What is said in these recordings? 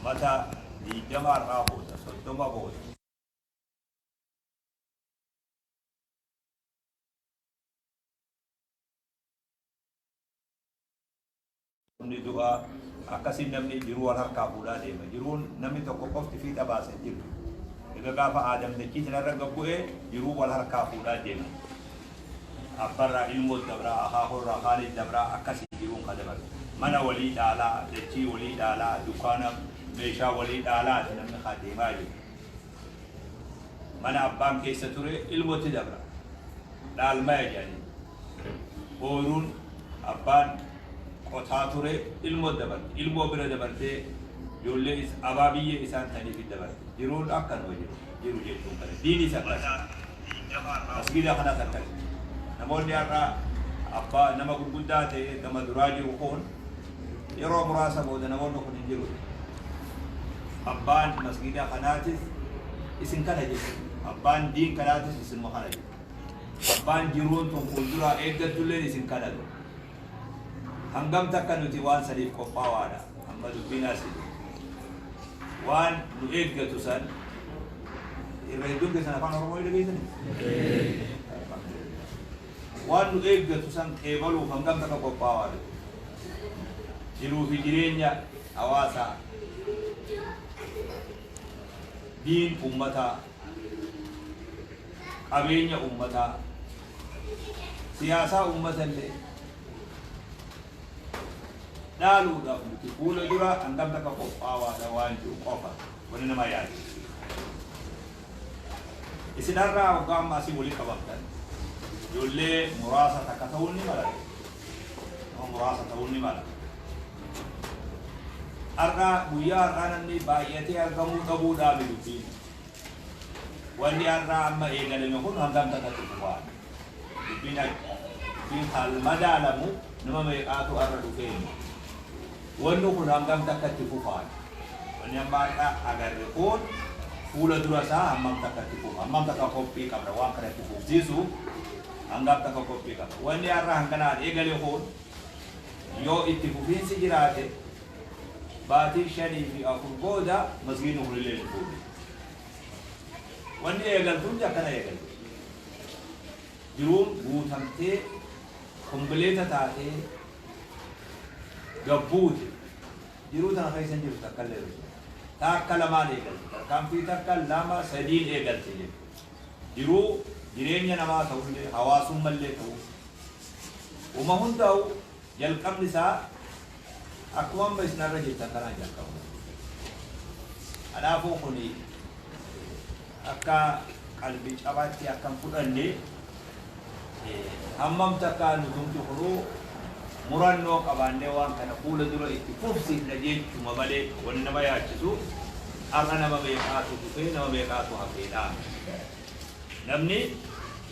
Amata 20 irraa booda, 30 booda. Namni du'a, akkasiin namni jiruu wal harkaa fuudhaa deema. Jiruun namni tokko qofti fiixa baase hin jirtu. Egaa gaafa Aadam dachii tanarra gad bu'e jiruu wal harkaa fuudhaa deeman. Abbarraa ilmoo dabraa, akaakoorraa kaanii dabraa, akkasii jiruun ka dabartu. Mana walii dhaalaa, dachii walii dhaalaa, dukkaana meeshaa walii dhaalaati namni kaa deemaa jiru. Mana abbaan keessa ture ilmotti dabra. Dhaalmaya jedhanii. Ooyruun abbaan qotaa ture ilmoo dabarti. Ilmoo bira dabartee ijoollee is abaa biyyee isaan taniifi dabarti. Jiruun akkanuma jiru. Jiru jechuun kana. Diinis akkas. Masgiida kanas akkas. Namoonni har'a abbaa nama gurguddaa ta'e gama duraa jiru kun yeroo muraasa booda namoonni kun hin jiru. Abbaan masgiida kanaatis isin kana jechuudha. Abbaan diin kanaatis isinuma kana jechuudha. Abbaan jiruun tun fuulduraa eeggattulleen isin kana. Hangam takka nuti waan saniif qophaawaadha? Amma dubbiin asi. Waan nu eeggatu san irra hedduun keessan afaan Oromoo ni dhageessanii? Waan nu eeggatu san qeebaluuf hangam takka qophaawaadha? Jiruu fi jireenya hawaasaa, diin ummataa, qabeenya ummataa, siyaasaa ummata illee dhaaluudhaaf nuti fuula dura hangam takka qophaawaadha waan jiru qofa wani nama yaadu. Isin har'aa waggaa amma asii walii qabamtan ijoollee muraasa takka ta'uun ni mala. Nama muraasa ta'uun ni mala. Har'aa guyyaa har'aa namni baay'atee argamuu dhabuudhaa dubbiin. Wanni har'aa amma eegalame kun hangam takkatti fufaa? Dubbiin dubbiin haal madaalamu nama meeqaatu har'a dhufee? Wanni kun hangam takkatti fufaa? Wanni amma har'a agarre kun fuula dura isaa hammam takkatti fufa? Hammam takka qophii qabna waan kana itti fufsiisu? Hangam takka qophii qabna? Wanni har'a hanganaan eegale kun yoo itti fufiinsi jiraate baatii 5 fi 4 booda masgiidni kunillee ni fuudhe. Wanni eegaltu hundi akkana eegalte. Jiruun guutamtee kombileeta taatee gabbuute. Jiruu tana keessa hin jirtu takka illee osoo. Takka lamaan eegalte. Tarkaanfii takka, lama, sadiin eegalte jechuudha. Jiruu jireenya namaa ta'ullee hawaasummallee ta'u. Uma hundaa'u jalqabni isaa akkuma amma isin har'a jirtan kanaan jalqaba. Kanaafuu kuni akka qalbii cabaatti akka hin fudhanne, hammam takka nutumti kunuu murannoo qabaannee waan kana fuula dura itti fufsiifna jechuma malee wanni nama yaachisu har'a nama meeqaatu dhufee nama meeqaatu hafeedha. Namni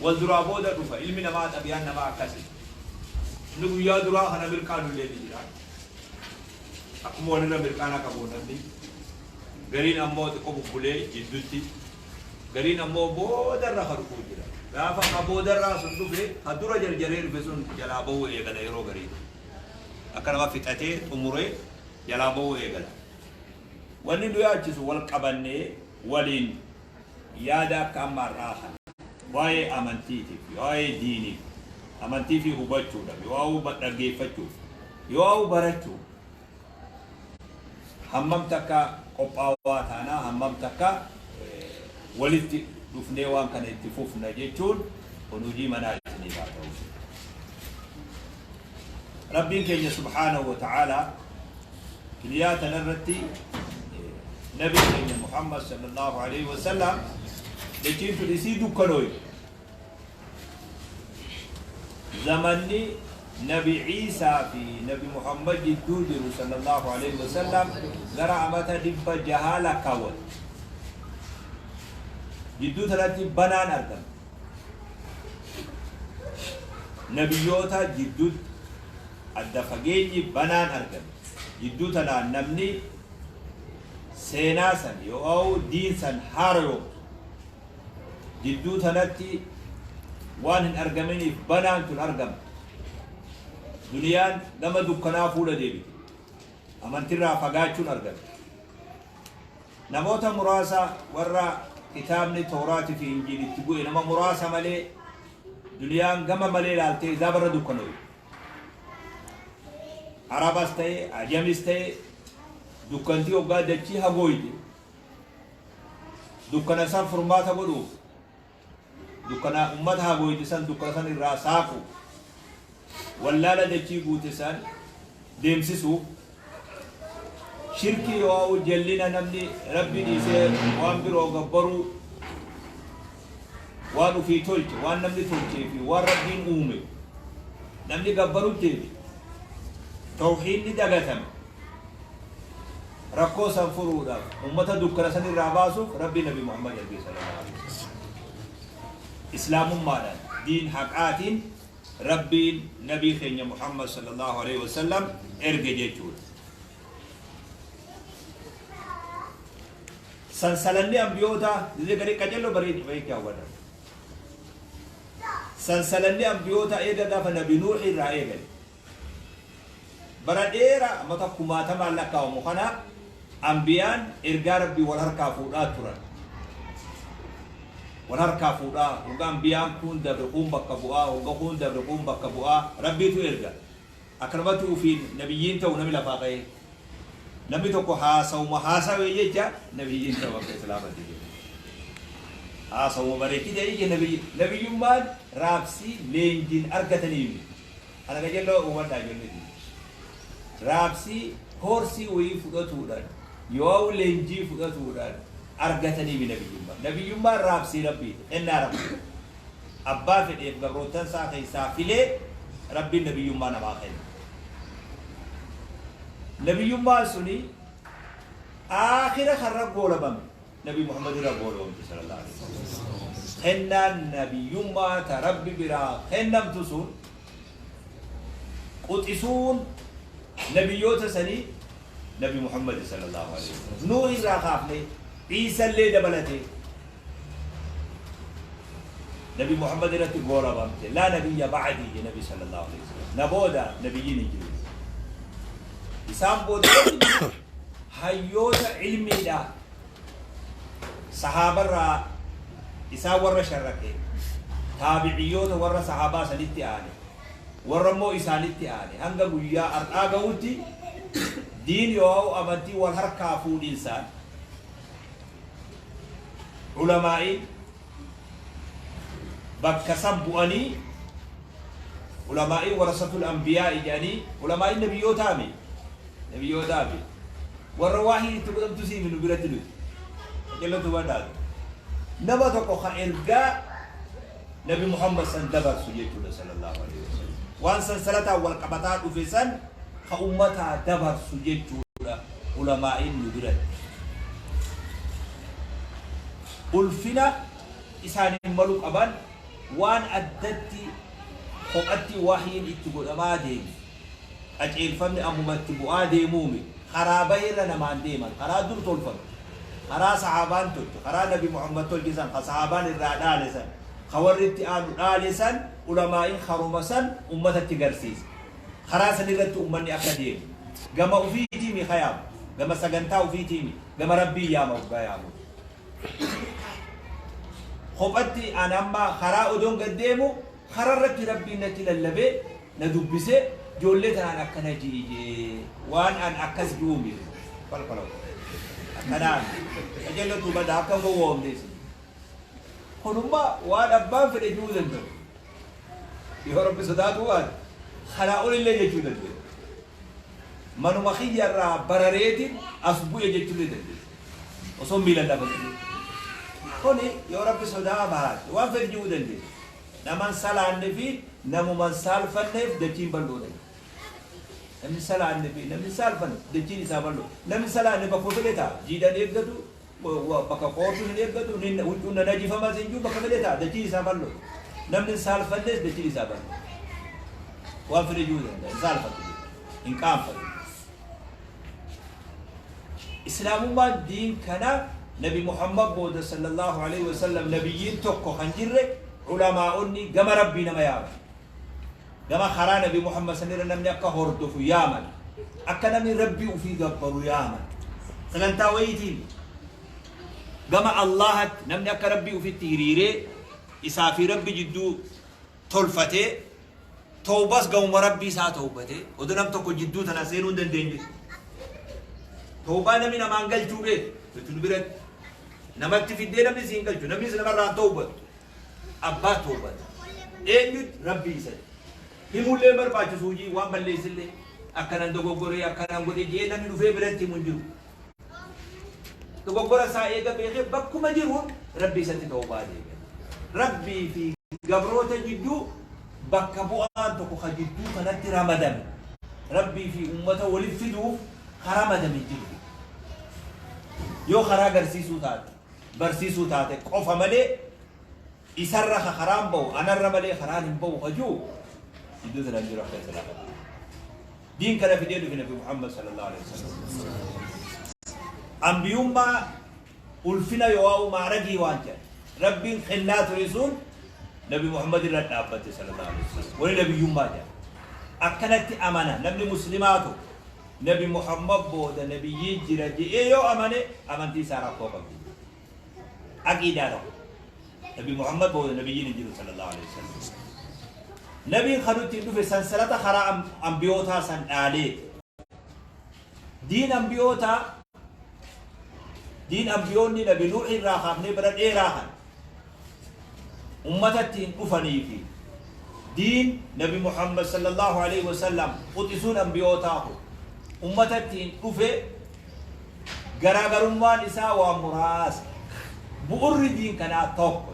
wal duraa booda dhufa. Ilmi namaa xabiyaan namaa akkasi. Inni guyyaa duraa kana mirqaanullee ni jira. Akkuma walirra mirqaana qabu namni. Gariin ammoo xiqqoo bubbulee jidduutti. Gariin ammoo boodarra ka dhufuu jira. Gaafa ka boodarraa sun dhufe ka dura jarjaree dhufe sun jalaa bahuu eegala yeroo garii. Akka nama fixatee xumuree jalaa bahuu eegala. Wanni nu yaachisu wal qabannee waliin yaada akka amma har'aa kana waa'ee amantiitiif, waa'ee diiniif, amantii fi hubachuudhaaf, yoo dhaggeeffachuuf, yoo barachuuf hammam takka qophaawaa taanaa, hammam takka walitti dhufnee waan kana itti fufna jechuun kun hojii manaa isiniif haa ta'u. Rabbiin keenya subhaanahu wa ta'aalaa duniyaa tanarratti nabi keenya Muhammad sallallahu alaihi wasallam dachiin tun isii dukkanooyte. Zamanni nabi Iisaa fi nabi Muhammad jidduu jiru sallallahu alaihi wasallam gara amata 600 lakkaawwate. Jidduu tanatti banaan argame. Nabiyyoota jidduutti adda fageenyi banaan argame. Jidduu tanaan namni seenaa san yoo diin san haarayoomsu jidduu tanatti waan hin argaminiif banaan tun argamte. Duniyaan gama dukkanaa fuula deebite. Amantirraa fagaachuun argame. Namoota muraasa warra kitaabni Tawraatii fi Injiil itti bu'e nama muraasa malee duniyaan gama malee ilaaltee zaabarra dukkanooyu. Arabas ta'e ajamis ta'e dukkantii hoggaa dachii hagooyte dukkana san furmaata godhuuf dukkana ummata hagooyte san dukkana san irraa saaqu wallaala dachii guute san deemsisuuf shirkii yoo jallina namni rabbi dhiisee waan biroo gabbaruu waan ufii tolche waan namni tolchee fi waan rabbiin uume namni gabbaruu deeme tawxiidni dagatame rakkoo san furuudhaaf ummata dukkana san irraa baasuuf rabbi nabi Muhammad erge sallallahu alaihi wasallam. Islaamummaadhaan diin haqaatiin rabbiin nabii keenya Muhammad sallallahu alaihi wasallam erge jechuudha. Sansalanni ambiyoota gadi qacello bareedu bareedu hawwata. Sansalanni ambiyoota eega gaafa nabi Nuuh irraa eegale. Bara dheeraa mata kumaatamaan lakkaa'amu kana ambiyaan ergaa rabbii wal harkaa fuudhaa turan. Wal harkaa fuudhaa hogga ambiyaan kun dabre kun bakka bu'aa hogga kun dabre kun bakka bu'aa rabbiitu erga. Akkanumatti ufiin nabiyyiin ta'u namni lafaa ka'ee. Namni tokko haasawuma haasawee jecha nabiyyiin ta'u akka islaamatti jechuudha. Haasawuma bareechite jecha nabiyyummaan raabsii leenjiin argatanii kana qajeeloo hubadhaa ijoolleeti. Raabsii koorsii wayii fudhatuudhaan yoo leenjii fudhatuudhaan argatanii nabiyyummaa. Nabiyyummaan raabsii rabbiiti kennaa rabbii. Abbaa fedheef gabroottan isaa keessaa filee rabbiin nabiyyummaa namaa kenna. Nabiyyummaan suni aakhira karra goolabame nabi Muhammad irra goolabamte sallallahu alaihi wasallam. Kennaan nabiyyummaa ta rabbi biraa kennamtu sun quxisuun nabiyyoota sanii nabi Muhammad sallallahu alaihi wasallam. Nuuh irraa kaafne Iisallee dabalatee nabi Muhammad irratti goolabamte laa nabiyya ba'dii je nabi sallallahu alaihi wasallam. Na booda nabiyyiin hin jiru. Isaan booda hayyoota ilmiidha sahaabarraa isaan warra sharrake taabiciyyoota warra sahaabaa sanitti aane warra immoo isaanitti aane hanga guyyaa har'aa gahutti diin yoo amantii wal harkaa fuudhinsaan ulamaa'iin bakka san bu'anii ulamaa'iin warasatul anbiyaa jedhanii ulamaa'iin nabiyyootaami nabiyyootaami warra waahii itti godhamtu siimi nu biratti nuti qajeelatu badhaatu nama tokko ka ergaa nabi Muhammad san dabarsu jechuudha sallallahu alaihi wasallam waan sansalataan wal qabataa dhufe san ka ummataa dabarsu jechuudha ulamaa'iin nu biratti ulfina isaaniin malu qaban waan addatti kophatti wahiin itti godhamaa deemu qajeelfamni ammumatti bu'aa deemuumi karaa bahirra namaan deeman karaa dur tolfame karaa sahaabaan tolche karaa nabi Muhammad tolche san ka sahaabaan irraa dhaale san ka warri itti aanu dhaale san ulamaa'iin karuma san ummatatti garsiisa karaa san irratti ummanni akka deemu gama ufiitiimi kayaamu gama sagantaa ufiitiimi gama rabbii yaama hoggaa yaamu kophatti an amma karaa odoon gad deemu karaa irratti rabbiin natti lallabee na dubbisee ijoollee tanaan akkana jiijee waan an akkas ji'uumi falfala akkanaan qajeellotu bada akka hin gowwoomnes kunummaa waan abbaan fedhe ji'uu danda'u yoo rabbi sodaatu waan kanaa olillee jechuu danda'u manuma kiyyarraa barareetiin as bu'e jechuullee dandeessa osoo miilan lafa qabu kuni yoo rabbi sodaa baate waan fedhe ji'uu dandeessa naman salaanne fi namuman saalfanneef dachiin bal'oodha. Namni salaanne fi namni saalfanne dachiin isaa bal'oo. Namni salaanne bakka fedhe ta'a. Jiidhan eeggatu, bakka qoortu hin eeggatu, huccuun na najifamas hin jiru bakka fedhe ta'a. Dachiin isaa bal'oo. Namni saalfannes dachiin isaa bal'oo. Waan fedhe jiru danda'a. Hin saalfatu. Hin qaanfatu. Islaamummaan diin kana nabi Muhammad booda sallallahu alaihi wasallam nabiyyiin tokko kan jirre ulamaa'onni gama rabbii nama yaaman. Gama karaa nabi Muhammad sanirra namni akka hordofu yaaman. Akka namni rabbii ufii gabbaru yaaman. Sagantaa wayiitiin. Gama Allaahatti namni akka Rabbii ufitti hiriiree isaa fi Rabbi jidduu tolfatee tawbas gamuma Rabbii isaa tawbatee odoo nam tokko jidduu tana seenuu hin dandeenye. Tawbaa namni namaan galchuu beeku nuti nu biratti namatti fiddee namni siin galchu, namnis namarraa hin tawbatu. Abbaa tawbata. Eenyutti? Rabbii isatti. Himullee hin barbaachisu, hojii waan balleessillee akkanan dogoggoree akkanan godhe jedhee namni dhufee biratti himu hin jiru. Dogoggora isaa eega beekee bakkuma jiruun Rabbii isatti tawbaa deebi'a. Rabbii fi gabroota jidduu bakka bu'aan tokko ka jidduu kanatti ramadame, Rabbii fi ummata walitti fiduuf ka ramadame hin jiru. Yoo karaa garsiisuu taate, barsiisuu taate qofa malee isarra ka karaan bahu, anarra malee karaan hin bahu ka jiru jidduu tana hin jiru akka islaamatti. Diin kana fidee dhufe Nabi Muhammad sallallahu alaihi wasallam. Ambiyummaa ulfina yoo'aa maaragii waan jedhan. Rabbiin kennaa ture sun Nabi Muhammad irra dhaabbate sallallahu alaihi wasallam. Wani nabiyyummaa jedhan. Akkanatti amana namni muslimaa tokko Nabi Muhammad booda nabiyyii jira je'ee yoo amane amantii isaa rakkoo qabdi. Aqiidaa tokko. Nabi Muhammad booda nabiyyiin hin jiru sallallahu alaihi wasallam. Nabiin kan nutti dhufe sansalata karaa ambiyootaa san dhaalee. Diin ambiyootaa, diin ambiyoonni Nabi Nuuh irraa kaafnee bara dheeraa kan ummata ittiin dhufanii fi diin Nabi Muhammad sallallahu alaihi wasallam quxisuun ambiyootaa kun ummata ittiin dhufe garaagarummaan isaa waan muraasa. Bu'urri diin kanaa tokko.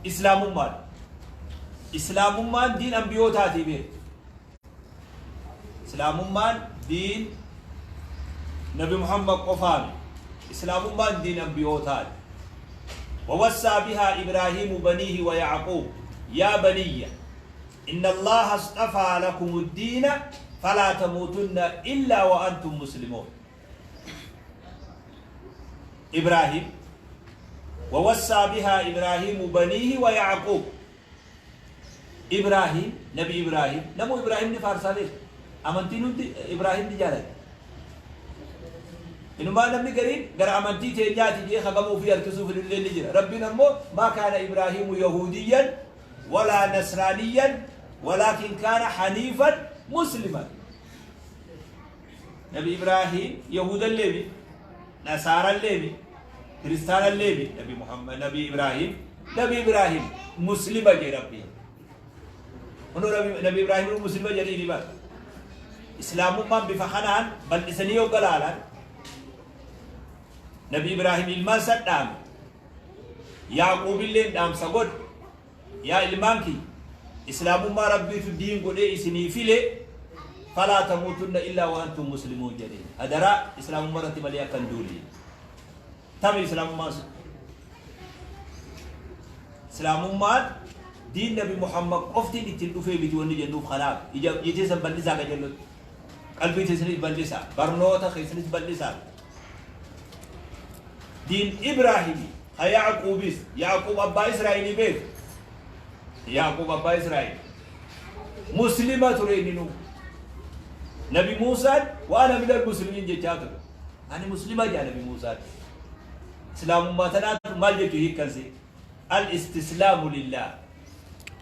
Islaamummaadha. Islaamummaan diin ambiyootaatii beektu. Islaamummaan diin Nabi Muhammad qofaami. Islaamummaan diin ambiyootaati. ووصى بها إبراهيم بنيه ويعقوب يا بني إن الله اصطفى لكم الدين فلا تموتن إلا وأنتم مسلمون. إبراهيم ووصى بها إبراهيم بنيه ويعقوب. إبراهيم، نبي إبراهيم، نمو إبراهيم نفارسا بيه أمنتي ننتي إبراهيم نجالت إنما namni gariin gara amantii teenyaati jee hagamuu fi harkisuu fidullee ni jira. Rabbiin ammoo ما كان إبراهيم يهوديا ولا نصرانيا ولكن كان حنيفا مسلما. Nabi Ibraahim Yahuudallee mi, Nasaarallee mi, Kiristaanallee mi, Nabi Muhammad, Nabi Ibraahim, Nabi Ibraahim Muslima jee Rabbiin. Kunoo Nabi Ibraahim Muslima jedhii ni bara. Islaamummaan bifa kanaan bal'isanii yoo galaalan Nabi Ibraahim ilmaan san dhaame. Yaaquubilleen dhaamsa godhe. Yaa ilmaan kiyya, Islaamummaa Rabbiitu diin godhee isinii file, فلا تموتن إلا وأنتم مسلمون jedheen. Hadaraa Islaamummaa irratti malee akka hin duune. Tami Islaamummaan sun? Islaamummaan diin Nabi Muhammad qoftiin ittiin dhufee miti wanni jennuuf kanaaf. Ija teessan bal'isaa ka jennutti. Qalbii teessanis bal'isaa. Barnoota keessanis bal'isaa. Diin Ibraahimi ka Yaaquubis, Yaaquub abbaa Israa'elii beeku. Yaaquub abbaa Israa'el. Muslima ture inni nu. Nabi Muusaan وأنا من المسلمين jechaa ture. Ani muslima jaa Nabi Muusaan. Islaamummaa tanaatu maal jechuu hiikkansi? الاستسلام لله.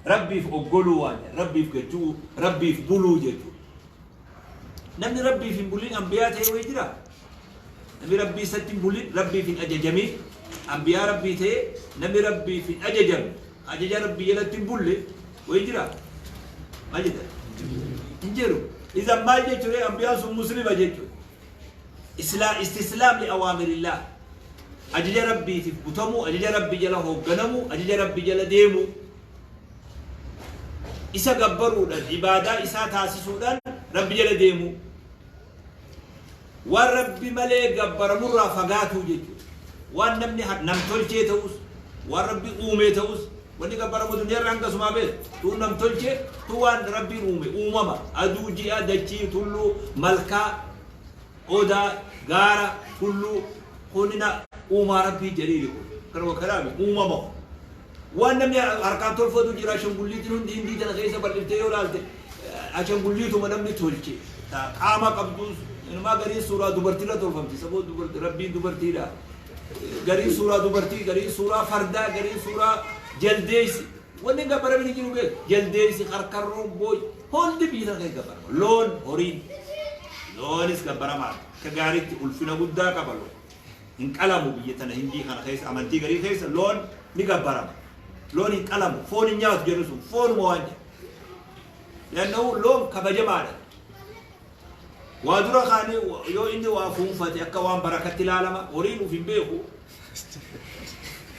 Rabbiif oggoluu waan jedhan, Rabbiif gachuu, Rabbiif buluu jechuudha. Namni Rabbiif hin bulin ambiyaa ta'e wayii jira? Namni Rabbii isatti hin bulin, Rabbiif hin ajajamin, ambiyaa Rabbii ta'e namni Rabbiif hin ajajamne, ajaja Rabbii jalatti hin bulle wayii jira? Maal jettan? Hin jiru. Isan maal jechuudha? Ambiyaan sun muslima jechuudha. استسلام لأوامر الله. Ajaja Rabbiitiif butamuu, ajaja Rabbii jala hoogganamuu, ajaja Rabbii jala deemuu. Isa gabbaruudhaan, ibaadaa isaa taasisuudhaan Rabbi jala deemuu. Waan Rabbi malee gabbaramurraa fagaatuu jechuudha. Waan namni namtolchee ta'us, waan Rabbi uumee ta'us, wanni gabbaramu duniyaarra hanga sumaa beeku. Tuun namtolchee, tuun waan Rabbiin uume, uumama, aduu, ji'a, dachii, tulluu, malkaa, odaa, gaara, tulluu, kunina uumaa Rabbii jedhee kun. Kanuma kanaami uumama. Waan namni harkaan tolfatu jira, ashangulliitiin hundi Hindii tana keessa bal'iftee yoo ilaalte ashangulliituma namni tolche. Qaama qabdus inumaa gariin suuraa dubartiirra tolfamti. Saboo dubartii Rabbiin dubartiidha. Garii suuraa dubartii, garii suuraa fardaa, garii suuraa jaldeessi. Wanni hin gabbaramin hin jiru beeku. Jaldeessi, karkarroon, booyi hundi biyya tana keessa gabbarama. Loon, horiin. Loonis gabbaramaadha. Akka gaariitti ulfina guddaa qaba loon. Hin qalamu biyya tana Hindii kana keessa amantii garii keessa loon ni gabbarama. Loon hin qalamu, foon hin nyaatu jedhu sun foonuma waan jedhu. Li'annahu loon kabajamaadha. Waa dura kaanii yoo inni waa fuunfate akka waan barakatti ilaalama, horiin uf hin beeku.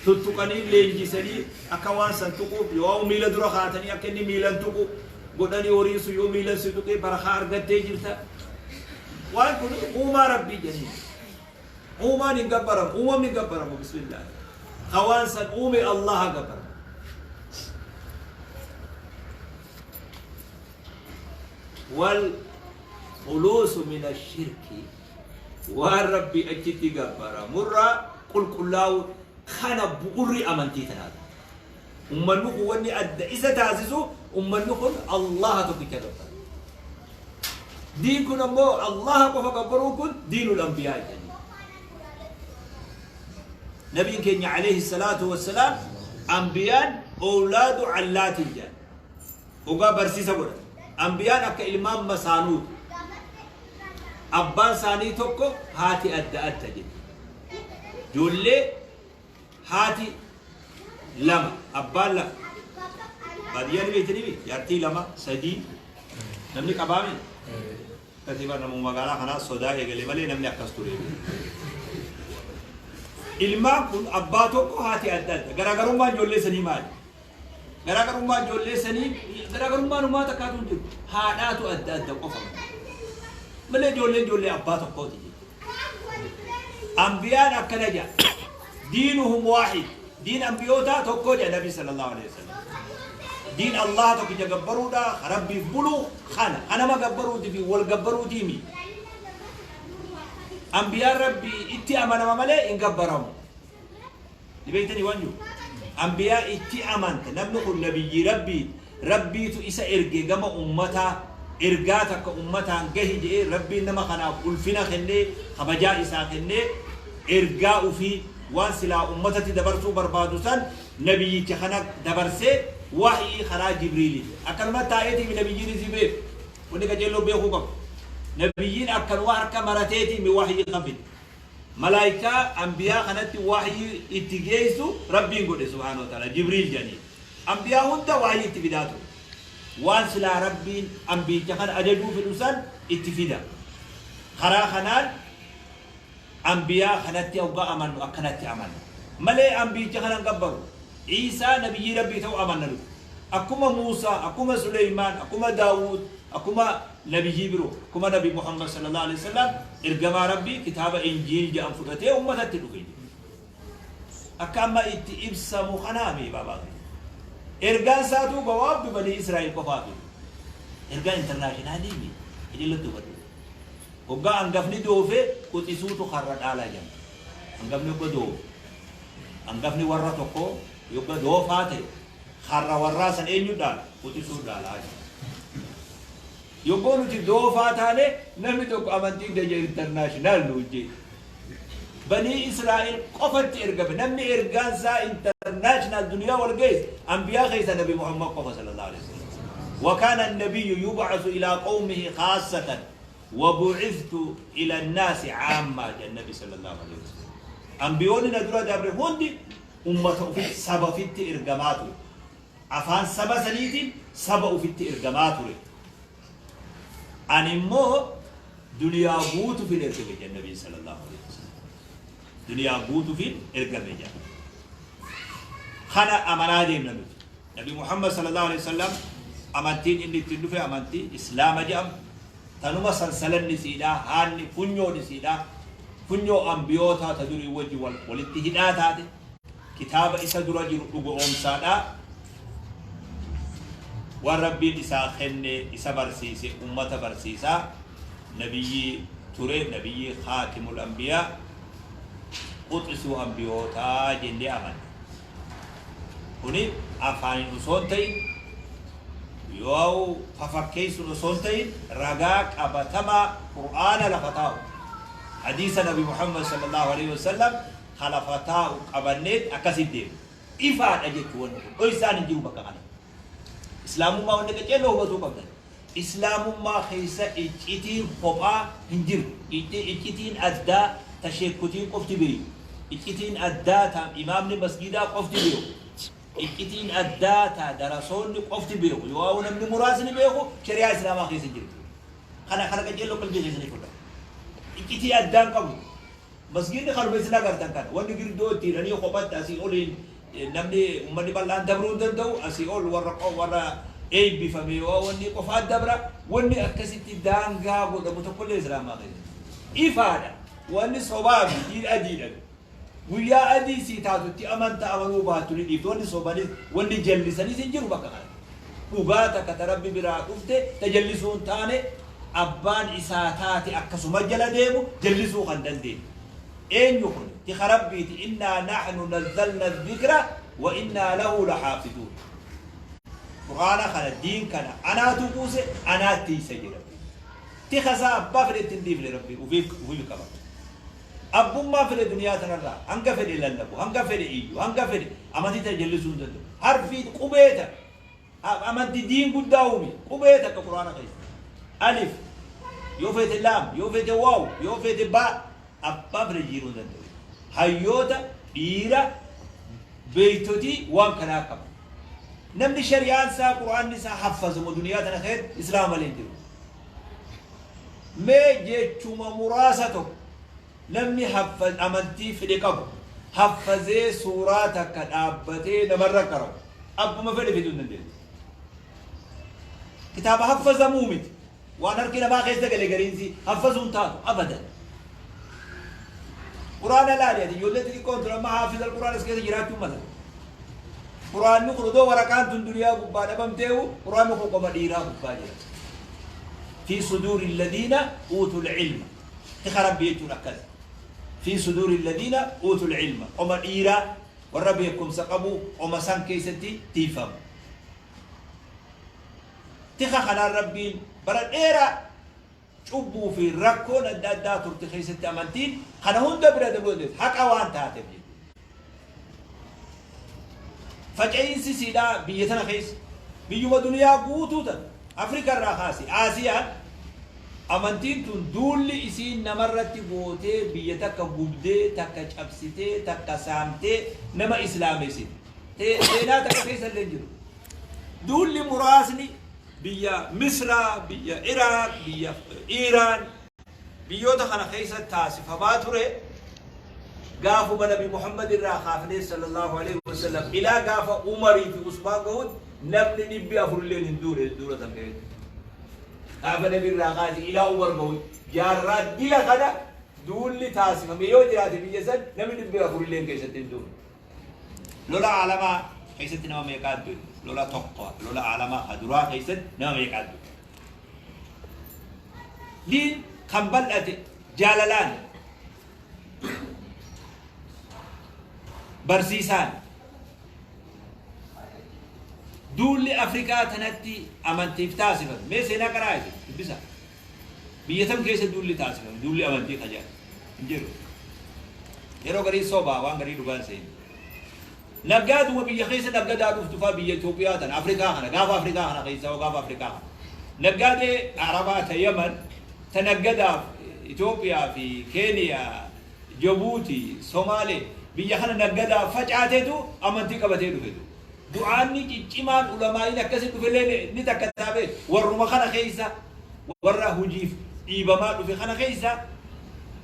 Tuttuqanii leenjisanii akka waan san tuquuf yoo miila dura kaatanii akka inni miilan tuqu godhanii horiin sun yoo miilan si tuqee barakaa argattee jirta. Waan kun uumaa Rabbii jedhanii. Uumaan hin gabbaramu, uumamni hin gabbaramu bismillah. Ka waan san uume Allaha gabbarama. Wal khuluusu min ashirki waan Rabbii achitti gabbaramurraa qulqullaa'uu kana bu'urri amantii tanaati. Ummanni kun wanni adda isa taasisu ummanni kun Allaha tokkicha gabbara. Diin kun ammoo Allaha qofa gabbaruun kun diinul anbiyaa jedhanii. Nabiin keenya alayhi salaatu wassalaam anbiyaan oolaadu allaatiin jedhan. Hoggaa barsiisa godhate. Anbiyaan akka ilmaan masaanuuti. Abbaan isaanii tokko haati adda adda jechuudha. Ijoollee haati lama abbaan lama. Baadiyyaa ni beektanii mi? Jaartii lama sadii namni qabaame. Gatii bar namuma magaalaa kanaa sodaa eegale malee namni akkas ture. Ilmaan kun abbaa tokko haati adda adda. Garaagarummaan ijoollee sanii maali? Garaagarummaa ijoollee sanii garaagarummaan homaa takkaatu hin jiru. Haadhaatu adda adda qofa malee. Malee ijoolleen ijoollee abbaa tokkooti jechuudha. Ambiyaan akkana jedha. Diinuhum waahid. Diin ambiyootaa tokko jedha Nabi sallallahu alaihi wasallam. Diin Allah tokkicha gabbaruudha, Rabbiif buluu kana. Kanama gabbaruutii fi wal gabbaruutii mi. Ambiyaan Rabbii itti amanama malee hin gabbaramu. Ni beektanii waan jiru? Anbiyaa itti amanta namni kun nabiyyii Rabbiiti. Rabbiitu isa erge gama ummataa ergaa takka ummataan gahi je'ee Rabbiin nama kanaaf ulfina kennee kabajaa isaa kennee ergaa ufii waan silaa ummatatti dabarsuu barbaadu san nabiyyicha kana dabarsee wahyii karaa Jibriiliiti. Akkanuma taa'eetiimi nabiyyiin isii beeku. Wanni qajeelloo beekuu qabu. Nabiyyiin akkanuma harka marateetiimi wahyii kan fide. Malaaykaa anbiyaa kanatti wahyii itti geessu Rabbiin godhe subhaanahu wa ta'aalaa Jibriil jedhaniin. Anbiyaa hunda wahyii itti fidaa ture. Waan silaa Rabbiin anbiyicha kana ajajuu fedhu san itti fida. Karaa kanaan anbiyaa kanatti hoggaa amannu akkanatti amanna. Malee anbiyicha kana hin gabbarru. Iisaa nabiyyii Rabbii ta'uu amanna nuti. Akkuma Muusaa, akkuma Suleymaan, akkuma Daawuud, akkuma nabiyyii biroo, akkuma Nabi Muhammad sallallahu alaihi wasallam ergamaa Rabbii kitaaba Injiil jedhan fudhatee ummatatti dhufe jechuudha. Akka amma itti ibsamu kanaa mi baabaa kiyya. Ergaan isaatuu gawaabdu banii Israa'el qofaafi. Ergaa intarnaashinaalii mi qajeelatti hubadhu. Hoggaa hangafni doofe quxisuutu karra dhaalaa jedhama. Hangafni hogga doofe. Hangafni warra tokkoo yogga doofaa ta'e Karra warraa san eenyu dhaala? Quxisuu dhaalaa jedha. Yogguu nuti doofaa taane namni tokko amantiin keenya international nuun jee. Banii Israa'el qofatti ergame. Namni ergaan isaa international duniyaa wal geesse anbiyaa keessa Nabi Muhammad qofa sallallahu alaihi wasallam. وكان النبي يبعث إلى قومه خاصة وبعثت إلى الناس عامة جاء النبي صلى الله عليه وسلم. أنبيون ندرة دبر هندي Ummata ufitti, saba ufitti ergamaa ture. Afaan saba saniitiin saba ufitti ergamaa ture. Ani immoo duniyaa guutufin ergame jedhan Nabiin sallallahu alaihi wasallam. Duniyaa guutufin ergame jedhan. Kana amanaa deemna nuti. Nabi Muhammad sallallahu alaihi wasallam amantiin inni ittiin dhufe amantii Islaama jedhamu. Tanuma sansalanni isiidhaa, haanni, funyoon isiidhaa, funyoo anbiyootaa ta durii wajji wal walitti hidhaa taate, kitaaba isa dura jiru dhugo'oomsaadhaa, waan Rabbiin isaa kenne isa barsiise ummata barsiisaa, nabiyyii ture, nabiyyii khaatimul anbiyaa, quxisuu anbiyootaa jennee amanna. Kuni afaaniin osoo hin ta'in, yoo fafakkeessuun osoo hin ta'in ragaa qabatamaa Qur'aana lafa taa'u, hadiisa Nabi Muhammad sallallahu alaihi wasallam Ka lafa taa'u qabanneet akkasitti deemna. Ifaadha jechuun wanni kun. Dhoysaan hin jiru bakka kana. Islaamummaa wanni qaceelloo hubatuu qabdan. Islaamummaa keessa iccitiin kophaa hin jiru. Iccitiin addaa ta sheekkotiin qofti beeku. Iccitiin addaa ta imaamni masgiidaa qofti beeku. Iccitiin addaa ta darasoonni qofti beeku. Yoo namni muraasni beeku shari'aa Islaamaa keessa hin jirtu. Kana qaceelloo qalbii keessanii fudhaa. Iccitii addaan qabu. Masgiidni kanuma isin agartan kana. Wanni girdoo itti hidhanii kophatti asii oliin namni uummanni bal'aan dabruu hin danda'u. Asii ol warra eebbifame yoo wanni qofaa dabra. Wanni akkasitti daangaa godhamu tokkollee Islaamaa keessatti. Ifaadha. Wanni sobaa fi diin adiidha. Guyyaa adii sii taatutti amanta amanuu baattu ni dhiiftu. Wanni sobanis wanni jallisanis hin jiru bakka kana. Dhugaa takka ta Rabbi biraa dhufte tajallisuu hin taane abbaan isaa taate akkasuma jala deemu jallisuu kan dandeenye. Eenyu kun tika Rabbiiti? Innaa nahnu nazzalna dhikra wa innaa lahu lahaafizuun. Qur'aana kana, diin kana anaatu buuse, anaatti isa jedha. Tika isaa abbaa fedhe itti hin dhiifne. Rabbi ufiif qaba. Abbummaa fedhe duniyaa tanarraa hanga fedhe lallabu, hanga fedhe iyyu, hanga fedhe amantii tana jallisuu hin danda'u. Harfii qubee tana, amantii diin guddaa uume, qubee takka Qur'aana keessa alif yoo feete, laam yoo feete, waaw yoo feete, baa, abbaa fedhe jijjiiruu hin danda'u. Hayyoota dhiira beeytotii waan kanaa qaba. Namni shari'aan isaa, Qur'aanni isaa haffazamu duniyaa tana keessatti Islaama malee hin jiru. Mee jechuma muraasa tokko namni amantii fedhe qabu haffazee suuraa takka dhaabbatee namarra qara'u abbuma fedhe fiduu hin dandeessu. Kitaaba haffazamuu miti. Waan harki namaa keessa gale gariinsi haffazuun taatu abadan. Quraana laali ati, ijoollee xixiqqoon tun amma haafiz al-Quraan as keessa jiraachuu mala. Quraanni kun odoo waraqaan tun duniyaa gubbaa dhabamteewu, Quraanni kun qoma dhiiraa gubbaa jira. Fi suduuri alladhiina uutul ilma. Tika Rabbi jechuun akkas. Fi suduuri alladhiina uutul ilma. Qoma dhiiraa warra beekumsa qabu qoma san keessatti tiifama. Tika kanaan Rabbiin bara dheeraa cubbuu fi rakkoon adda addaa turte keessatti amantiin kana hunda bira dabruu dandeessu. Haqa waan taateef jechuudha. Faca'insi siidhaa biyya tana keessa, biyyuma duniyaa guutuu tan Afrikaa irraa kaase Aasiyaan, amantiin tun duulli isiin namarratti gootee biyya takka gubdee, takka cabsitee, takka saamtee nama islaamessite seenaa takka keessa illee hin jiru. Duulli muraasni biyya Misraa, biyya Iraaq, biyya Iiraan, biyyoota kana keessa taasifamaa ture. Gaafuma Nabi Muhammad irraa kaafnee sallallahu alaihi wasallam ilaa gaafa Umarii fi Usmaan gahutti namni 400 illee hin duune duula san keessatti. Gaafa Nabi irraa kaasee ilaa Umar gahutti jaarraa dila kana duulli taasifame yoo jiraate biyya san namni 400 illee keessatti hin duune. Lola aalamaa keessatti nama meeqaa du'e? Lola tokko, lola aalamaa ka duraa keessatti nama meeqaa du'e? Diin kan bal'ate jaalalaan, barsiisaan. Duulli Afrikaa tanatti amantiif taasifame. Mee seenaa karaa isin dubbisa. Biyya tam keessa duulli taasifame? Duulli amantii kajaa hin jiru. Yeroo garii sobaa waan garii dhugaan seeni. Naggaaduma biyya keessa naggadaa dhuftu faa biyya Itoophiyaa tana, Afrikaa kana, gaafa Afrikaa kana keessaa, gaafa Afrikaa kana. Naggaadee Arabaa ta Yaman ta naggadaaf Itoophiyaa fi Keeniyaa, Jabuuti, Somaalee biyya kana naggadaaf facaatetu amantii qabatee dhufetu. Du'aanni ciccimaan ulamaa'iin akkasi dhufellee ni takka taabee warruma kana keessa, warra hojiif dhiibamaa dhufe kana keessa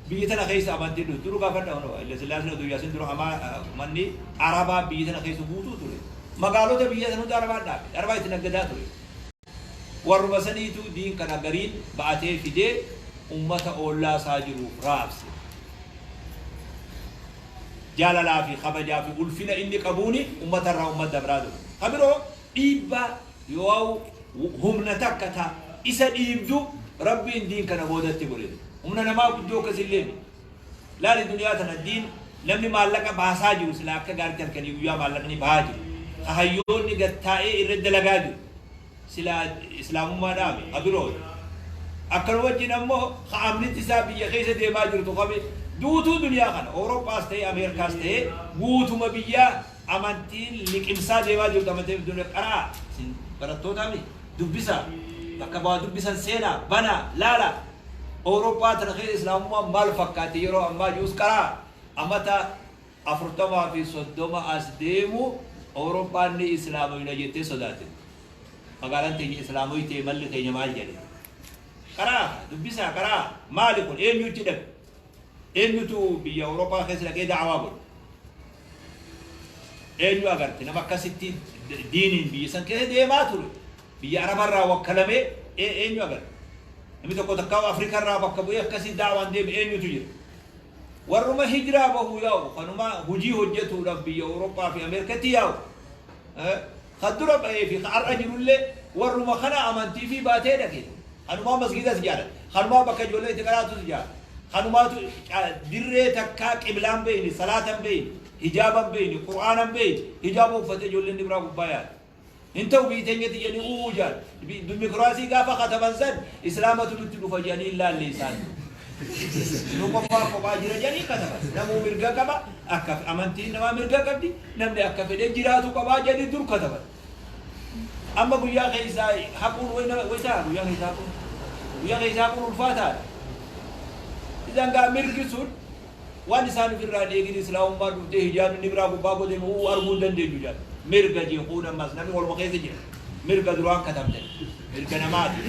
biyya tana keessa amantiin dhufe. Duru gaafadha hono Haile Sillaaseen oduu yaasin dura amaa manni Arabaa biyya tana keessa guutuu ture. Magaalota biyya sana hunda Arabaa dhaabe. Arabaa itti naggadaa ture. Warruma saniitu diin kana gariin ba'atee fidee ummata oollaa isaa jiruuf raabse. Jaalalaa fi kabajaa fi ulfina inni qabuuni ummata irraa ummata dabraa ture. Ka biroo dhiibbaa yoo humna takka ta isa dhiibdu Rabbiin diin kana boodatti godhe. Humna namaa guddoo akkasillee miti. Laali duniyaa tana, diin namni maallaqa baasaa jiru sila akka gaariitti halkanii guyyaa maallaqni bahaa jiru. Ka hayyoonni gad taa'ee irra dalagaa jiru. Sila Islaamummaa dhaabe ka birooti. Akkana wajjin ammoo ka amnitti isaa biyya keessa deemaa jirtu kami Guutuu duniyaa kana Awurooppaas ta'e Ameerikaas ta'e guutuma biyyaa amantiin liqimsaa deemaa jirtu amantiin duniyaa qaraa isin barattootaami dubbisaa bakka waa dubbisan seenaa banaa laala Awurooppaa tana keessa islaamummaan maal fakkaatti yeroo ammaa jiruus qaraa amata 40 fi 30 as deemu Awurooppaan ni islaamoyna jettee sodaate. Magaalaan teenya islaamoytee malli keenya maal jedhe. Qaraa dubbisaa qaraa maali kun eenyutti dhabe? Eenyutu biyya Awurooppaa keessa dhaqee da'awaa godhe? Eenyu agarte nama akkasitti diiniin biyya san keessa deemaa ture? Biyya Arabarraa wakkalamee eenyu agarte? Namni tokko takkaa Afrikarraa bakka bu'ee akkasii da'awaan deeme eenyutu jira? Warruma hijiraa bahuu yaa'u kanuma hojii hojjetuudhaaf biyya Awurooppaa fi Ameerikatti yaa'u. Kan dura bahee fi kan har'a jirullee warruma kana amantii fi baatee dhaqe. Kanumaa masgiidas ijaara. Kanumaa bakka ijoollee itti qaraatus ijaara. Kanumaatu dirree takkaa qiblaan beeyni, salaatan beeyni, hijaaban beeyni, qur'aanan beeyni, hijaaba uffatee ijoolleen biraa gubbaa yaadu. Hin ta'u biyyi teenyatti jedhanii uuu jaan. Dimokiraasii gaafa kataban san islaamatu nutti dhufa jedhanii hin laalle isaan. Nu qofaa kophaa jira jedhanii kataban. Namuu mirga qaba, akka amantiin namaa mirga qabdi, namni akka fedhe jiraatu qabaa jedhanii dur kataban. Amma guyyaa keessaa haquun wayi ta'a guyyaa keessaa haquun. Guyyaa keessaa haquun ulfaataadha. Isaan gaa mirgi sun waan isaan ofirraa hin eegin islaamummaa dhuftee hijaabni inni biraa gubbaa godhee uu arguu hin dandeenyu jedhan. Mirga jeequun ammas namni waluma keessa jira. Mirga duraan katabdan. Mirga namaati.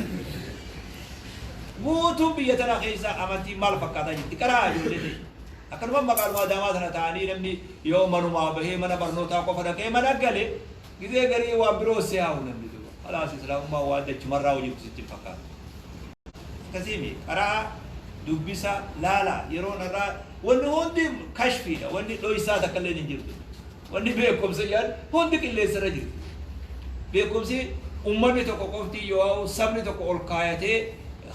Guutuun biyya tana keessa amantiin maal fakkaataa jirti? Qaraa ijoollee ta'e. Akkanuma magaaluma Adaamaa tana ta'anii namni yoo manumaa bahee mana barnootaa qofa dhaqee mana gale gizee garii waan biroo si'aawu namni duuba. Khalaas islaamummaa waan dachumarraa hojjetu sitti hin fakkaatu. Akkasiimi qaraa dubbisa laala yeroo narraa wanni hundi kashfiidha wanni dhoysaa takka illee hin jirtu. Wanni beekumsa jedhan hundi qilleensarra jirti. Beekumsi ummanni tokko qofti yoo sabni tokko ol kaayatee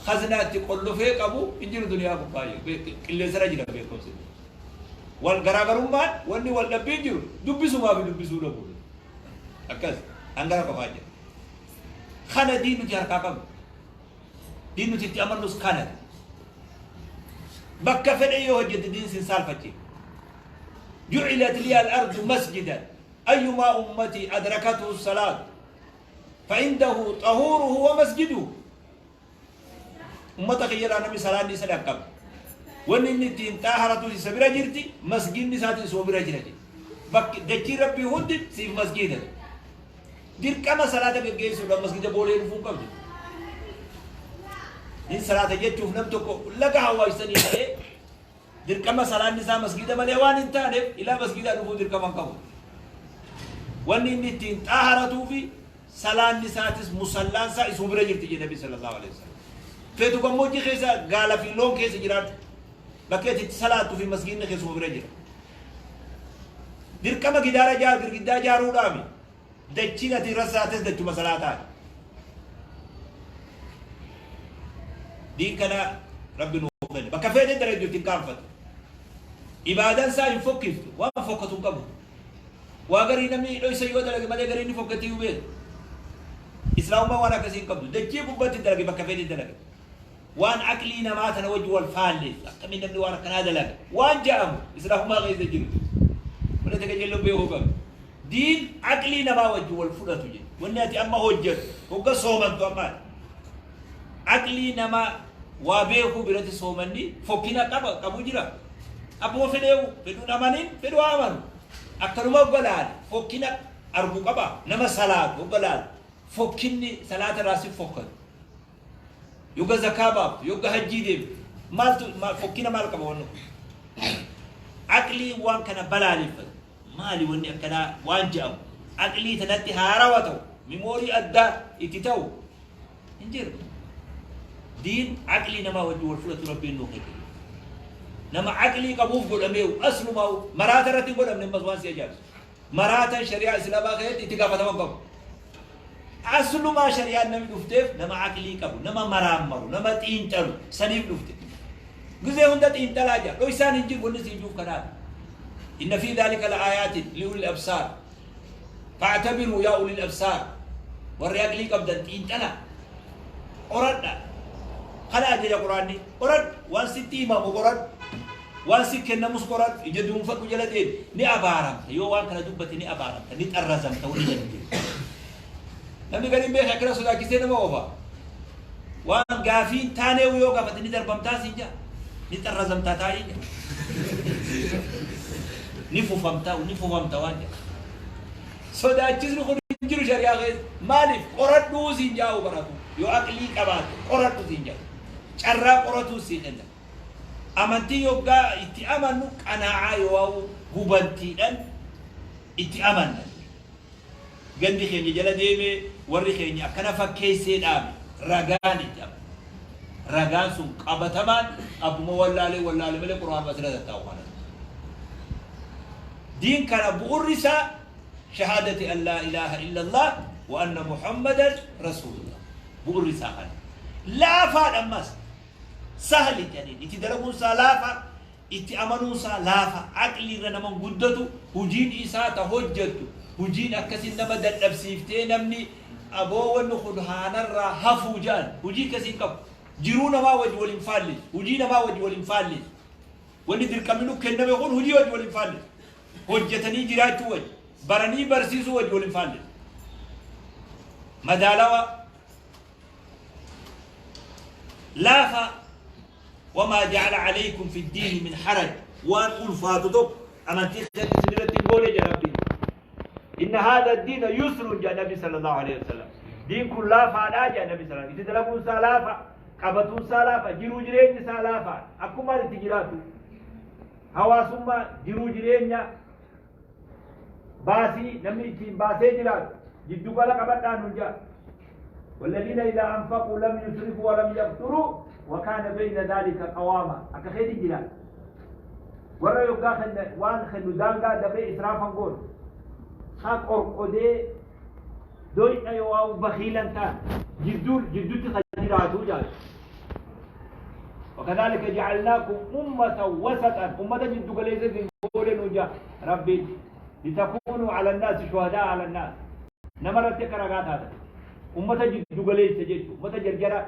khaznaatti qollofee qabu hin jiru duniyaa gubbaa qilleensarra jira beekumsi. Wal garaagarummaan wanni wal dhabbiin jiru dubbisumaa fi dubbisuu dhabuudha. Akkas hangana qofaa jira. Kana diin nuti harkaa qabnu. Diin nuti itti amannus kana. Bakka fedhe yoo hojjette diin sin saalfachiif. جعلت لي الأرض مسجدا أيما أمتي أدركته الصلاة فعنده طهوره ومسجده. Ummata kiyyarraa namni salaanni isa dhaqqabe wanni inni ittiin xaaharatu isa bira jirti, masgidni isaatiin isuma bira jira jedhe. Bakki dachii rabbii hundi siif masgida. Dirqama salaata geggeessuudhaaf masgida boolee dhufuu hin qabdu. Hin salaata jechuuf nam tokko laga hawaasanii ta'ee dirqama salaanni isaa masgida malee waan hin taaneef ilaa masgidaa dhufuu dirqama hin qabu. Wanni inni ittiin xaaharatuu fi salaanni isaatis musallaan isaa isuma bira jirti jedhe Nabi sallallahu alaihi wasallam. Feetu gammoojjii keessa gaala fi loon keessa jiraatu bakka itti salaattuu fi masgidni keessuma bira jira. Dirqama gidaara jaar girgiddaa jaaruudhaami. Dachiin ati irra salaates dachuma salaataati. Diin kana rabbi nuu kenne. Bakka feete dalagdu ittiin qaanfatu. Ibaadaan isaa hin fokkiftu. Waan fokkatu hin qabu. Waa garii namni dhoysa yoo dalage malee garii inni fokkatti hin beeku. Islaamummaa waan akkasii hin qabdu. Dachii gubbatti dalage bakka feete dalage. Waan aqlii namaa tana wajji wal faalleessu. Akkamiin namni waan akkanaa dalaga? Waan ja'amu islaamummaa keessa jiru. Wanni takka jallo beekuu qabdu. Diin aqlii namaa wajji wal fudhatu jedhe. Wanni ati amma hojjetu hogga soomantu ammaati. Aqlii namaa waa beekuu biratti soomanni fokkina qaba qabu jira. Abbuma fedheewu fedhuun amanin fedhu haa amanu. Akkanuma hogga laale fokkina argu qaba. Nama salaatu hogga laale fokkinni salaata irraa si fokkatu. Yogga zakaa baaftu, yogga hajjii deemtu maaltu fokkina maal qaba wanni kun? Aqlii waan kana balaaleffatu. Maali wanni akkanaa waan je'amu aqlii tanatti haarawa ta'u mimoorii addaa itti ta'u hin jiru. Diin aqlii namaa wajjin wal fudhatu rabbiin nuu kenne. Nama aqlii qabuuf godhamee aslumaa maraata irratti hin godhamne ammas waan si ajaa'ibsu. Maraataan shari'aa islaamaa keessatti itti gaafatama qabu. Aslumaa shari'aan namni dhufteef nama aqlii qabu, nama maraammaru, nama xiinxalu saniif dhufte. Gizee hunda xiinxalaa jira. Dhoysaan hin jiru wanni siin jiruuf kanaaf. إن في ذلك لآيات لأولي الأبصار فاعتبروا يا أولي الأبصار. Warri aqlii qabdan xiinxala qoradha. Kana ajaja quraanni qoradhu waan sitti himamu qoradhu. Waan si kennamus qoradhu, ija duunfadhu jala deemi. Ni abaaramta. Yoo waan kana dubbate ni abaaramta, ni xarrazamta wani jedhan jiru. Namni gariin beeka akkana sodaachisee nama oofa. Waan gaafii hin taaneewu yoo gaafate ni darbamtaa siin jaa. Ni xarrazamtaa taa'ii jaa. Ni fufamtaa, ni fufamta waan jedha. Sodaachisni kun hin jiru shari'aa keessa. Maaliif qoradhuu siin jaa'u baratu. Yoo aqlii qabaatte qoradhu siin jaa. Carraa qoratuu sii kenna. Amantii yoggaa itti amannu qanaa'aa yooawu hubantiidhan itti amanna. Gandi keenya jala deemee warri keenya akkana fakkeessee dhaame ragaan itti amanna. Ragaan sun qabatamaan abbuma wallaalee wallaale malee Qur'aanuma asirra tattaa'u kana. Diin kana bu'urri isaa shahaadati an laa ilaaha illallah wa anna Muhammadan rasuulullah. Bu'urri isaa kana. Laafaadha ammas. Sahli jedhaniin itti dalaguun isaa laafa, itti amanuun isaa laafa, aqlii irra nama hin guddatu, hujiin isaa ta hojjattu, hujiin akkasin nama dadhabsiiftee namni aboo wanni kun haa narraa hafuu ja'an hujii akkasii hin qabu. Jiruu namaa wajji wal hin faalleessu, hujii namaa wajji wal hin faalleessu. Wanni dirqamni nu kenname kun hujii wajji wal hin faalleessu. Hojjatanii jiraachuu wajji, baranii barsiisuu wajji wal hin faalleessu. Madaalawa Laafa wamaa ja'ala alaykum fi diini min haraj waan ulfaatu tokko amantii keessatti isin irratti hin goone jedha Rabbiin. Inna haadha diina yusrun jedha Nabi sallallahu alayhi wasallam. Diin kun laafaadha jedha Nabi sallallahu itti dalaguun isaa laafa, qabatuun isaa laafa, jiruu jireenyi isaa laafa. Akkumaan itti jiraatu hawaasummaa jiruu jireenya baasii namni ittiin baasee jiraatu jiddu gala qabadhaa nuun jedha. والذين إذا أنفقوا لم يسرفوا ولم يقتروا وكان بين ذلك قواما akka keeti jiraatu warra yoggaa kenne waan kennu daangaa dabree israafan goonu haa qorqodee doyna yoo waa'u bakiilan ta'an jidduu jiddutti kan jiraatu jaal. وكذلك جعلناكم أمة وسطا أمة جدو قليسة نجا ربي لتكونوا على الناس شهداء على الناس نمرت كرغات هذا أمة جدو قليسة جدو أمة جرجرة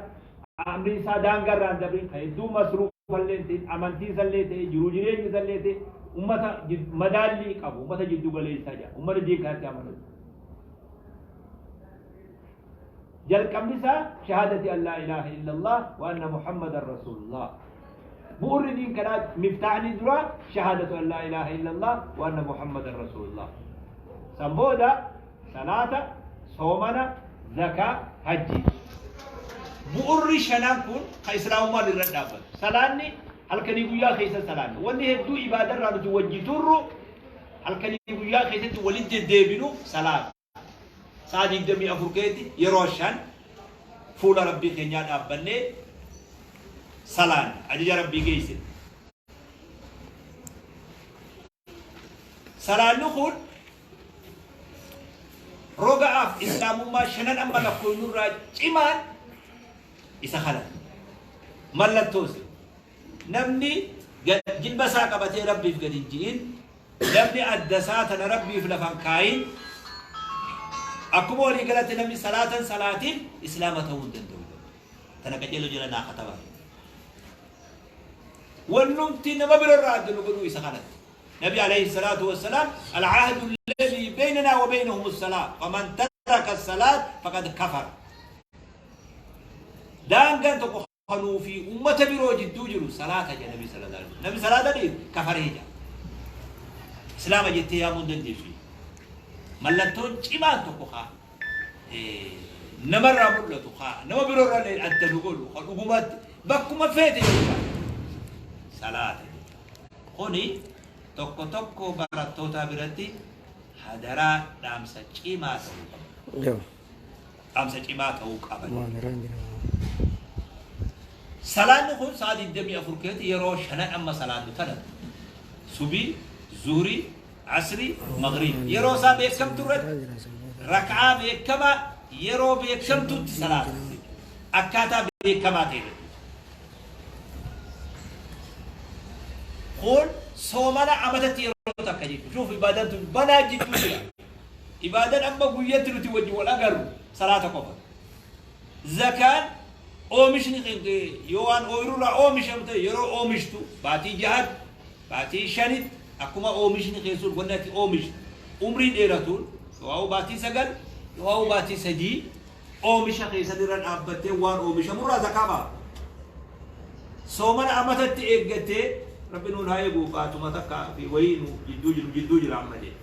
أمري سادان قران دبرين خيدو مصروف اللي أمانتي سليته جرو جرين سليته أمة مدالي قبو أمة جدو قليسة جا أمة دي كانت عملت Jalqabni isaa shahaadati an laa ilaaha illallah wa anna Muhammadan rasuulullah. Bu'urri diin kanaa miftaahni duraa shahaadatu an laa ilaaha illallah wa anna Muhammadan rasuulullah. San booda salaata, soomana, zakaa, hajji. Bu'urri shanan kun kan islaamummaan irra dhaabbatu. Salaanni halkanii guyyaa keessa salaanna. Wanni hedduu ibaadarraa nuti wajji turru halkanii guyyaa keessatti walitti deddeebinu salaata. Sa'a 24 keessatti yeroo 5 fuula Rabbii keenyaa dhaabbannee salaanna, ajaja Rabbii geessina. Salaanni kun roga'aaf islaamummaa shanan amma lakkoofnurraa cimaan isa kana. Mallattoos namni jilba isaa qabatee Rabbiif gadi hin ji'in. Namni adda isaa tana Rabbiif lafa hin kaayin, akkuma walii galatti namni salaata hin salaatin Islaama ta'uu hin danda'u. Tana qajeeloo jala naa katabaa. Wannumti nama biro irraa adda nu godhuu isa kanatti. Nabi alayhi salaatu wassalaam al-ahdu alladhi baynanaa wa baynahum as-salaat faman taraka as-salaat faqad kafara. Daangaan tokko kanuu fi ummata biroo jidduu jiru salaata jedha Nabi sallallahu alaihi wasallam. Namni salaata dhiise kafaree jedha. Islaama jettee yaamuu hin dandeessu. Mallattoon cimaan tokko kaa namarraa mul'atu kaa nama biroo irraa illee adda nu godhu ka dhugumatti bakkuma feete jechuudha. Salaata jechuudha. Kuni tokko tokko barattootaa biratti hadaraa dhaamsa cimaa ta'uu qaba. Dhaamsa cimaa ta'uu qaba. Salaanni kun sa'a 24 keessatti yeroo shanan amma salaannu tana subii, zuhrii, asrii, magriib yeroo isaa beekamtu irratti raka'aa beekamaa yeroo beekamtutti salaata akkaataa beekamaa ta'e irratti. Kun soomana amatatti yeroo takka jechuudha. Shuuf ibaadaan tun banaa jidduu jira. Ibaadan amma guyyatti nuti wajji wal agarru salaata qofa. Zakaan oomishni kenkee yoo waan ooyiruu irraa oomishamu ta'e yeroo oomishtu baatii jahatti Baatii shanitti akkuma oomishni keessuun wanni ati oomishtu umrii dheeratuun yoo baatii 9 yoo baatii 3 oomisha keessan irra dhaabbattee waan oomishamurraa zakaa ba'a. Soomana amatatti eeggattee Rabbi nuun haa eegu baatuma takka fi wayii nu jidduu jiru jidduu jira amma jedhe.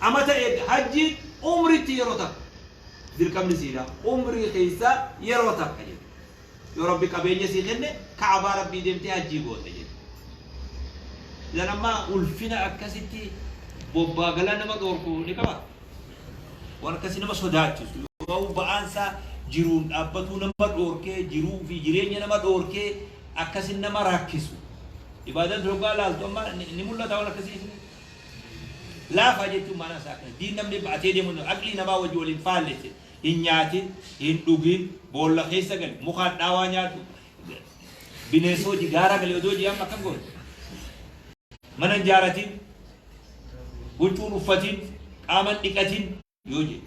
Amata eegga hajjiin umritti yeroo takka dirqamni siidha umrii keessa yeroo takka jedhe. Yoo Rabbi qabeenya sii kenne Ka'abaa Rabbii deemtee hajjii goota jedhe. Idan amma ulfina akkasitti bobbaa galaa nama dhoorku ni qaba. Waan akkasii nama sodaachisu yoo ba'aansaa jiruun dhaabbatuu nama dhoorkee jiruu fi jireenya nama dhoorkee akkasin nama rakkisu. Ibaadaan hoggaa laaltu amma ni mul'ata waan akkasii isin. Laafaa jechuun maanaa isaa akkana. Diin namni ba'atee deemu aqlii namaa wajji waliin faallesse. Hin nyaatin, hin dhugin, boolla keessa gali, mukaan dhaawaa nyaadhu, bineensa hojii gaara gali odoo jee amma akkam goote. Mana hin jaaratin, huccuun uffatin, qaama hin dhiqatin yoo jee.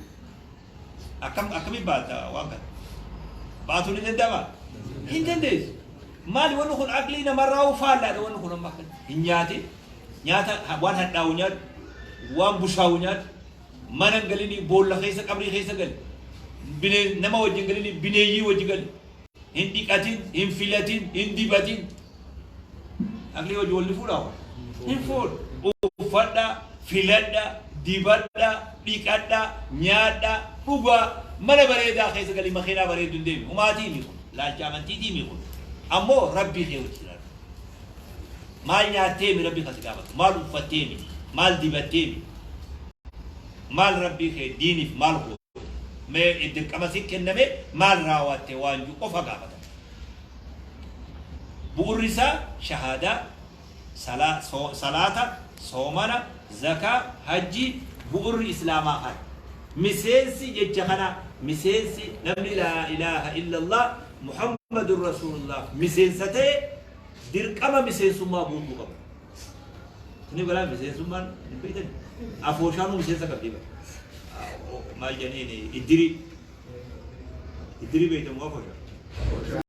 Akkam akkamiin baata waan kana? Baatuu ni danda'ama? Hin dandeessu. Maali wanni kun aqlii namarraa faallaadha wanni kun amma akkana. Hin nyaatin, nyaata waan hadhaa'u nyaadhu, waan bushaa'u nyaadhu, mana hin galinii boolla keessa qabrii keessa gali. Bineen nama wajjin galinii bineeyyii wajji gali. Hin dhiqatin, hin filatin, hin dibatin. Aqlii wajji wal ni fuudhaa? Hin fuudhu. Uffadhaa, filadhaa, dibadhaa, dhiqadhaa, nyaadhaa, dhugaa, mana bareedaa keessa gali makiinaa bareeddu hin deemi. Humaatii mi kun? Laalcha amantiitii mi kun? Ammoo Rabbii kee wajji jiraadhu. Maal nyaattee mi Rabbi kan si gaafatu? Maal uffattee mi? Maal dibattee mi? Maal Rabbii kee diiniif maal goote? Mee dirqama si kenname maal raawwatte waan jiru qofa gaafata. Bu'urri isaa shahaadaa, salaata, soomana, zakaa, hajjii bu'urri islaamaa kana. Miseensi jecha kana miseensi namni laa ilaaha illallah Muhammadun Rasuulullah miseensa ta'e dirqama miseensummaa guutuu qaba. Isin galaa miseensummaan hin beektan afooshaanuu miseensa qabdi bara. Maal jedhaniin iddirii. Iddirii beektamu afooshaa.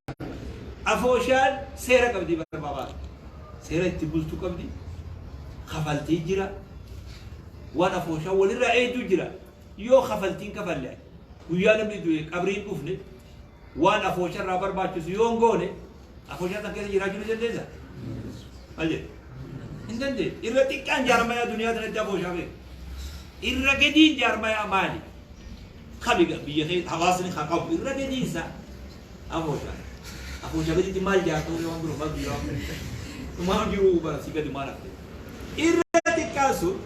Afooshaan seera qabdi barbaabaa. Seera itti bultu qabdi. Kafaltii jira. Waan afooshaa walirraa eedduu jira. Yoo kafaltiin kafalle guyyaa namni du'e qabriin dhufne waan afoosha irraa barbaachisu yoo hin goone afooshaa san keessa jiraachuu ni dandeessa? Maal jedhe? Hin dandeessu. Irra xiqqaan jaarmayaa duniyaa tanatti afooshaa beeku. Irra gadiin jaarmayaa maali? Kami biyya keessa hawaasni haa qabu irra gadiin isaa afooshaa. Afooshaa gaditti maal jaartuu waan biroo maal jira? Maal jiru bara si gadi maal hafte? Irra xiqqaan sun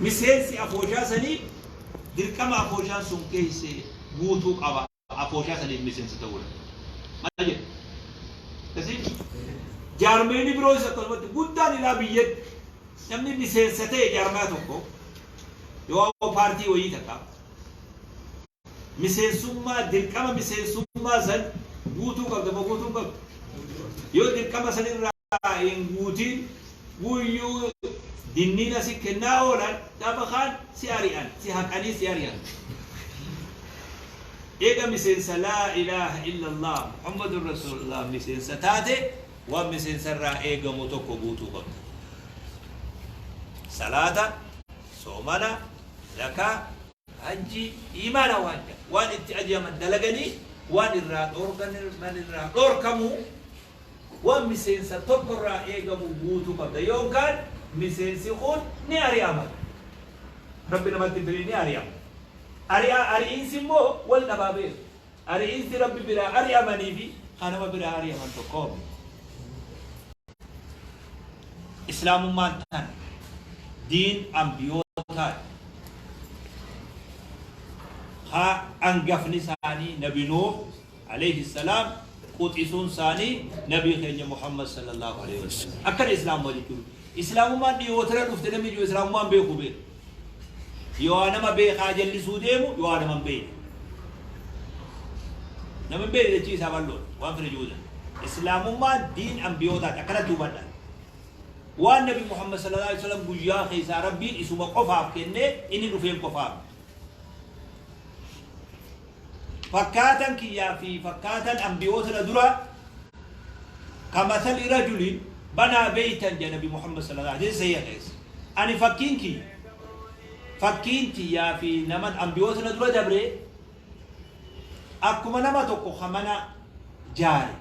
miseensi afooshaa sanii dirqama afooshaan sun keesse guutuu qaba. Afooshaa saniif miseensa ta'uudha. Maal jedha? Akkasii jaarmeeni biroos akkasumatti guddaan ilaa biyyatti namni miseensa ta'e jaarmaya tokko yoo paartii wayii takka miseensummaa dirqama miseensummaa san guutuu qabda moo guutuu hin qabdu? Yoo dirqama san irraa hin guutiin guyyuu dinniina si kennaa oolan gaafa kaan si ari'an si haqanii si ari'an. Eega miseensa laa ilaaha illallah Muhammadun Rasuulullah miseensa taate waan miseensa irraa eegamu tokko guutuu qabda. Salaata, soomana, zakaa, hajjii, iimaana waan jedha. Waan itti ajajaman dalaganii waan irraa dhoorgan irraa dhoorkamuu waan miseensa tokko irraa eegamu guutuu qabda. Yookaan miseensi kun ni ari'ama. Rabbi namatti hin fidin ni ari'ama. Ari'a ari'iinsi immoo wal dhabaa beeku. Ari'iinsi Rabbi biraa ari'amanii fi kan nama biraa ari'aman tokko miti. Islaamummaan tana diin ambiyootaati. Haa angafni isaanii Nabi Nuuh alayhi salaam quxisuun isaanii Nabii keenya Muhammad sallallahu alayhi wasallam. Akkana Islaamummaa jechuun. Islaamummaan dhiyootana dhufte namni jiru Islaamummaan beeku beeku. Yoo nama beekaa jallisuu deemu yoo nama hin beekne. Nama hin beekne jechii isaa bal'oodha. Waan fedhe jiru Islaamummaan diin ambiyootaati. Akkanatti hubadha. Waan Nabi Muhammad sallallahu alaihi wasallam guyyaa keessaa Rabbiin isuma qofaaf kennee inni dhufeen qofaaf. Fakkaatan kiyyaa fi fakkaatan ambiyoota na dura kamathali rajulin Banaa beeytan jedha Nabi Muhammad sallallahu alaihi wasallam keessa. Ani fakkiin kiyya, fakkiin tiyyaa fi nama ambiyoota na dura dabree akkuma nama tokko ka mana jaare,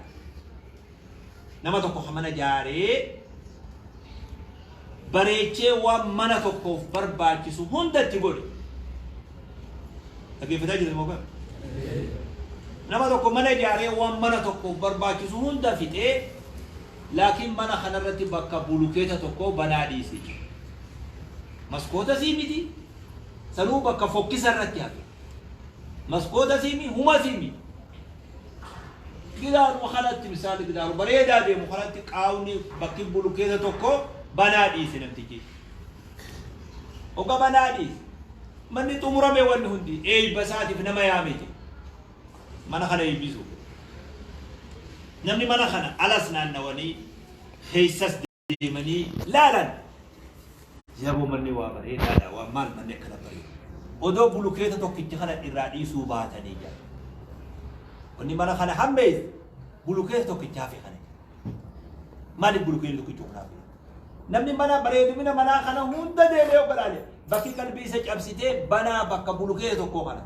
nama tokko ka mana jaaree bareechee waan mana tokkoof barbaachisu hunda itti godhe. Dhaggeeffataa jirtan moo? Nama tokko mana ijaaree waan mana tokkoof barbaachisu hunda fixee, laakiin mana kanarratti bakka bulukeeta tokko banaa dhiise. Maskoota sii miti, sanuu bakka fokkisa irratti hafe. Maskoota sii mi, huma sii miti. Gidaaruma kanatti, misaali gidaaru bareedaa deemu kanatti, qaawni bakki bulukeeta tokko banaa dhiise namtichi. Oga banaa dhiise. Manni xumurame, wanni hundi, eeyba isaatiif nama yaamete. Mana kana eebbisu. Namni mana kana alas naannawanii keessas deemanii laalan. Yaboo, manni waa bareedaadha, waan maal manni akkana bareedu. Odoo bulukeeta tokkicha kana irraa dhiisuu baatanii jira. Wanni mana kana hammeessu bulukeeta tokkichaa fi kana. Maaliif bulukeeta tokkicha kana hafe? Namni mana bareedumina manaa kana hunda deemee yoo galaale, bakki qalbii isa cabsitee banaa bakka bulukeeta tokkoo kana.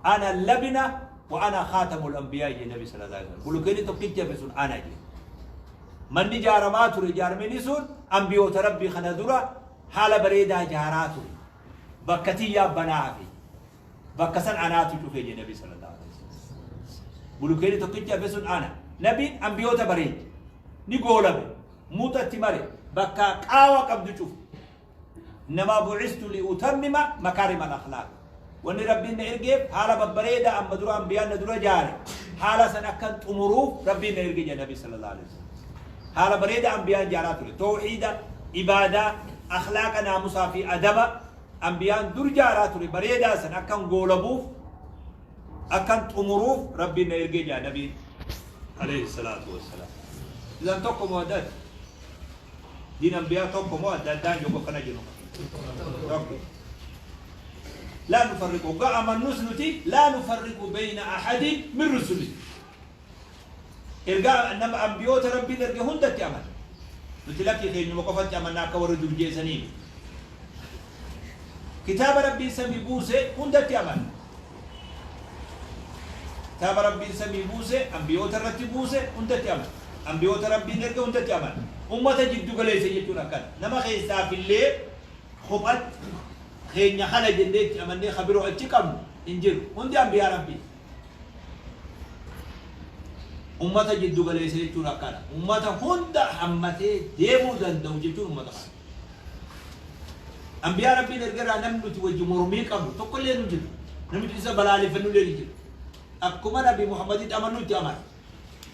أنا اللبنة وأنا خاتم الأنبياء jedhe Nabi صلى الله عليه وسلم. Bulukeetni tokkicha hafe sun ana jedhe. Manni ijaaramaa ture, ijaarmini sun ambiyoota Rabbii kana dura haala bareedaa ijaaraa ture. Bakka tiyyaa banaa hafe. Bakka san anaatu cufe jedhe Nabi صلى الله عليه وسلم. Bulukeetni tokkicha hafe sun ana. Nabiin ambiyoota bareeche. Ni goolabe. Muuxatti mare. Bakka qaawa qabdu cufe. إنما بعثت لأتمم مكارم الأخلاق. Wanni Rabbiin na ergeef haala babbareedaa amma dura ambiyaan na dura jaare, haala san akkan xumuruuf Rabbiin na erge jedhe Nabi صلى الله عليه وسلم. Haala bareedaa ambiyaan jaaraa ture. Tawxiida, ibaadaa, akhlaaqa, naamusaa fi adaba ambiyaan dur jaaraa ture bareedaa san akkan goolabuuf, akkan xumuruuf Rabbiin na erge jedhe Nabiin عليه الصلاة والسلام. إذن tokko moo adda adda? Diin ambiyaa tokko moo adda addaan yookaan kana jennu? Tokko. لا نفرق وقع أمنوس نتي لا نفرق بين أحد من رسله. Ergaa nama ambiyoota Rabbiin erge hundatti aman. Nuti lakkii keenyuma qofatti amannaa akka warri dur jeesanii. Kitaaba Rabbiin samii buuse hundatti aman. Kitaaba Rabbiin samii buuse, ambiyoota irratti buuse hundatti aman. Ambiyoota Rabbiin erge hundatti aman. Ummata jiddu galeessa jechuun akkana. Nama keessaafillee kophatti keenya kana jennee itti amannee kabiroo achi qabnu hin jiru. Hundi ambiyaa Rabbii. Ummata jiddu galeessa jechuun akkana. Ummata hunda hammatee deemuu danda'u jechuun ummata kana. Ambiyaa Rabbiin ergarraa namni nuti wajji mormii qabnu tokkollee nu jiru. Namni isa balaaleffannu illee ni jiru. Akkuma Nabi Muhammaditti amannu itti amana.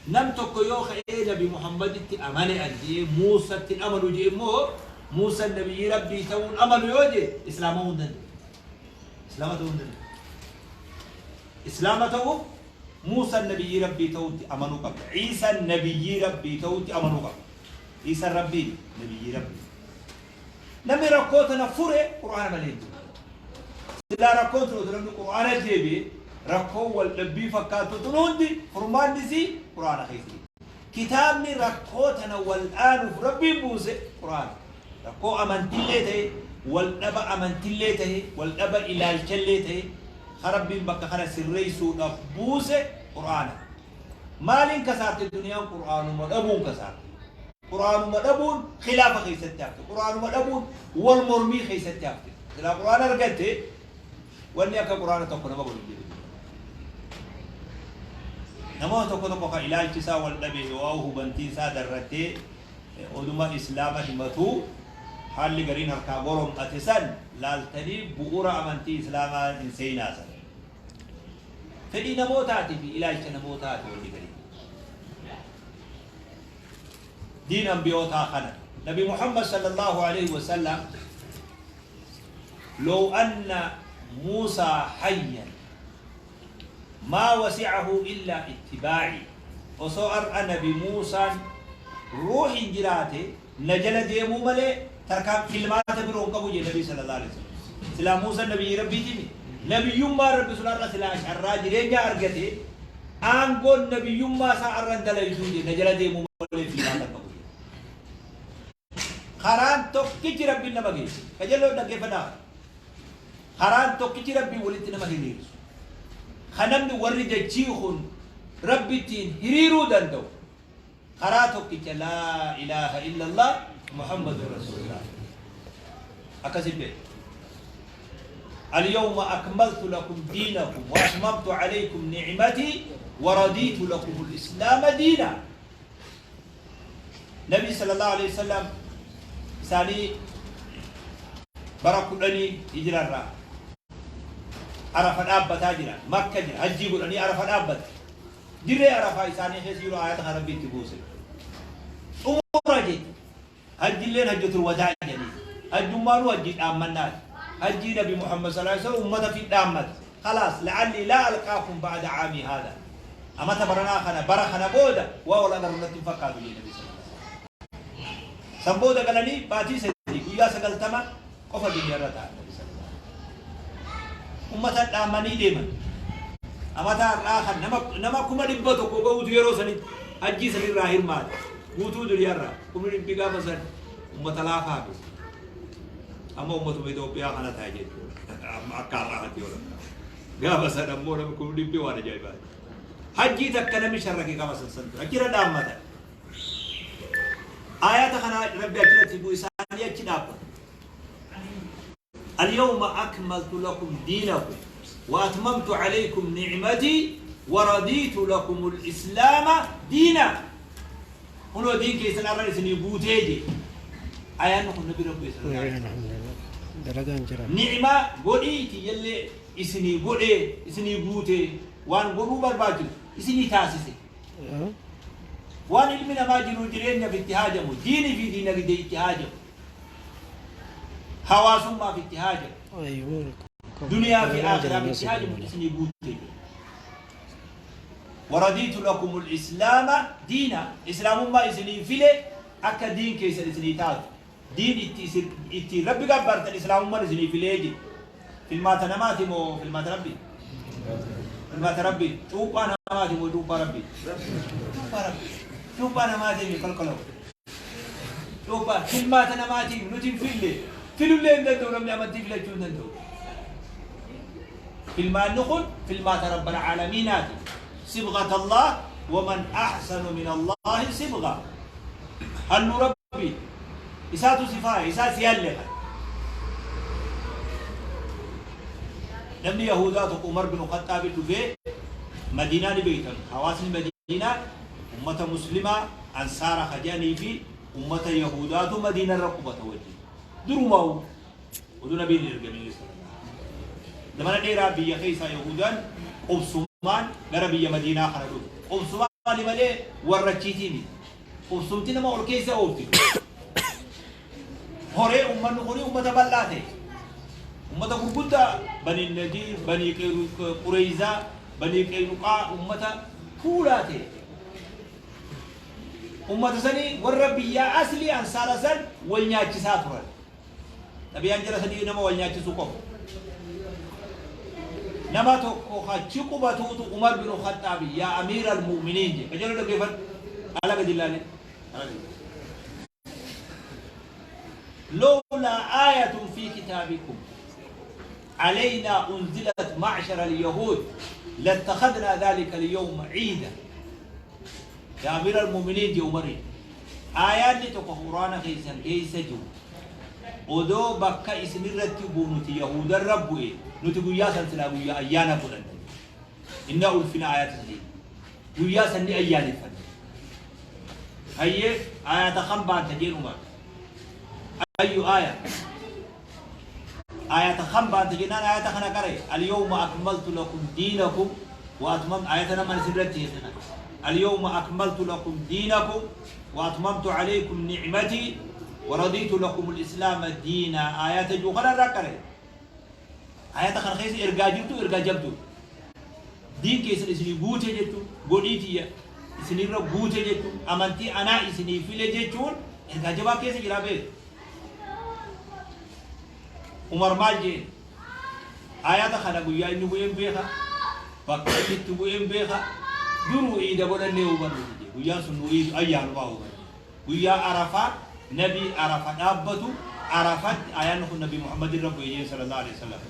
Nam tokko yoo ka'ee Nabi Muhammaditti amane an jee, Muusatti amanu jee immoo, Muusaan nabiyyi Rabbii ta'uun amanu yoo jee, Islaama hin danda'u. Islaama ta'uu hin danda'u. Islaama ta'uuf Muusaan nabiyyi Rabbii ta'uutti amanuu qabda. Iisaan nabiyyi Rabbii ta'uutti amanuu qabda. Iisaan Rabbii nabiyyi Rabbii. Namni rakkoo tana fure Qur'aana malee hin jiru. Silaa rakkoon tun otoo namni Qur'aana deebi'e, rakkoo wal dhabbii fakkaattu tun hundi furmaanni isii Qur'aana keessa jira. Kitaabni rakkoo tana wal dhaanuuf Rabbiin buuse Qur'aana. Rakkoo amantillee ta'e, wal dhaba amantillee ta'e, wal dhaba ilaalchallee ta'e, ka Rabbiin bakka kana sirreessuudhaaf buuse Qur'aana. Maaliin kasaarte duniyaan? Qur'aanuma dhabuun kasaarte. Qur'aanuma dhabuun khilaafa keessatti hafte. Qur'aanuma dhabuun wal mormii keessatti hafte. Silaa Qur'aana argatte, wanni akka Qur'aana tokko nama godhu jiru. Namoota tokko tokko kan ilaalchi isaa wal dhabe yoo hubantiin isaa darrattee oduma Islaama himatu haalli gariin harkaa gorom'ate san laaltanii bu'uura amantii Islaamaa hin seenaa san. Fedhii namootaatii fi ilaalcha namootaati wanni garii. Diin ambiyootaa kana. Nabi Muhammad صلى الله عليه وسلم لو أن موسى حيا ما وسعه إلا اتباعي. Osoo har'a Nabi Muusaan ruuhin jiraate, na jala deemuu malee tarkaan filmaata biroo hin qabu jedhe Nabi صلى الله عليه وسلم. Silaa Muusaan nabiyyi Rabbiitimi. Nabiyyummaan Rabbi sun har'a silaa carraa jireenyaa argate. Aangoon nabiyyummaa isaa arran dalaysuu je na jala deemuu malee fiiraa kan qabu. Karaan tokkichi Rabbiin nama geessu. Kajeelloo dhaggeeffadhaa. Karaan tokkichi Rabbiin walitti nama hiriirsu. Kan namni warri dachii kun Rabbittiin hiriiruu danda'u. Karaa tokkicha laa ilaaha illallah Muhammadun Rasuulullah. Akkasi beeku. اليوم أكملت لكم دينكم وأتممت عليكم نعمتي ورضيت لكم الإسلام دينا. نبي صلى الله عليه وسلم isaanii bara 10 hijirarraa Arafa dhaabbataa jira. Makka jira. Hajjii godhanii Arafa dhaabbata. Dirree Arafaa isaanii keessa jiru ayata kan Rabbi itti buuse. Xumura jechuudha. Hajjilleen hajjatul wadaa jedhanii. Hajjummaanuu hajjii dhaammannaati. Hajjii Nabi Muhammad صلى الله عليه وسلم ummata fi dhaammata. خلاص لعلي لا ألقاكم بعد عامي هذا. Amata baranaa kana bara kana booda waa wal agarru natti hin fakkaatu jedhe Nabi صلى الله عليه وسلم. San booda galanii baatii 3 guyyaa 90 qofa duniyaarra ta'an Nabi صلى الله عليه وسلم. Ummata dhaammanii deeman. Amata har'aa kan nama 100,000 gahuutu yeroo sanitti hajjii sanirraa hirmaate. Guutuu duniyaarraa 100,000 gaafa san ummata laafaa miti. Amma ummatuma Itoophiyaa kana ta'a jechuudha. Amma akka har'aatti yoo lakkaa'u. Gaafa san ammoo namni 100,000 waan ajaa'ibaati. Hajjii takka namni sharrake qaba san san ture. Achirra dhaammatan. Ayata kana Rabbi achirratti bu'u isaanii achi dhaabbata. اليوم أكملت لكم دينكم وأتممت عليكم نعمتي ورضيت لكم الإسلام دينا. Kunoo diin keessan arra isinii guutee je. Ayaan kun Nabi Rabbi Dalagaan jira. Ni'maa godhii tiyyallee isinii godhee isinii guutee waan godhuu barbaachisu isinii taasise. Waan ilmi namaa jiruu jireenyaaf itti haajamu, diinii fi diinagdee itti haajamu, hawaasummaaf itti haajamu, duniyaa fi aakhiraaf itti haajamu isinii guutee. ورضيت لكم الإسلام دينا. Islaamummaa isinii file akka diin keessan isinii taatu. Diin itti Rabbi gabbartan islaamummaan isinii filee jedhe. Filmaata namaati moo filmaata Rabbi? Filmaata Rabbi. Cuuphaa namaati moo cuuphaa Rabbi? Cuuphaa Rabbi. Cuuphaa namaatii qalqaloo. Cuuphaa filmaata namaatii nuti hin fille. Filullee hin danda'u, namni amantii filachuu hin danda'u. Filmaanni kun filmaata رب العالمين aati. صبغة الله ومن أحسن من الله صبغة. Halluu Rabbi isaatu si faaya, isaa si halle. Namni Yahudaa tokko Umar bin Khaxxaabi dhufee Madiinaa ni beektan. Hawaasni Madiinaa ummata Muslimaa Ansaara hajanii fi ummata Yahudaatu Madiina irra qubata wajjin. Durumaa oduu nabiin hin ergamin. Zamana dheeraa biyya keessaa Yahudaan qubsumaan gara biyya Madiinaa kana dhufe. Qubsumaan malee warra achiitii miti. Qubsumti nama ol keessa oofti. Horee uummanni kuni uummata bal'aa ta'e. Uummata gurguddaa Bani Nadiir, Bani Qureyzaa, Bani Qeynuqaa uummata fuulaa ta'e. Uummata sanii warra biyyaa aslii Ansaara san wal nyaachisaa turan. Xabiyaan jara sanii nama wal nyaachisuu qofa. Nama tokko achi qubatuutu Umar bin Khaxxaabi يا أمير المؤمنين je. Kajeeloo dhaggeeffadhu. Haala gadi ilaalee. لولا آية في كتابكم علينا أنزلت معشر اليهود لاتخذنا ذلك اليوم عيدا. يا أمير المؤمنين je Umari. Aayaanni tokko Quraana keessan keessa jiru. Odoo bakka isinirratti bu'u nuti Yahudarra bu'e, nuti guyyaa san silaa guyyaa ayyaana godhanna. Inna ulfina ayata sadii. Guyyaa san ni ayyaaneffanna. Hayyee, ayata kam baanta jeen Umar. أي آية؟ آية kam baanta jennaan ayata kana qare. اليوم أكملت لكم دينكم وأتممت آية nama sirratti. اليوم أكملت لكم دينكم وأتممت عليكم نعمتي ورضيت لكم الإسلام دينا. آيات جو kana irraa qare. Ayata kana keessa ergaa jirtu, ergaa jabdu. Diin keessan isinii guute jechuun, godhiitiyya isinirra guute jechuun, amantii anaa isinii file jechuun ergaa jabaa keessa jira beeku. Umar maal jeen? Ayata kana guyyaa inni bu'een beeka, bakka inni itti bu'een beeka. Duruu iida godhannee hubannu dide. Guyyaan sun nu iidu ayyaanumaa hubanne. Guyyaa Arafaa nabii Arafa dhaabbatu Arafatti ayaanni kun Nabi Muhammad irra bu'e jeen sallallahu alaihi wasallam.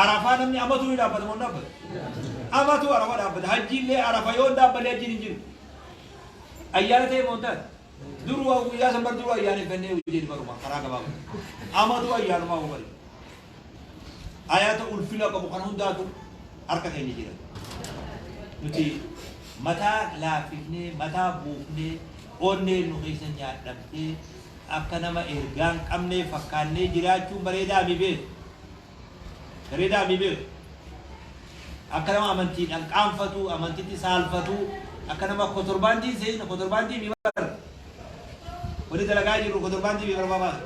Arafaa namni amatuu ni dhaabbata moo hin dhaabbatu? Amatuu Arafa dhaabbata. Hajjiillee Arafa yoo hin dhaabbanne hajjiin hin jiru. Ayyaana ta'e moo hin taate? Duruu guyyaa san bar duruu ayyaaneffannee hojii baruma karaa gabaabaa. Amatuu ayyaanumaa hubanne. Ayata ulfina qabu kan hundaatu harka keenya jira. Nuti mataa laaffifnee, mataa buufnee, onnee nu keessa nyaadhamtee akka nama ergaa hin qabnee fakkaannee jiraachuun bareedaa mi beeku. Bareedaa mi beeku. Akka nama amantiidhaan qaanfatu, amantitti saalfatu, akka nama kotorbaandii seena, kotorbaandii mi bara. Wani dalagaa jirru kotorbaandii mi barbaada.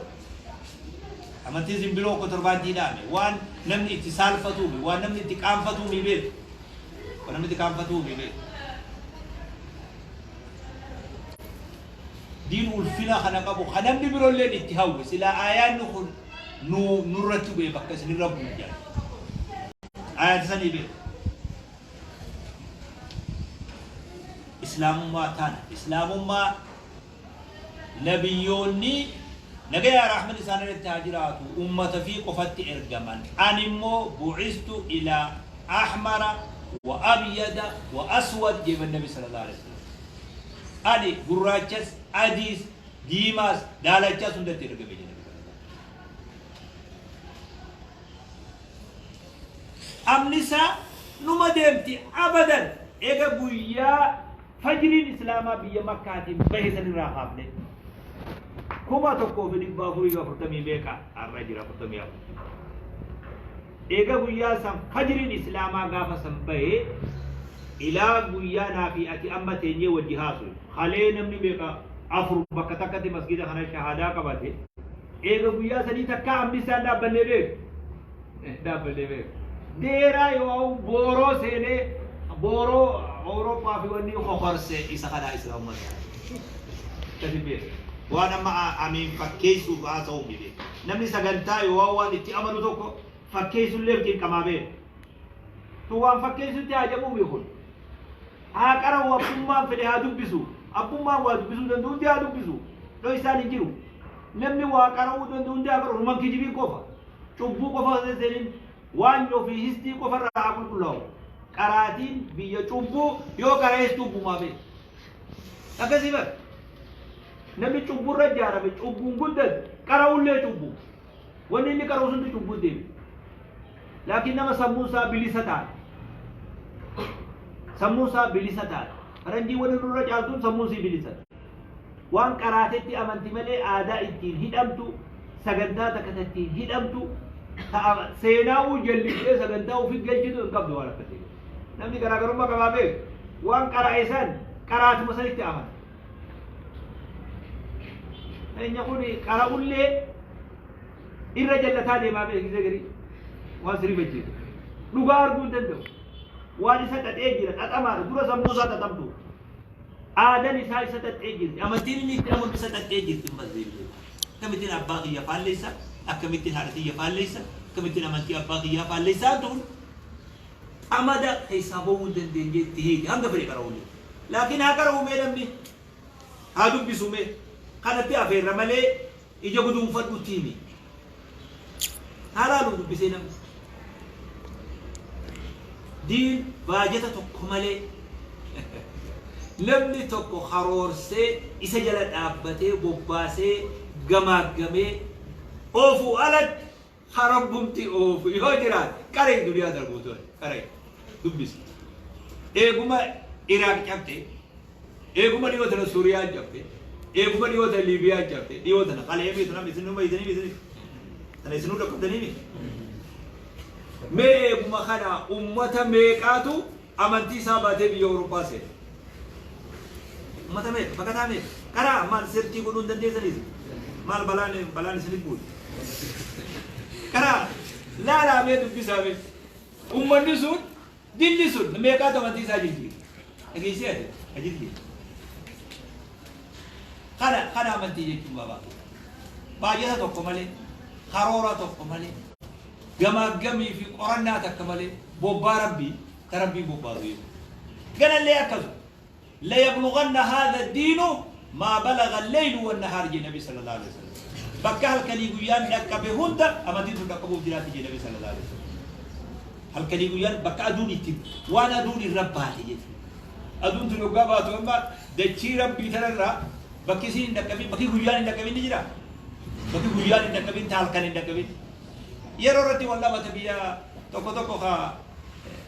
Amantiin simbiroo kotorbaandii dhaame. Waan namni itti saalfatuumi, waan namni itti qaanfatuumi beeku. Waan namni itti qaanfatuumi beeku. Diin ulfina kana qabu kan namni biroolleen itti hawwe silaa aayaanni kun nu nurratti bu'e bakka isinirra bu'u jedha. Aayaata sanii beeku. Islaamummaa tana. Islaamummaa nabiyyoonni nagayaa rahman isaan irratti haa jiraatu ummata fi qofatti ergaman. Ani immoo bu'istu ilaa ahmara wa abyada wa aswad jedhan Nabi sallallahu alaihi wasallam. Ani gurraachas, adiis, diimaas, daalachaas hundatti ergame jedhe Nabi sallallahu alaihi wasallam. Amni isaa numa deemti abadan eega guyyaa fajriin islaamaa biyya Makkaatiin bahe sanirraa kaafne 1440 meeqa har'a jira 44. Eega guyyaa san fajriin islaamaa gaafa san bahe ilaa guyyaa naa fi ati amma teenyee wajji haasu halee namni meeqa afur bakka takkatti masgida kana shahaadaa qabate eega guyyaa sanii takkaa amni isaan dhaabbannee beeku dhaabbannee beeku deeraa yoo booroo seenee booroo Awurooppaa fi wanni kokorse isa kanaa islaamummaa akkasi beeku waan amma amiin fakkeessuuf haasa'uu mi beeku namni sagantaa yoo waan itti amanu tokko fakkeessullee dirqamaa beeku tu waan fakkeessutti haajamuu mi kun haa qara'u abbummaan fedhe haa dubbisu abbummaan waa dubbisuu danda'u hundi haa dubbisu dhoysaan hin jiru namni waa qara'uu danda'u hundi haa qara'u ruman kijibiin qofa cubbuu qofa seenin waan ofii histii qofa irraa haa qulqullaa'u qaraatiin biyya cubbuu yoo qara'ees cubbumaa beeku akkasii bara namni cubburra ijaarame cubbuun guddate qara'ullee cubbuu wanni inni qara'u suntu cubbuu deeme laakiin nama sammuun isaa bilisa taate sammuun isaa bilisa taate faranjii wanni nurra caaltuun sammuun isii bilisa waan qaraatetti amanti malee aadaa ittiin hidhamtu sagantaa takka ittiin hidhamtu seenaawuu jallisee sagantaa ofii galchitu hin qabdu waan akkasii namni garaagarummaa qabaa beeku waan qara'e san qaraatuma sanitti amana Enya kun qara'ullee irra jallataa deemaa beeksisee garii waan sirrii fachiisu. Dhugaa arguu hin danda'u. Waan isa xaxee jira xaxamaadha dura sammuu isaa xaxamtu. Aadaan isaa isa xaxee jirti. Amantiin inni itti amanu isa xaxee jirti ammas deebi'ee. Akkamittiin abbaa kiyya faalleessa? Akkamittiin haadha tiyya faalleessa? Akkamittiin amantii abbaa kiyyaa faalleessaa tuun amada keessaa bahuu hin dandeenye itti hiiti hanga fedhe qara'ullee. Laakiin haa qara'u mee namni haa dubbisu mee kanatti afeerra malee ija guduunfadhutti himi. Haa laalu dubbisee namni. Diin baajata tokko malee namni tokko karoorsee isa jala dhaabbatee bobbaasee gamaaggamee oofu alatti harabbumti oofu yoo jiraate qaree duniyaa darbuutu qaree dubbisi. Eeguma Iraaq cabte, eeguma dhiyoo tana Suuriyaa cabte, eeguma dhiyoo tana Liibiyaa cabte, dhiyoo tana qalee beektu namni isin numa itanii isin tana isinuu dhaqqabdanii mi? Mee eeguma kana ummata meeqaatu amantii isaa baatee biyya Awurooppaa seene? Ummata meeqa? Baqataa meeqa? Karaa maal sirtii godhuu hin dandeessanis? Maal balaan balaan isinit buute? Karaa laalaa mee dubbisaa mee? Ummanni sun dilli sun meeqaatu amantii isaa jijjiire? Dhageessee ati ka jijjiire. Kana kana amantii jechuun baabaa. Baajata tokko malee, karoora tokko malee, gamaaggamii fi qorannaa takka malee bobbaa rabbii ta rabbiin bobbaasu jechuudha. Ganallee akkasuma. Layablughanna haadha diinu maa balagha alleylu wannahaar jee Nabi sallallahu alaihi wasallam. Bakka halkanii guyyaan dhaqqabe hunda amantiin tun dhaqqabuuf jiraatti jee Nabi sallallahu alaihi wasallam. Halkanii guyyaan bakka aduun itti waan aduun irra baate jechuudha. Aduun tun yoggaa baatu amma dachii Rabbii tanarraa bakki isiin hin dhaqqabin, bakki guyyaan hin dhaqqabin ni jira. Bakki guyyaan hin dhaqqabin, ta halkan hin dhaqqabin. Yeroo irratti wal dhabata biyya tokko tokko ka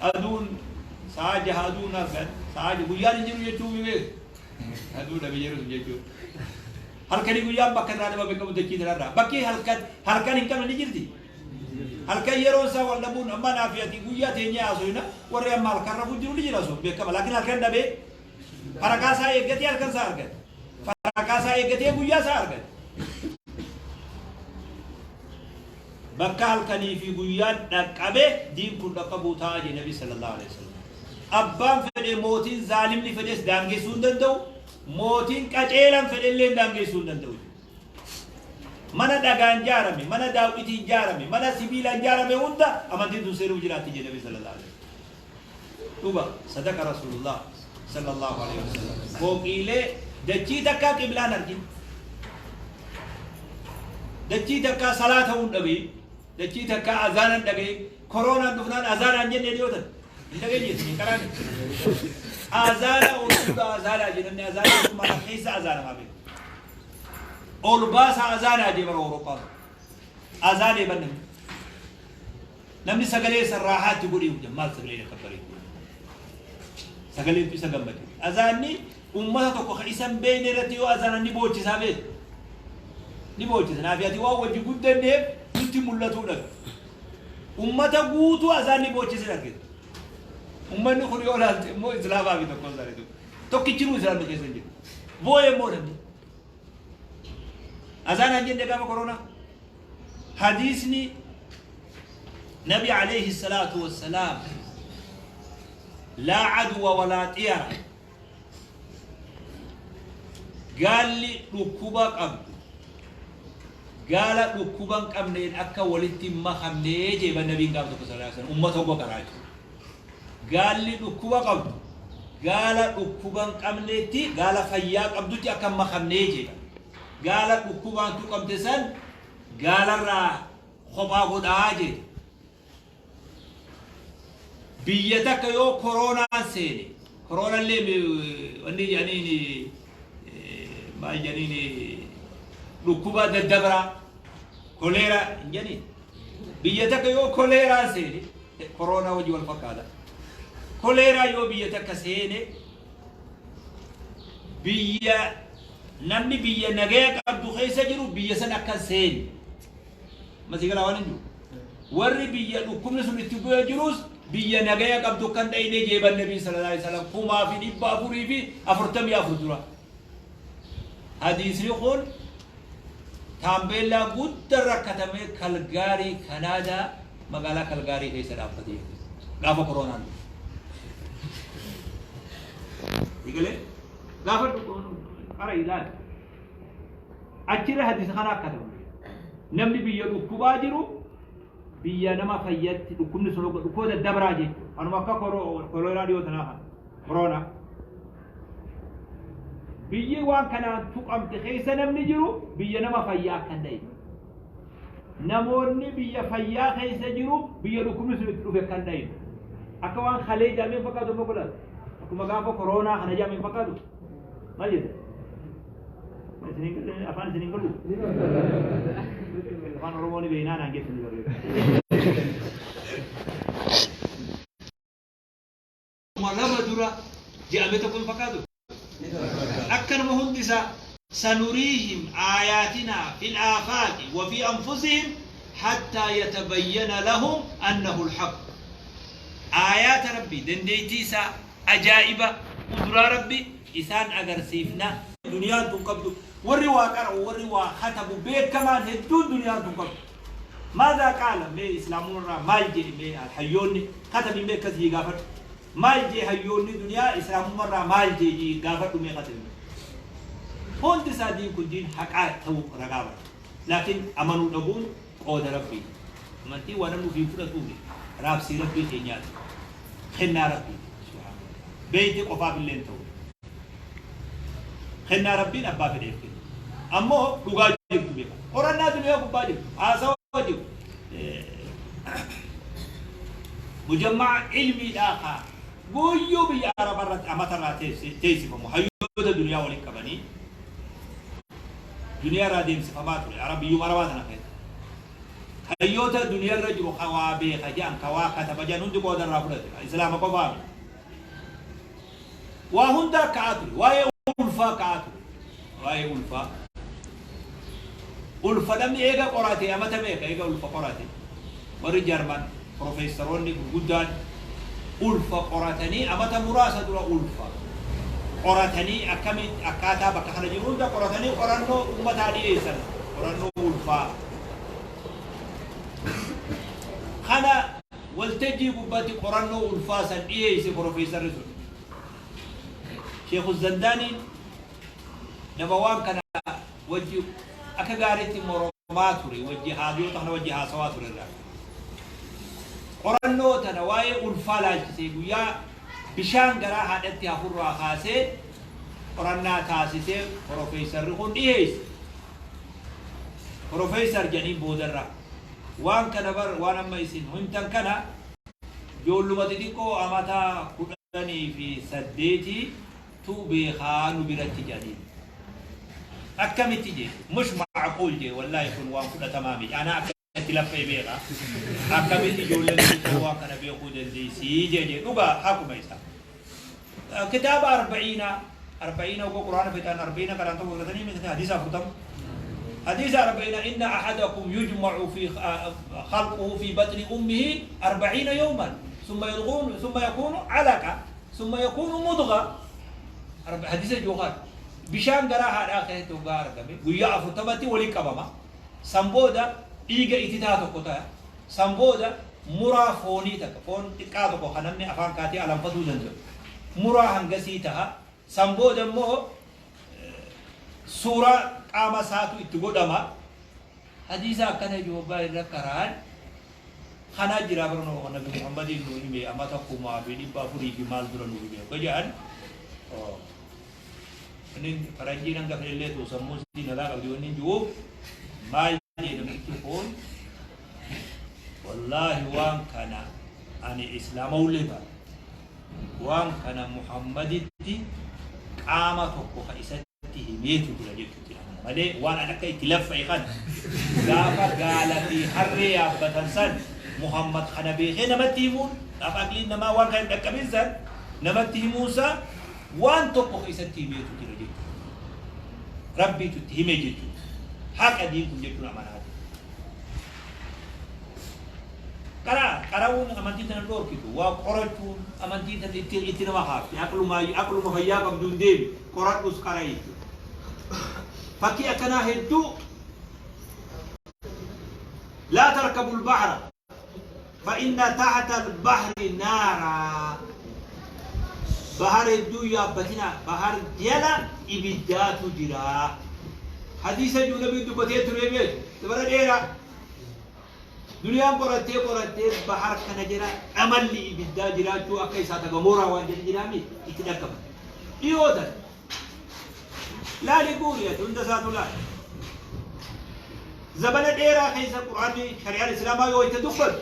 aduun sa'a jaha aduun argan, sa'a guyyaan hin jiru jechuu mi beeku. Aduu dhabe jedhu sun jechuudha. Halkanii guyyaan bakka irraa dhabame qabu dachii tanarraa. Bakki halkan halkan hin qabne ni jirti. Halkan yeroon isaa wal dhabuun amma naa fi ati guyyaa teenyee haasofna, warri amma halkan rafuu jiru ni jira sun beekama. Laakiin halkan dhabee faraqaa isaa eeggatee halkan isaa argate. Faraqaa isaa eeggatee guyyaa isaa argate. Bakka halkanii fi guyyaan dhaqqabe diin kun dhaqqabuu ta'a jedhe Nabi sallallahu alaihi wasallam. Abbaan fedhe, mootiin zaalimni fedhes daangessuu hin danda'u, mootiin qaceelaan fedhellee daangessuu hin danda'u. Mana dhagaan jaarame, mana daawwitiin jaarame, mana sibiilaan jaarame hunda amantiin tun seenuuf jiraatti jedhe Nabi sallallahu alaihi wasallam. Dhuga sadaqa Rasulullah sallallahu alaihi wasallam. Fooqiilee dachii takkaa qiblaan argin. Dachii takkaa salaata hin dhagayin. Dachii takkaa azaana hin dhagayin. Koronaan dhufnaan azaanaan jennee dhiyootan. Hin dhageenye isin hin qaraane. Azaana ol fuudha azaanaa jedhamne, azaana jechuun mana keessa azaana maa beeku. Ol baasa azaanaa jee bara Awurooppaa. Azaanee banne. Namni sagalee isa raahaatti godhee hojja maal sagaleen akka bareedu. Sagaleentu isa gammachiisa. Azaanni ummata tokko ka isa hin beekne irratti yoo azaanan ni boochisaa beeku. Ni boochisa. Naafi ati waan wajji guddanneef nutti mul'atuu dhabe. Ummata guutuu azaanni boochise argite. Ummanni kun yoo ilaalte immoo islaamaa fi tokkoon isaanii tokko. Tokkichinuu islaamni keessa hin jiru. Boo'ee immoo namni. Azaanaan jenne gaafa koronaa. Hadiisni Nabi alayhi salaatu wassalaam, laa adwa walaa xiyara, gaalli dhukkuba qabdu gaala dhukkuba hin qabneen akka walitti hin makamnee jeeba nabiin gaaf tokko sallallahu alaihi wasallam ummata hogga qaraa jechuudha. Gaalli dhukkuba qabdu gaala dhukkuba hin qabneetti, gaala fayyaa qabdutti akka hin makamnee jeeba. Gaala dhukkubaan tuqamte san gaalarraa kophaa godhaa jedhe. Biyya takka yoo koronaan seene, koronallee wanni jedhaniin maal jedhaniin, dhukkuba daddabraa koleeraa hin jedhaniin. Biyya takka yoo koleeraan seene, koronaa wajji wal fakkaata. Koleeraa yoo biyya takka seene, biyya namni biyya nagaya qabdu keessa jiru biyya san akka hin seenne. Masii galaa waan hin jiru. Warri biyya dhukkubni sun itti bu'ee jirus biyya nagaya qabdu akka hin dhayne jeeban Nabii sallallahu alaihi wasallam 1444 dura. Hadiisni kun taambeellaa guddaa rakkatamee Kalgaarii, Kanaadaa, magaalaa Kalgaarii keessa dhaabbatee jira. Gaafa koronaan dhufe. Egalee gaafa qara ilaali. Achirra hadiisa kana akka ta'u. Namni biyya dhukkubaa jiru biyya nama fayyatti dhukkubni sun dhukkuba daddabraa jechuudha. Kanuma akka koronaa dhiyoo tanaa kana. Koronaa. Biyyi waan kanaan tuqamte keessa namni jiru biyya nama fayyaa akka hin dhayne. Namoonni biyya fayyaa keessa jiru biyya dhukkubni sun itti dhufe akka hin dhayne. Akka waan kalee jaameen fakkaatu amma godhatu. Akkuma gaafa koronaa kana jaameen fakkaatu. Maal jetta? Afaan isin hin galu? Afaan Oromoo ni beeknaa naan geessu ni barreessa. 2000 dura je'ame tokko hin fakkaatu? Akkanuma hundi isaa sanuriihim aayaatinaa fil aafaaqi wa fi anfusihim hattaa yatabayyana lahum annahu alhaq. Aayaata Rabbii, dandeettii isaa, ajaa'iba, quduraa Rabbi isaan agarsiifna. Duniyaan tun qabdu, warri waa qara'u, warri waa katabu beekamaan hedduun duniyaan tun qabdu. Maadhaa qaala mee islaamumarraa maal jedhe, mee hayyoonni katabi, mee akkas jii gaafadhu. Maal jee hayyoonni duniyaa islaamumarraa, maal jee jii gaafadhu, mee katabi. Hundi isaa diin kun diin haqaa ta'uu ragaa bara. Laakiin amanuu dhabuun qooda Rabbii. Amantii waan namni ofiin fudhatuufi raabsii Rabbii keenyaati. Kennaa Rabbii. Beeyte qofaaf illee hin ta'u. Kennaa Rabbiin abbaa fedheef kenna. Ammoo dhugaa jirtu beeka. Qorannaa duniyaa gubbaa jirtu, haasawa jiru. Mujamma'a ilmiidhaa kaa guyyuu biyya Araba irratti amata irraa teessifamu hayyoota duniyaa waliin qabanii duniyaa irraa deemsifamaa ture. Arab biyyuma Arabaa tana keessa. Hayyoota duniyaa irra jiru ka waa beeka jedhan, ka waa kataba jedhan hundi qooda irraa fudhate. Islaama qofaa miti. Waa hundaa ka'aa ture. Waa'ee ulfaa ka'aa ture. Waa'ee ulfaa. Ulfa namni eega qorate amata meeqa eega ulfa qorate. Warri Jarman profeessaroonni gurguddaan ulfa qoratanii amata muraasa dura ulfa qoratanii akkamitti akkaataa bakka kana jiru hunda qoratanii qorannoo uummataa dhiyeessan, qorannoo ulfaa. Kana waltajjii gubbatti qorannoo ulfaa san dhiyeesse profeessarri sun. Sheekhu Zandaaniin nama waan kana wajji akka gaariitti moromaa ture, wajji haadiyoota kana wajji haasawaa ture irraa. Qorannoo tana waa'ee ulfaa laalchisee guyyaa bishaan garaa haadhatti hafurraa kaasee qorannaa taasisee profeessarri kun dhiyeesse. Profeessar jedhaniin boodarra waan kana bar waan amma isin himtan kana ijoolluma xixiqqoo amata 18 tu beekaa nu biratti jedhaniin. Akkamitti jee? Mush macquul jee, wallaahi kun waan fudhatamaa miti. Anaa akkatti laffee beeka. Akkamitti ijoolleen xixiqqoo waan kana beekuu dandeessii jee dhugaa hakuma isaa. Kitaaba arba'iina arba'iina uga quraana fixan arba'iina karaan tokko fudhatanii miti hadiisa 40. Hadiisa arba'iina inna ahadakum yujma'u fi khalquhu fi batni ummihi 40 yawman thumma yadghun thumma yakunu alaqa thumma yakunu mudgha. Hadiisa jookaan bishaan garaa haadhaa keessatti hoggaa argame guyyaa 40tti waliin qabama. San booda dhiiga ititaa tokko ta'a. San booda muraa foonii takka, foon xiqqaa tokko kan namni afaan kaatee alanfatuu danda'u, muraa hangasii taha. San booda immoo suuraa qaama isaatu itti godhama. Hadiisa akkana jiru hoggaa irra qara'an kanaa jira barnoo Nabi Muhammadiin nu hime amata 1400 fi maal dura nu hime hogga jedhan, inni faranjiin hanga fedhellee ta'u sammuu isii nagaa qabdi wanni hin jiruuf maal jedhe namtichi kun, wallaahi waan kana ani islaamawullee baadhe waan kana Muhammaditti qaama tokko ka isatti himeetu jira jechuutti amana malee waan an akka itti laffa'e kana gaafa gaala fi harree yaabbatan san Muhammad kana beekee namatti himuun gaafa aqliin namaa waan kana hin dhaqqabin san namatti himuunsaa waan tokko ka isatti himeetu jira jechuudha. Rabbiitu itti hime jechuudha. Haqa diin kun jechuun amanaa jira. Qaraa qara'uun amantii tana dhoorkitu, waa qorachuun amantii tana itti nama kaafti. Aqluma fayyaa qabduun deemi qoradhus qara'i jechuudha. Fakkii akkanaa hedduu laa tarkabul bahra fa inna tahta al-bahri naara, bahar hedduu yaabbatinaa, bahar jala ibiddaatu jira. Hadiisa jiru nabiin dubbatee ture beeku dabara dheeraa duniyaan qorattee qorattee bahar kana jala dhamalli ibiddaa jiraachuu akka isaa tagamooraa waan jedhe jiraami itti dhaqqaban dhiyoo tan laali guuri ati hunda isaatu laali. Zabana dheeraa keessa qur'aanni shari'aan islaamaa yoo itti dubbatu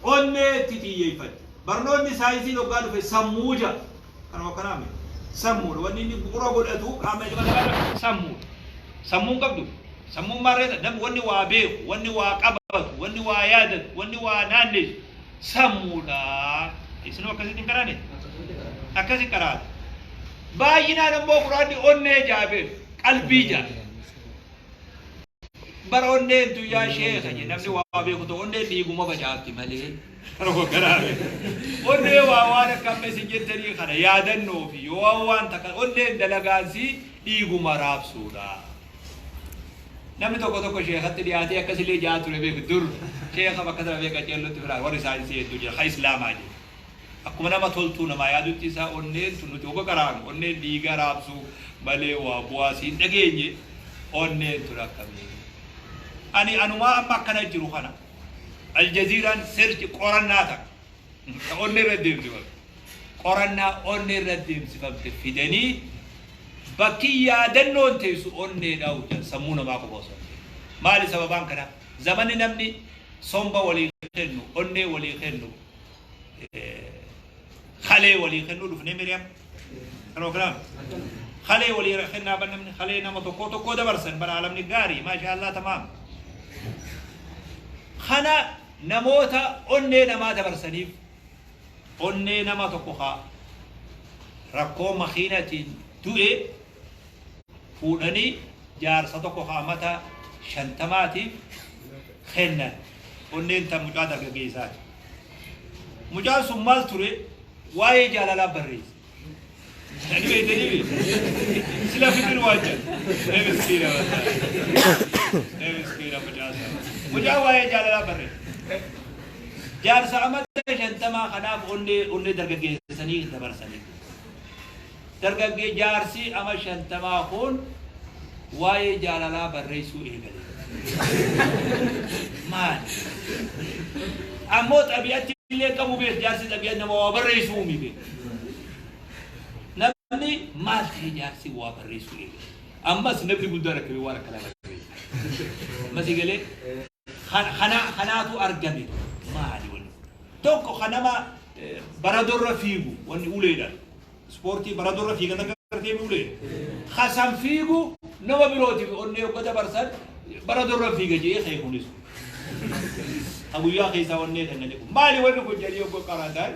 onneetti xiyyeeffatti. Barnoonni saayinsiin hoggaa dhufe sammuu ja'a. Kanuma akkanaa miti. Sammuudha. Wanni inni bu'uura godhatu qaama ilma namaa sammuudha. Sammuun qabdu. Sammuun maarree namni wanni waa beeku, wanni waa qabatu, wanni waa yaadatu, wanni waa naannessu sammuudha. Isinuu akkasitti hin qaraane? Akkasi qaraata. Baay'inaan ammoo quraanni onnee ja'a beeku. Qalbii ja'a. Bara onneen tun yaa sheekha je namni waa beeku ta'u onneen dhiiguma facaafti malee. Onnee waa waan akka amma isin jettanii kana yaadannoo fi yoo waan takka onneen dalagaansii dhiiguma raabsuudha. Namni tokko tokko sheekatti dhiyaatee akkasillee ja'a ture beeku dur sheekha bakka sana beeka ceellotti firaa warri saayinsii hedduu jira ka islaamaa jedhu. Akkuma nama toltuu namaa yaadutti isaa onneen tun nuti hoga qaraanu onneen dhiiga raabsuu malee waa bu'aa siin dhageenye onneen tun akkamii. Ani anumaa amma akkana jiru kana Aljaziiraan search qorannaa takka ta onnee irra deemsifamte qorannaa onnee irra deemsifamte fidanii. Bakki yaadannoon teessu onneedha hojjan sammuu namaa qofa osoo hin ta'in. Maali sababaan kanaa? Zamanni namni somba walii kennu, onnee walii kennu, kalee walii kennuu dhufnee Miriam? Kanoo kanaaf. Kalee walii kennaa ban namni kalee nama tokkoo tokkoo dabarsan bara alamni gaarii maashaa Allah tamaam. Kana namoota onnee namaa dabarsaniif onnee nama tokko haa rakkoo makiinatiin du'e fuudhanii jaarsa tokko haa mata 50tiif kennan. Onneen tan mucaa dargaggeessaati. Mucaan sun maal ture? Waa'ee jaalalaa barreesse. Ani beektanii beektu. Sila fikir waan jedhu. Ee miskiina wallaahi. Ee miskiina mucaa sana. Mucaan waa'ee jaalalaa barreesse. Jaarsa amata 50 kanaaf onnee onnee dargaggeessanii dabarsanii. Dargaggee jaarsi ama 50 kun waa'ee jaalalaa barreessuu eegale. Maali? Ammoo xabi'atti illee qabu beek jaarsi xabi'a nama waa barreessuu uumi beek. Namni maal ta'e jaarsi waa barreessuu eegale. Ammas namni guddaan akkamii waan akkanaa barreessa. Ammas eegalee kanaatu argame maali wanni. Tokko kan nama baradorra fiigu wanni uleedhaan. Ispoortii baradorra fiigan agartee ulee. Hasan fiigu nama birootiif onnee hogga dabarsan baradorra fiiga jedhee ka'e kunis. Ha guyyaa keessaa onnee kennanii kun maali wanni kun jedhanii hogga qaratan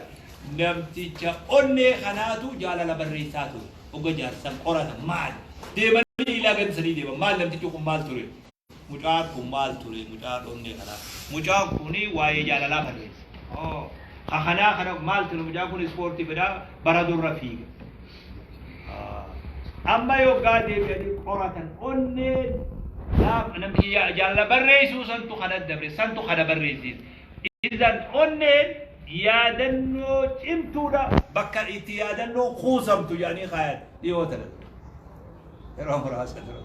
namticha onnee kanaatu jaalala barreessaa ture. Hogga jaarsan qoratan maali? Deemanii ilaa gansanii deeman maal namtichi kun maal ture? Mucaan kun maal ture? Mucaan onnee kanaa. Mucaan kun waa'ee jaalalaa barreesse. Oh. Ha kanaa kana maal ture? Mucaan kun ispoortii fedhaa baradorra fiiga. Amma yoggaa deebi'anii qoratan onneen namtichi jaalala barreessuu santu kana dabre santu kana barreessiis. Izan onneen yaadannoo cimtuudha bakka itti yaadannoo kuusamtu jedhanii kaayan dhiyoo tana. Yeroo muraasa dura.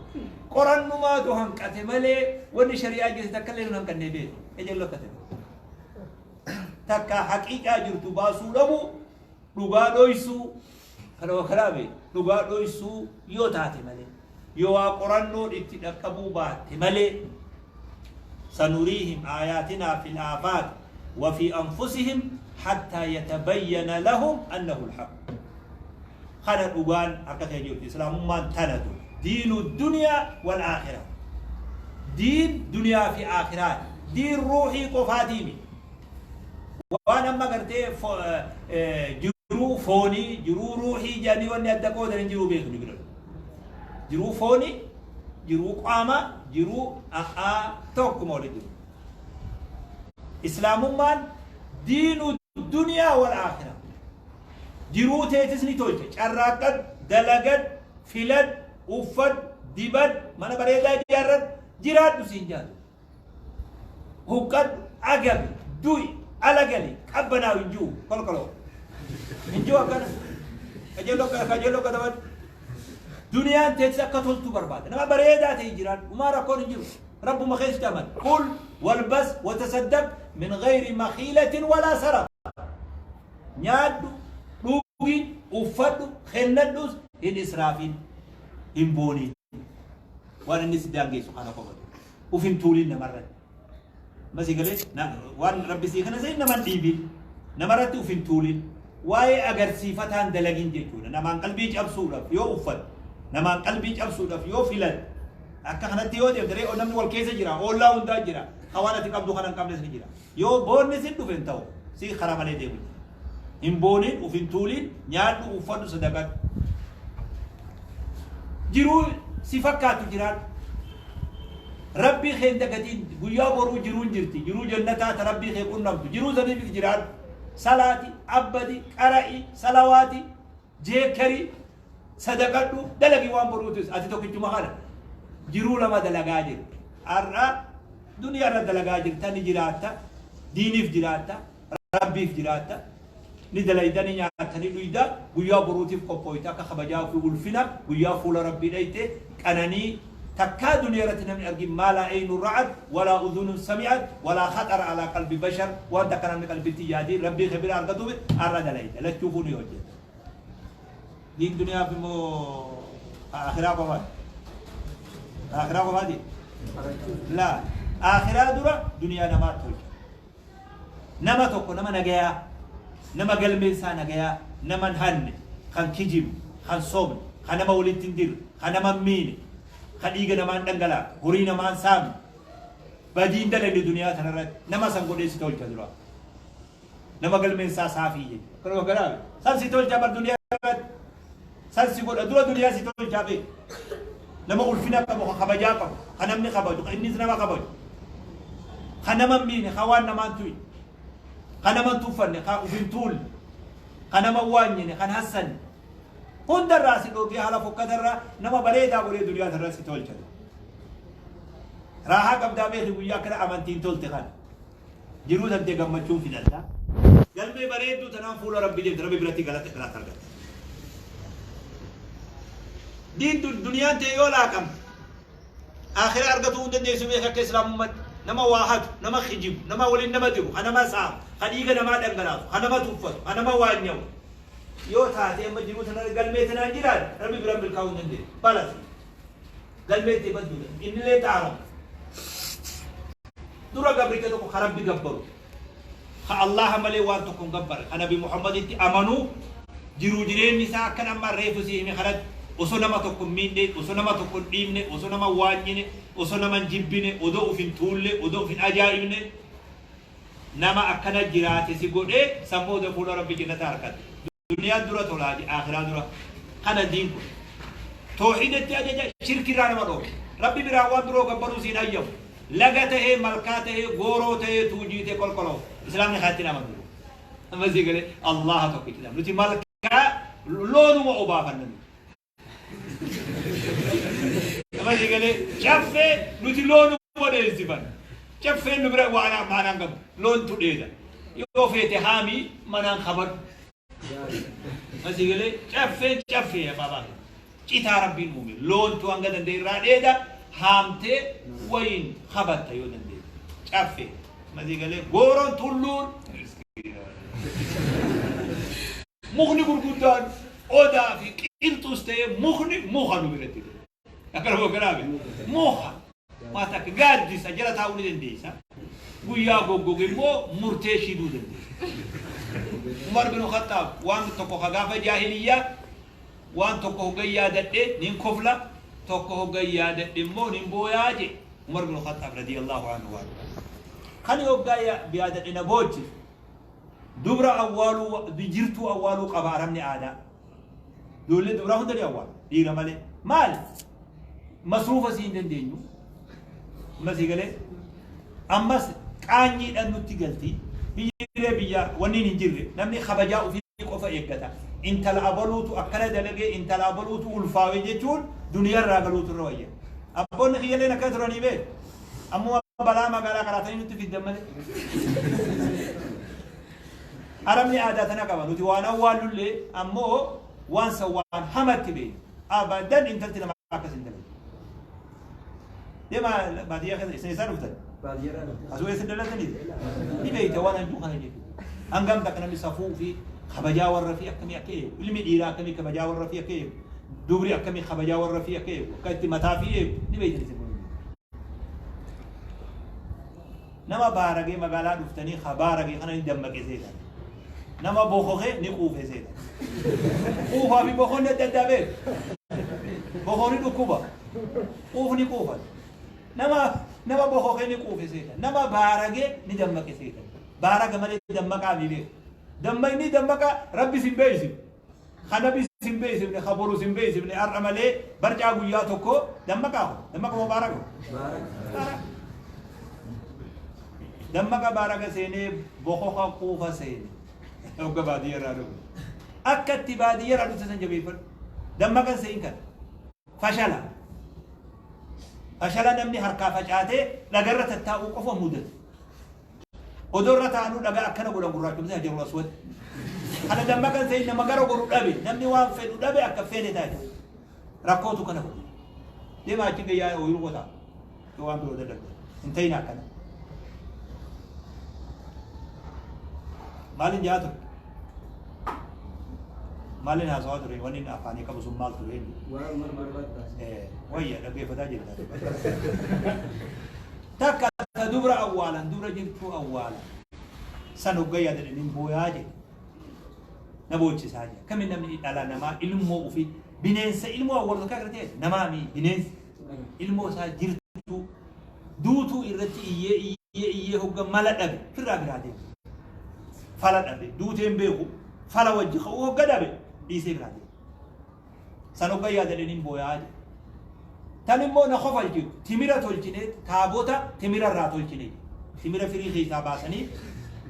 Qorannumaatu hanqate malee wanni shari'aa geesse takka illee nun hanqannee beeku. Ejallo akka ta'e. Takka haqiiqaa jirtu baasuu dhabu dhugaa dhoysuu kana wakalaa beeku. Dhugaa dhoysuu yoo taate malee. Yoo waa qorannoon itti dhaqqabuu baatte malee. Sanuriihim aayaatinaa fil aafaaq wa fi anfusihim hattaa yatabayyana lahum annahu alhaq. Kana dhugaan harka kee jirti. Islaamummaan tanatu. Diinu duniyaa wal aakhira. Diin duniyaa fi aakhiraati. Diin ruuhii qofaatii miti. Waan amma gartee jiruu foonii, jiruu ruuhii jedhanii wanni adda qoodan hin jiru beeknu bira. Jiruu foonii, jiruu qaamaa, jiruu a'aa tokkuma waliin jiru. Islaamummaan diinu duniyaa wal aakhira. Jiruu teetis ni tolcha. Carraaqqadhu, dalagadhu, filadhu, uffadhu, dibadhu, mana bareedaa ijaarradhu, jiraadhu siin jaatu. Huqqadhu, agabi, du'i, ala gali, qabbanaawu hin jiru, kolkoloo. Hin jiru akkana. Kajeelloo kajeelloo katabadhu. Duniyaan teetis akka toltu barbaada. Nama bareedaa ta'e jiraadhu. Humaa rakkoon hin jiru. Rabbuma keessatti amani. Kul walbas watasaddaq min gayri makhiilatin walaa saraq. Nyaadhu, dhugi, uffadhu, kennadhus hin israafin, hin boonin. Waan inni si daangeessu kana qofatu. Uf hin tuulin namarratti. Amma si galee waan rabbi sii kana seen nama hin dhiibin. Namarratti uf hin tuulin. Waa'ee agarsiifataan dalagin jechuudha. Namaan qalbii cabsuudhaaf yoo uffatte, namaan qalbii cabsuudhaaf yoo filatte, akka kanatti yoo deemte ree namni wal keessa jira, oollaa hundaa jira, ka waan ati qabdu kana hin qabnes ni jira. Yoo boonni sin dhufe hin ta'u. Si karaa malee deemu jira. Hin boonin, uf hin tuulin, nyaadhu, uffadhu, sadaqadhu. Jiruu si fakkaattu jiraadhu. Rabbii kee hin dagatiin guyyaa boruu jiruun jirti. Jiruu jannataa ta Rabbii kee qunnamtu. Jiruu saniifis jiraadhu. Salaati, abbadi, qara'i, salawaati, jeekkari, sadaqadhu, dalagi waan boruutis. Ati tokkichuma kana. Jiruu lama dalagaa jirta. Har'a duniyaa irra dalagaa jirta ni jiraatta. Diiniif jiraatta. Rabbiif jiraatta. Ni dalayda, ni nyaatta, ni dhuyda, guyyaa boruutiif qophooyta akka kabajaa fi ulfina guyyaa fuula Rabbii dhayxe qananii takkaa duniyaa irratti namni argin maa laa eynun ra'at walaa udhunun sami'at walaa khaxara alaa qalbi bashar waan takka namni qalbitti hin yaadin Rabbii kee bira argatuuf har'a dalayda lachuufuu ni hojjetta. Diin duniyaaf immoo Akhiraa qofaati. Akhiraa qofaati. Laa akhiraa dura duniyaa namaa tolcha. Nama tokko nama nagayaa, nama galmeen isaa nagayaa, nama hin hanne, kan kijibu, kan sobne, kan nama walitti hin dirre, kan nama hin miine, kan dhiiga namaa hin dhangalaafne, horii namaa hin saamne, badii hin dalagne duniyaa tanarratti nama san godhee si tolcha dura. Nama galmeen isaa saafii jechuudha. Kanuma kanaa san si tolcha bar duniyaa irratti. San si godha dura duniyaa si tolchaa beeku. Nama ulfina qabu, ka kabajaa qabu, ka namni kabaju, ka innis nama kabaju. Ka nama hin miine, ka waan namaan tuqne, ka nama hin tuffanne, ka uf hin tuulle, ka nama hin waanyine, kan hassanne. Hundarraa si dhoorgee haala fokkatarraa nama bareedaa godhee duniyaa tanarra si tolcha. Raahaa qabdaa beeki guyyaa akkana amantiin tolte kana. Jiruu tantee gammachuun fidatta. Galmee bareedduu tanaan fuula Rabbi deemta. Rabbi biratti galata galata argatta. Diin duniyaan tee yoo laaqamte akhiraa argatuu hin dandeessu beeki akka islaamummatti. Nama waa hatu, nama kijibu, nama waliin nama diru, ka nama saamu, ka dhiiga namaa dhangalaasu, ka nama tuffatu, ka nama waanyamu. Yoo taate amma jiruu tana galmee tanaan jiraate Rabbi biraan milkaa'uu hin dandeessu. Balas. Galmeen tee badduudha. Innillee xaarama. Dura gabricha tokko ka Rabbi gabbaru, ka Allaaha malee waan tokko hin gabbarre, ka Nabi Muhammaditti amanu, jiruu jireenyi isaa akkan amma reefu sii hime kanatti osoo nama tokko hin miidhne, osoo nama tokko hin dhiibne, osoo nama hin waanyine, osoo nama hin jibbine, odoo uf hin tuulle, odoo uf hin ajaa'ibne, nama akkana jiraate si godhee san booda fuula Rabbi jannata arkatte. Duniyaan dura tolaa je aakhiraa dura. Kana diin kun. Toohiidatti ajaja, shirkirraa nama dhoorga. Rabbi biraa waan biroo gabbaruu siin hayyamu. Laga tahee, malkaa tahee, gooroo tahee, tuujii tahee, kolkoloo. Islaamni kanatti hin amanu. Amma sii galee Allaaha tokkicha. Nuti malkaa loonuma obaafanna nuti. Nama sii galee caffee nuti loonuma dheessifanna. Caffeen nu bira waan maanaan qabdu loontu dheeda. Yoo feete haamii manaan kabadhu. Nama sii galee caffeen caffee abbaa citaa rabbiin uume loontu hanga danda'e irraa dheeda haamtee wayiin kabatta yoo danda'e caffee. Nama sii galee gooroon tulluun Mukni gurguddaan odaa fi qilxuus ta'ee mukni muka nu biratti ta'e. Akkana moo akkanaa miti? Muka. Waa takka gaaddisa jala taa'uu ni dandeessa. Guyyaa goggoge immoo murtee shiduu dandeessa. Umar bin Khattaab waan tokko ka gaafa jaahiliyyaa waan tokko hoggan yaadadhe nin kofla tokko hoggan yaadadhe immoo nin booyaa jedhe Umar bin Khattaab radiyallahu anhu waan. Kan hoggaa yaadadhe na boochise. Dubra awwaaluu jirtuu awwaaluu qaba arabni aadaa. Ijoollee dubraa hunda ni awwaala dhiira malee. Maali? Masruufa sii hin dandeenyu. Amma sii galee ammas qaanyiidhaan nutti galti. Biyyi biyya wanni hin jirre namni kabajaa ofii qofa eeggata. Intala abaluutu akkana dalagee intala abaluutu ulfaawe jechuun duniyaarraa galuutu irra wayya. Abboonni kiyyalleen akkana turanii beeku. Ammuma balaa magaalaa karaatanii nutti fiddan malee. Arabni aadaa tana qaba. Nuti waan awwaallullee ammoo waan san waan hamatti beekna. Abadan intalti nama akkas hin dalagu. Deemaa baadiyyaa keessa isin eessaa dhuftan? Baadiyyaadhaa dhufte. Asuu eessa dalatanii? Ni beekta waan hanjuu kana jechuudha. Hangam takka namni safuu fi kabajaa warra fi akkamii akka eegu. Ilmi dhiiraa akkamii kabajaa warra fi akka eegu. Dubri akkamii kabajaa warra fi akka eegu. Akka itti mataa fi eegu. Ni beektan isin kun. Nama baaragee magaalaa dhuftanii ka baarage kana ni dammaqe seetan. Nama bokoke ni quufe seetan. Quufaa fi bokoonni adda addaa beeku. Bokoonni dhukkuba. Quufni quufan. Nama nama bokoke ni quufe seetan. Nama baarage ni dammaqe seetan. Baaraga malee dammaqaa ni beeku. Dammaqni dammaqa rabbi sin beeksisu. Ka nabi sin beeksifne, ka boru sin beeksifne har'a malee barcaa guyyaa tokko dammaqaa ko. Dammaqa moo baaraga? Baaraga. Dammaqa baaraga seenee bokoka quufa seene. Hogga baadiyyaa irraa dhufe. Akka itti baadiyyaa irraa dhufte san jabeeffadhu. Dammaqa hin se'in kana. Fashala. Fashala namni harkaa facaatee dhagarra tattaa'uu qofa mudate. Odoo irra taa'anuu dhagaa akkana godhan gurraachomsee hajarul aswad. Kana dammaqan se'in nama gara godhu dhabe namni waan fedhu dhabe akka feene taate. Rakkootu kana godhe. Deemaa achi gayyaa ooyiruu qotaa. Yoo waan biroo dadhabde. Hin ta'in akkana. Maalin jaa ture? Maaliin haasawaa ture? Wanni inni afaanii qabu sun maal ture? Wayya dhaggeeffataa jirta. Takka ta dubra awwaalan, dubra jirtuu awwaalan. San hogga yaadan inni booyaa jedhe. Na boochisaa jedhe. Akkamiin namni dhala namaa ilmoo ofii bineensa ilmoo awwaalu takka agartee namaa mi bineensa ilmoo isaa jirtuu duutuu irratti iyyee iyyee iyyee hogga mala dhabe firraa biraa deema. Fala dhabe duuteen beeku fala wajji ka'uu hogga dhabe dhiisee biraa deema. San hogga yaadan inni booyaa jedhe. Tan immoo na kofalchitu timira tolchine, taabota timira irraa tolchine. Timira firii keessaa baasanii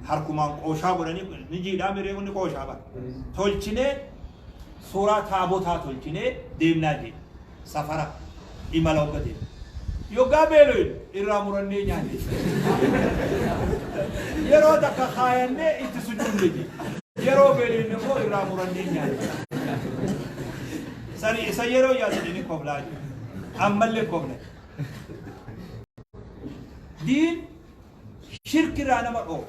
harkumaan qooshaa godhanii ni jiidhaa miree ni qooshaa bara. Tolchine, suuraa taabotaa tolchine deemnaa jedhe. Safara imala hogga deemna. Yoggaa beeloynu irraa murannee nyaanne. Yeroo takka kaayannee itti sujuudne jedhe. Yeroo beeloynu immoo irraa murannee nyaanne. Sani isa yeroo yaadan inni koflaa jiru. Ammallee kofla. Diin shirkirraa nama dhoofu.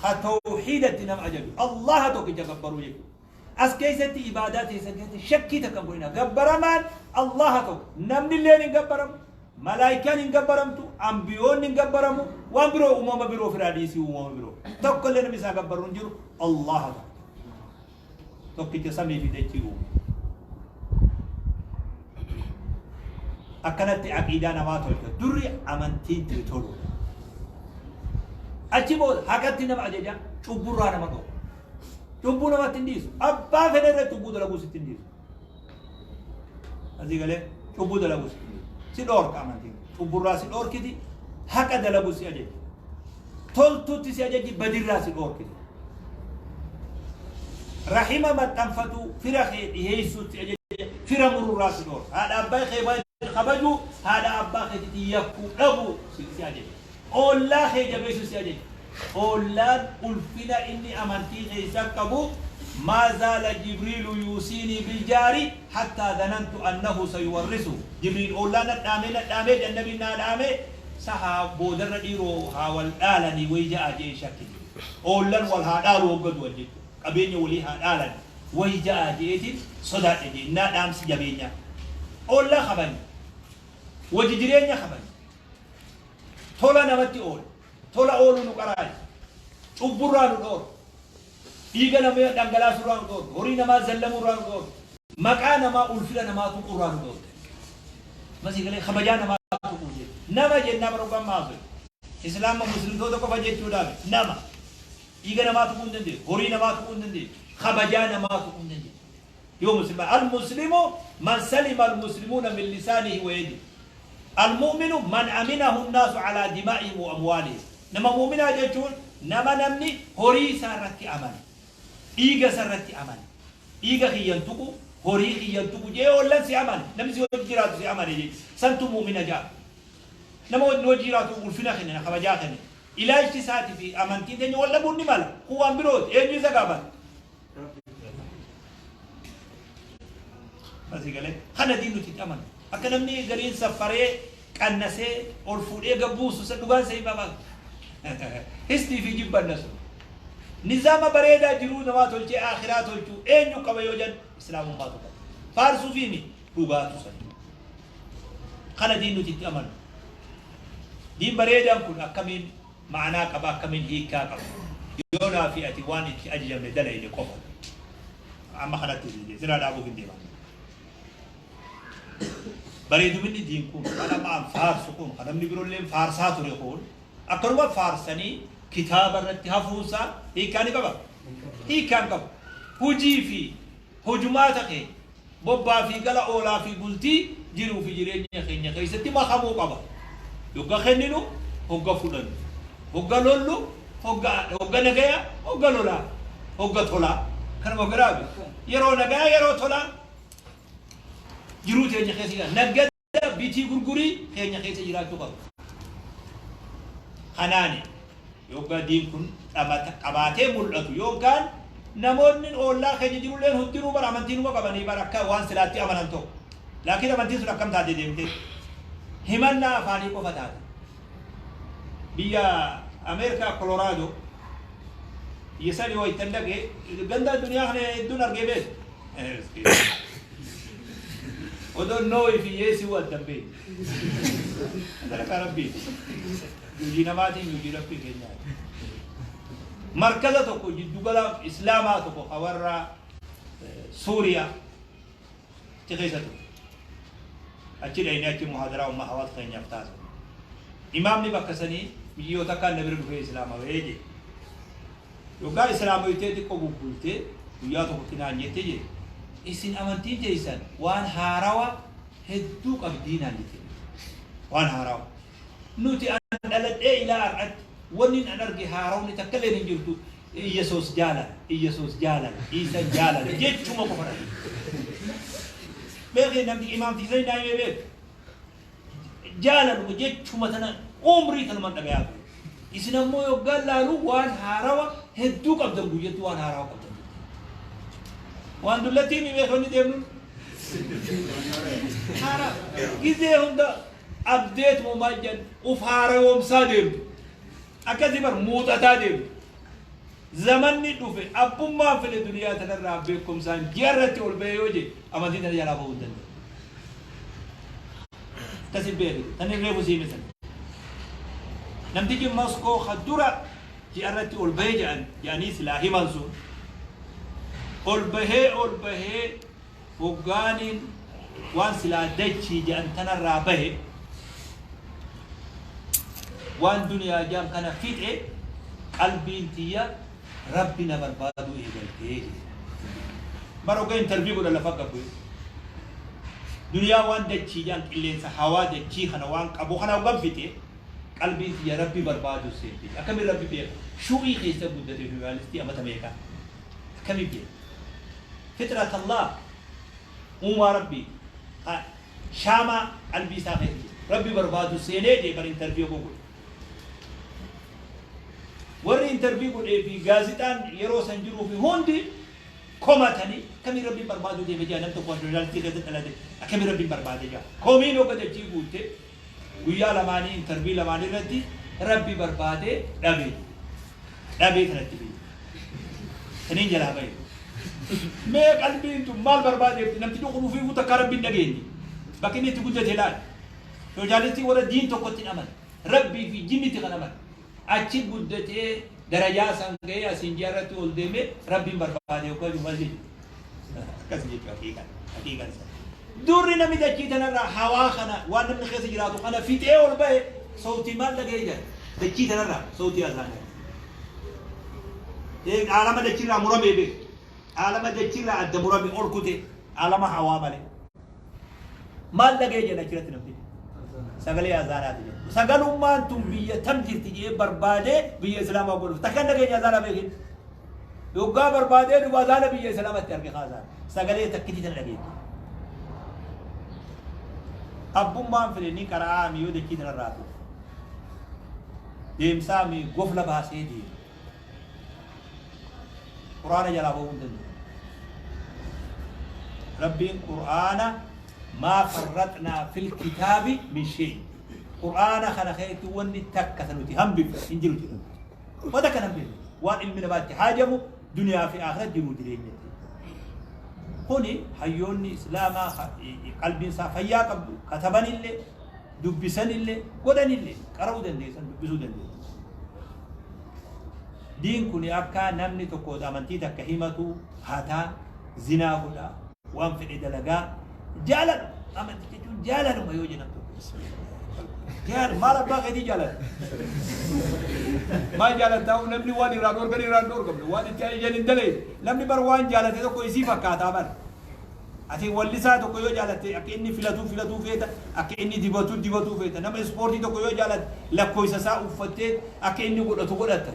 Ha tawhiidatti nama ajaju. Allaha tokkicha gabbaruu jechuudha. As keessatti ibaadaa teessan keessatti shakkii takka hin godhina. Gabbaramaan Allaha tokko. Namni illeen hin gabbaramu. Malaayikaan hin gabbaramtu. Ambiyoonni hin gabbaramu. Waan biroo uumama biroo firaa dhiisii uumama biroo. Tokko illee namni isaa gabbaru hin jiru. Allaha tokko. Tokkicha samii fi dachii uume. Akkanatti aqiidaa namaa tolcha. Durri amantiin tee tolu. Achi booda haqatti nama ajaja, cubburraa nama dhowwa. Cubbuu namatti hin dhiisu. Abbaa fedhe irra cubbuu dalaguu sitti hin dhiisu. Asii galee cubbuu dalaguu sitti hin dhiisu. Si dhoorka amantiin. Cubburraa si dhoorkiti, haqa dalaguu si ajaji. Toltuutti si ajaji, badirraa si dhoorkiti. Rahima maxxanfatuu, fira kee dhiheessuutti ajaja, fira mururraa si dhoorka. Haadha abbaa kee kabajuu, haadha abbaa keetitti yakkuu dhabuu si ajaja. Ollaa kee jabeessuu si ajaja. Ollaan ulfina inni amantii keessa qabu, maa zaala Jibriilu yuusiinii biljaari hattaa dhanantu annahu sayuwarrisu. Jibriil ollaa nadhaamee nadhaamee jannabiin naa dhaamee sahaa boodarra dhiiroo haa wal dhaalanii wayi ja'a jee shakke. Oollan wal haa dhaalu hogga du'an jechuudha. Qabeenya walii haa dhaalan wayi ja'a je'eetiin sodaadhe jee. Innaa dhaamsi jabeenyaa. Oollaa kabaji. Waji jireenya kabaji. Tola namatti ooli. Tola ooluu nu qaraayi. Cubburraa nu dhoor. Dhiiga namaa dhangalaasurraa nu dhoor. Horii namaa zallamuurraa nu dhoor. Maqaa namaa ulfina namaa tuquurraa nu dhoor. Masii galee kabajaa namaa tuquu jechuudha. Nama jennaa bara dhugaan maasoy. Islaama muslimtoota qofa jechuudhaaf nama dhiiga namaa tuquu hin dandeessu, horii namaa tuquu hin dandeessu, kabajaa namaa tuquu hin dandeessu. Yoo muslima al-muslimu man salima al-muslimuuna min lisaanihi wa yadihi. Al-mu'minu man aminahu an-naasu ala dimaa'ihim wa amwaalihim. Nama mu'minaa jechuun nama namni horii isaa irratti amane, dhiiga isa irratti amane, dhiiga kiyyan tuqu, horii kiyyan tuqu jee ollan si amane, namni si wajji jiraatu si amane jechuudha. Santu mu'mina ja'a. Nama nu wajji jiraatu ulfina kennina, kabajaa kennina. Ilaalchi isaatii fi amantiin teenya wal dhabuun ni mala. Kun waan birooti. Eenyu isa gaafata? Asii galee kana diin nuti itti amanu. Akka namni gariin saffaree qannasee ol fuudhee gabbuusu isa dhugaan isa hima baatu. Histii fi jibbanna sun. Nizaama bareedaa jiruu namaa tolchee akhiraa tolchuu eenyu qaba yoo jedhan islaamummaatu qaba. Faarsuu fi miti dhugaatu sani. Kana diin nuti itti amanu. Diin bareedaan kun akkamiin ma'anaa qaba, akkamiin hiikkaa qaba? Yoo naa fi ati waan itti ajajamne dalayne qofa. Amma kanatti sirraa dhaabuuf hin deemaa. Bareeduminni diin kun kan amma an faarsu kun kan namni biroolleen faarsaa ture kun akkanuma faarsanii kitaaba irratti hafuunsaa hiikkaa ni qaba? Hiikkaa hin qabu. Hujii fi hojumaata kee bobbaa fi gala, oolaa fi bultii, jiruu fi jireenya keenya keessatti makamuu qaba. Hogga kenninu, hogga fudhannu, hogga lollu, hogga hogga nagaya, hogga lolaa, hogga tolaa. Kanuma biraa yeroo nagaya, yeroo tolaa jiruu teenya keessa jira. Naggada bitii gurgurii keenya keessa jiraachuu qaba. Kanaani yoggaa diin kun qabaatee mul'atu yookaan namoonni oollaa keenya jirulleen hundinuu bara amantii numa qabanii bara akka waan silaatti amanan tokko. Laakiin amantiin sun akkam taate deemtee? Himannaa afaanii qofa taate. Biyya Ameerikaa Koloraadoo biyya sanii waytan dhaqee ganda addunyaa kana hedduun argee beeku. Odoo nooyi fi yeesii waa addan beekne. Dalagaa Rabbiiti. Hojii namaatiin hojii Rabbii keenyaati. Markaza tokko jiddugala Islaamaa tokko ka warra Suuriyaa achi keessa ture. Achi dhaynee achi muhaadaraa umma hawaasa keenyaaf taasifne. Imaamni bakka sanii miyyoo takkaan na bira dhufee Islaamawee jedhe. Yoggaa Islaamoytee xiqqoo bubbultee guyyaa tokkotti naan jette jedhe, isin amantiin teessan waan haarawa hedduu qabdii naan jette. Waan haarawa. Nuti an dhaladhee ilaa har'atti wannin an arge haarawni takkalleen hin jirtu Iyyasuus jaalala, Iyyasuus jaalala, Iisan jaalala jechuma qofa dhageenye. Beeki namni imaamti sani naa himee beeki. Jaalaluma jechuma tana umrii tanuman dhagayaa ture. Isin ammoo yoggaan laalu waan haarawa hedduu qabdan guyyatti waan haarawa qabdan jette. Waan dullattii mi beeki wanni deemnuun. Haaraa gizee hunda update moo maal jedhan uf haarawoomsaa deemtu. Akkasii bar muuxataa deemtu. Zamanni dhufe abbummaan fedhe duniyaa tanarraa beekumsaan ji'a irratti ol ba'e yoo jedhe amantii tana jalaa bahuu hin danda'u. Akkasi beeki tan reefu sii hime san. Namtichi Moskoo ka dura ji'a irratti ol bahe jedhan jedhanii silaa himan sun ol bahee ol bahee hoggaaniin waan silaa dachii jedhan tanarraa bahe waan duniyaa jedhan kana fixe qalbiin tiyya Rabbi na barbaaduu eegaltee jedhe. Bar hogga interview godhan lafa gad bu'e. Duniyaa waan dachii jedhan qilleensa hawaa dachii kana waan qabu kana hoggan fixe qalbiin tiyya Rabbi barbaaduu seente jedhe. Akkamiin Rabbi beeka? Shuu'ii keessa guddate shuu'aalistii amata meeqa? Akkamiin beeka? Fixrat Allah uumaa Rabbii ka shaamaa qalbii isaa keessa jiru. Rabbi barbaadu seenee jee bar interview oguu godhe. Warri interview godhee fi gaazixaan yeroo san jiruu fi hundi komatanii akkamiin Rabbiin barbaaduu deeme jaa nam tokko sooshaalistii keessa dhalate akkamiin Rabbiin barbaade jaa. Komiin hogga dachii guutte guyyaa lamaanii interview lamaan irratti Rabbi barbaadee dhabe. Dhabee kanatti fide. Saniin jalaa bahe. Mee qalbiin tun maal barbaadeefti namtichi kun ufiifuu takkaa Rabbi hin dhageenye. Bakki inni itti guddate ilaali. Sooshaalistii warra diin tokkotti hin amane. Rabbii fi jinniti kan amane. Achi guddatee darajaa san gahee asiin ji'a irratti ol deemee Rabbiin barbaade yookaan jiru maal jechuudha. Akkas jechuudha haqiiqan. Haqiiqan isaa. Durri namni dachii tanarraa hawaa kana waan namni keessa jiraatu kana fixee ol bahe sawtii maal dhaga'ee jira? Dachii tanarraa sawtii azaanaa. Aalama dachiirraa muramee beeku. Aalama dachiirraa adda murame ol kute aalama hawaa malee. Maal dhaga'ee jedha achirratti namni? Sagalee azaanaati jedha. Sagalummaan tun biyya tam jirti jedhee barbaadee biyya Islaamaa godhuuf. Takka hin dhageenye azaanaa beekin. Yoggaa barbaadee dhufu azaana biyya Islaamatti arge kaasaan. Sagalee takkitii tana dhageetti. Abbummaan fedhe ni qara'aa mi yoo dachii tanarraa dhufu. Deemsaa mi gofla baasee deema. Qur'aana jalaa bahuu hin danda'u. Rabbiin Qur'aana maa farraxnaa fil kitaabi min shay. Qur'aana kana keessatti wanni takka ta nuti hambifne hin jiru jedhu. Waan takka hin hambifne. Waan ilmi namaa itti haajamu duniyaa fi aakhira jiruu jireenyatti. Kuni hayyoonni Islaamaa qalbiin isaa fayyaa qabdu katabanillee dubbisanillee godhanillee qara'uu dandeessan dubbisuu dandeessan. Diin kuni akka namni tokko amantii takka himatu hataa zinaa godha waan fedhe dalagaa jaaladhu amantii jechuun jaalaluma yoo jedhan tokko jaal maal abbaa keetii jaalata maal jaalattaa namni waan irraa dhoorgan irraa hin dhoorgamne waan itti ajajan hin dalayne namni bar waan jaalate tokko isii fakkaataa bar Ati wallisaa tokko yoo jaalatte akka inni filatuu filatuu feeta, akka inni dibatuu dibatuu feeta. Nama ispoortii tokko yoo jaalatte lakkoofsa isaa uffattee akka inni godhatu godhatta.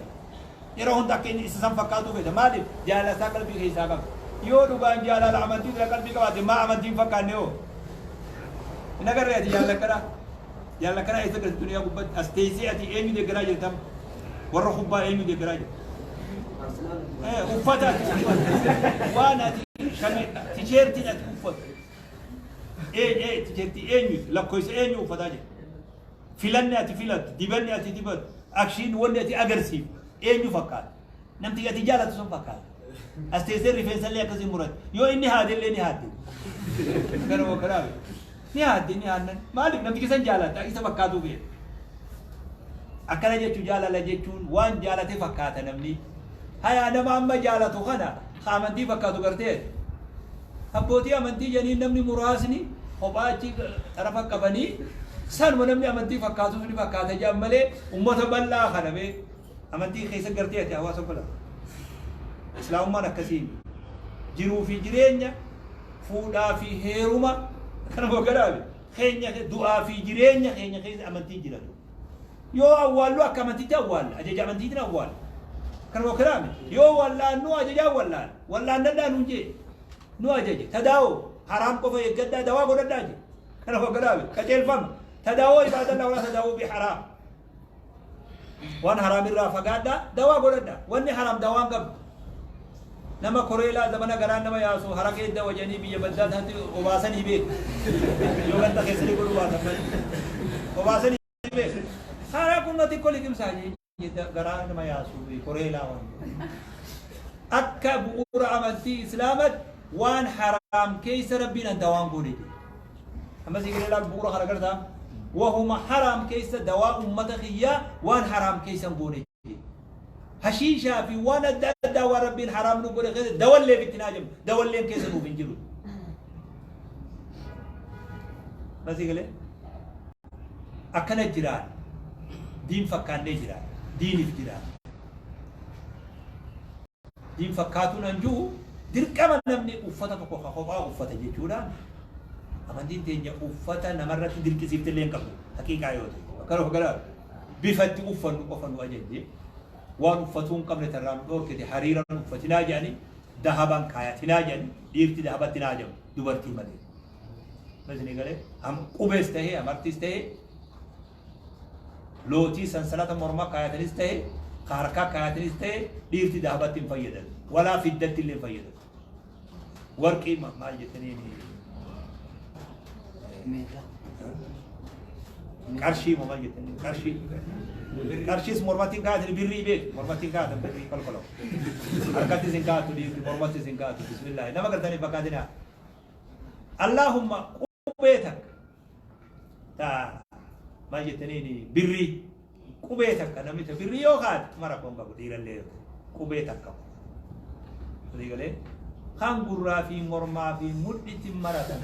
Yeroo hunda akka inni isa san fakkaatuu feeta. Maaliif? Jaalala isaa qalbii keessaa qaba. Yoo dhugaan jaalala amantii bira qalbii qabaatte maa amantii hin fakkaanne hoo? Hin agarree ati jaalala akkanaa? Jaalala akkanaa eessa galti duniyaa gubbatti? As teessee ati eenyu deeggaraa jirta amma? Warra kubbaa eenyu deeggaraa jirta? Uffata ati uffattu, waan ati tisheertiin ati uffattu, tisheertii eenyuti, lakkoofsa eenyu uffataa jirta? Filanni ati filattu, dibanni ati dibattu, akshiin wanni ati agarsiiftu eenyu fakkaata? Namti ati jaalatu sun fakkaata. As teessee rifeensa illee akkasii murate. Yoo inni haade illee ni haadde. Gara wakkaraa ni haadde ni haadnan. Maaliif namtichi san jaalata isa fakkaatuu feete. Akkana jechuun jaalala jechuun waan jaalate fakkaata namni. Hayaa nama amma jaalatu kana ka amantii fakkaatu gartee abbootii amantii jedhanii namni muraasni kophaa achi xarafa qabanii sanuma namni amantii fakkaatu ni fakkaata jedhan malee ummata bal'aa kana bee amantii keessa gartee ati hawaasa bal'aa. Islaamummaan akkasii jiruu fi jireenya fuudhaa fi heeruma kana moggaraabe keenya du'aa fi jireenya keenya keessa amantii jiratu. Yoo awwaallu akka amantiitti awwaalla, ajaja amantiitiin awwaalla. Kana moggaraabe yoo wallaannu ajaja awwallaan wallaannadhaa nuun jee nu ajaje tadaawoo haraam qofa eeggadhaa dawaa godhadhaa jee kana moggaraabe qajeelfama tadaawoo ibaadallaa walaa tadaawoo bi haraam. Waan haraam irraa fagaadhaa dawaa godhadhaa wanni haraam dawaan qabdu. Nama koreelaa zamana garaan nama yaasu haraqee dawa jedhanii biyya baddaa taatti obaasanii beeku. Yoo ganda keessanii godhuu baatan malee. Obaasanii beeku. Haraquma xiqqoo liqimsaa garaa nama yaasu koreelaa waan. Akka bu'uura amantii Islaamatti waan haraam keessa rabbiin an dawaan goone jedhe. Amma si galee laal bu'uura kana gartaa wahuma haraam keessa dawaa ummata kiyyaa waan haraam keessa hin goone jedhe. Hashiishaa fi waan adda addaa waan rabbiin haraam nu godhe keessa dawallee itti naa jedhu dawalleen keessa nuuf hin jiru. Masii galee akkana jiraan diin fakkaannee jiraan diiniif jiraan. Diin fakkaatuun an jiru dirqama namni uffata tokko ka kophaa uffata jechuudha. Amantiin teenya uffata namarratti dirqisiifte illee hin qabdu haqiiqaa yoo ta'e. Akkana of gara bifa itti uffannu qofa nu ajajje waan uffatuu hin qabne tarraa nu dhoorkite hariiran uffatinaa jedhani dahaban kaayatinaa jedhani dhiirti dahabatti naa jedhamu dubartii malee. Isin galee qubees ta'ee amartiis ta'ee lootii sansalata mormaa kaayatanis ta'e ka harkaa kaayatanis ta'e dhiirti dahabatti hin fayyadan walaa fiddatti illee hin fayyadan. Warqii maal jettaniin qarshii moo maal jettaniin qarshii qarshiis mormatti hin kaayatan birrii beek mormatti hin kaayatan birrii kolkolo harkattis hin kaayatu dhiirti mormattis hin kaayatu bismillaahi nama gartanii fakkaatinaa Allahumma qubee takka ta maal jettaniin birrii qubee takka namni ta birrii yoo kaate mara rakkoon qabu dhiirallee yoo ta'e qubee takka walii galee kan gurraa fi mormaa fi mudhitti maratan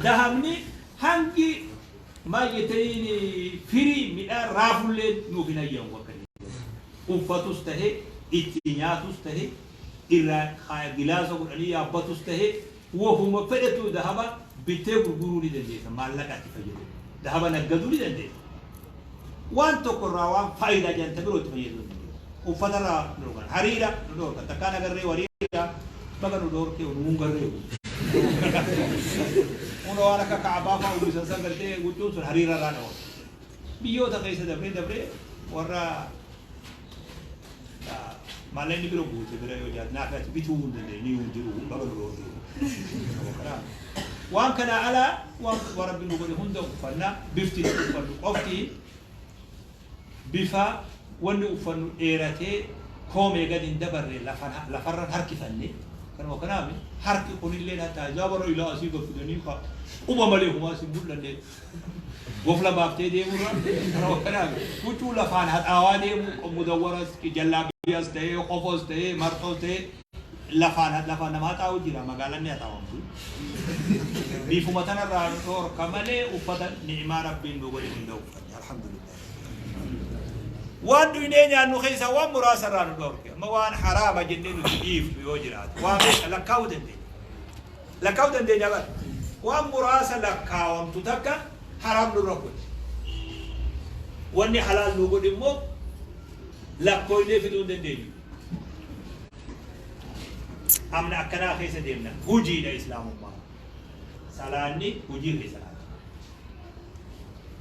dahabni hangi maal jettaniin firii midhaan raafullee nuuf hin hayyamu akka uffatus tahe itti nyaatus tahe irraa gilaasa godhanii yaabbatus tahe wahuma fedhetu dahaba bittee gurguruu ni dandeessa maallaqa itti fayyadamu dahaba naggaduu ni dandeessa waan tokko irraa waan faayidaa jedhan ta biroo itti fayyadamuu ni dandeessa uffata irraa nu dhorkan hariira nu dhorkan takkaan agarree wariira baga nu dhorkee nuun garree kun waan akka kaabaa fa'aa uwwisan san gartee huccuun sun hariira irraa dhorkan biyyoota keessa dabree dabree warra maallaqni bira guute bira yoo jaal naaf ati bituu hin dandeenye hin jiru baga nu dhoorge. Waan kana ala waan rabbi nu godhe hunda uffanna bifti nu uffannu qofti bifa wanni uffannu dheeratee koomee gadi hin dabarre lafarra harkifanne kanuma kanaaf harki kunillee hatta isaa warra ilaa asii gaffidanii quba malee humaa sin mul'anne gofla baaftee deemurra kanuma kanaaf huccuu lafaan haxaawaa deemu mudawwaras jallaabiyas ta'ee qofos ta'ee marxoos ta'ee lafaan lafaan nama haxaa'u jira magaalaan ni haxaawamtu. Bifuma tanarraa nu dhoorka malee uffata ni'imaa rabbiin nu godhe hunda uffanne alhamdulillah. Waan dhuynee nyaannu keessaa waan muraasa irraa nu dhoorke amma waan haraama jennee nuti dhiifnu yoo jiraate waa meeqa lakkaa'uu dandeenya. Lakkaa'uu dandeenya bara waan muraasa lakkaawamtu takka haraam nurra godhe. Wanni halaal nu godhe immoo lakkooynee fiduu hin dandeenyu. Amna akkanaa keessa deemna hujiidha islaamummaa. Salaanni hujii keessa laata.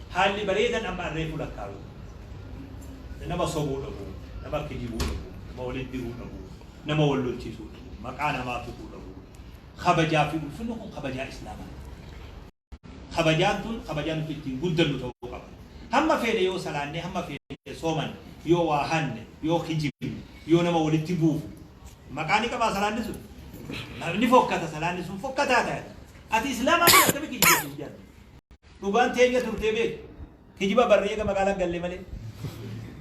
Haalli bareedan amma arreefuu lakkaawu. Nama sobuu dhabu, nama kijibuu dhabu, nama walitti diruu dhabu, nama wal lolchiisuu dhabu, maqaa namaa tuquu dhabu. Kabajaa fi ulfinni kun kabajaa islaamaa. Kabajaan tun kabajaa nuti ittiin guddannu ta'uu qaba. Hamma feene yoo salaanne, hamma feene soomanne, yoo waa hanne, yoo kijibne, Yoo nama walitti buufu maqaa ni qabaa salaanni sun? Ni fokkata, salaanni sun fokkataa ta'e. Ati Islaamaa fi akkami kijibda siin jedhan. Dhugaan teenya turtee beeku. Kijiba barree eega magaalaa galle malee.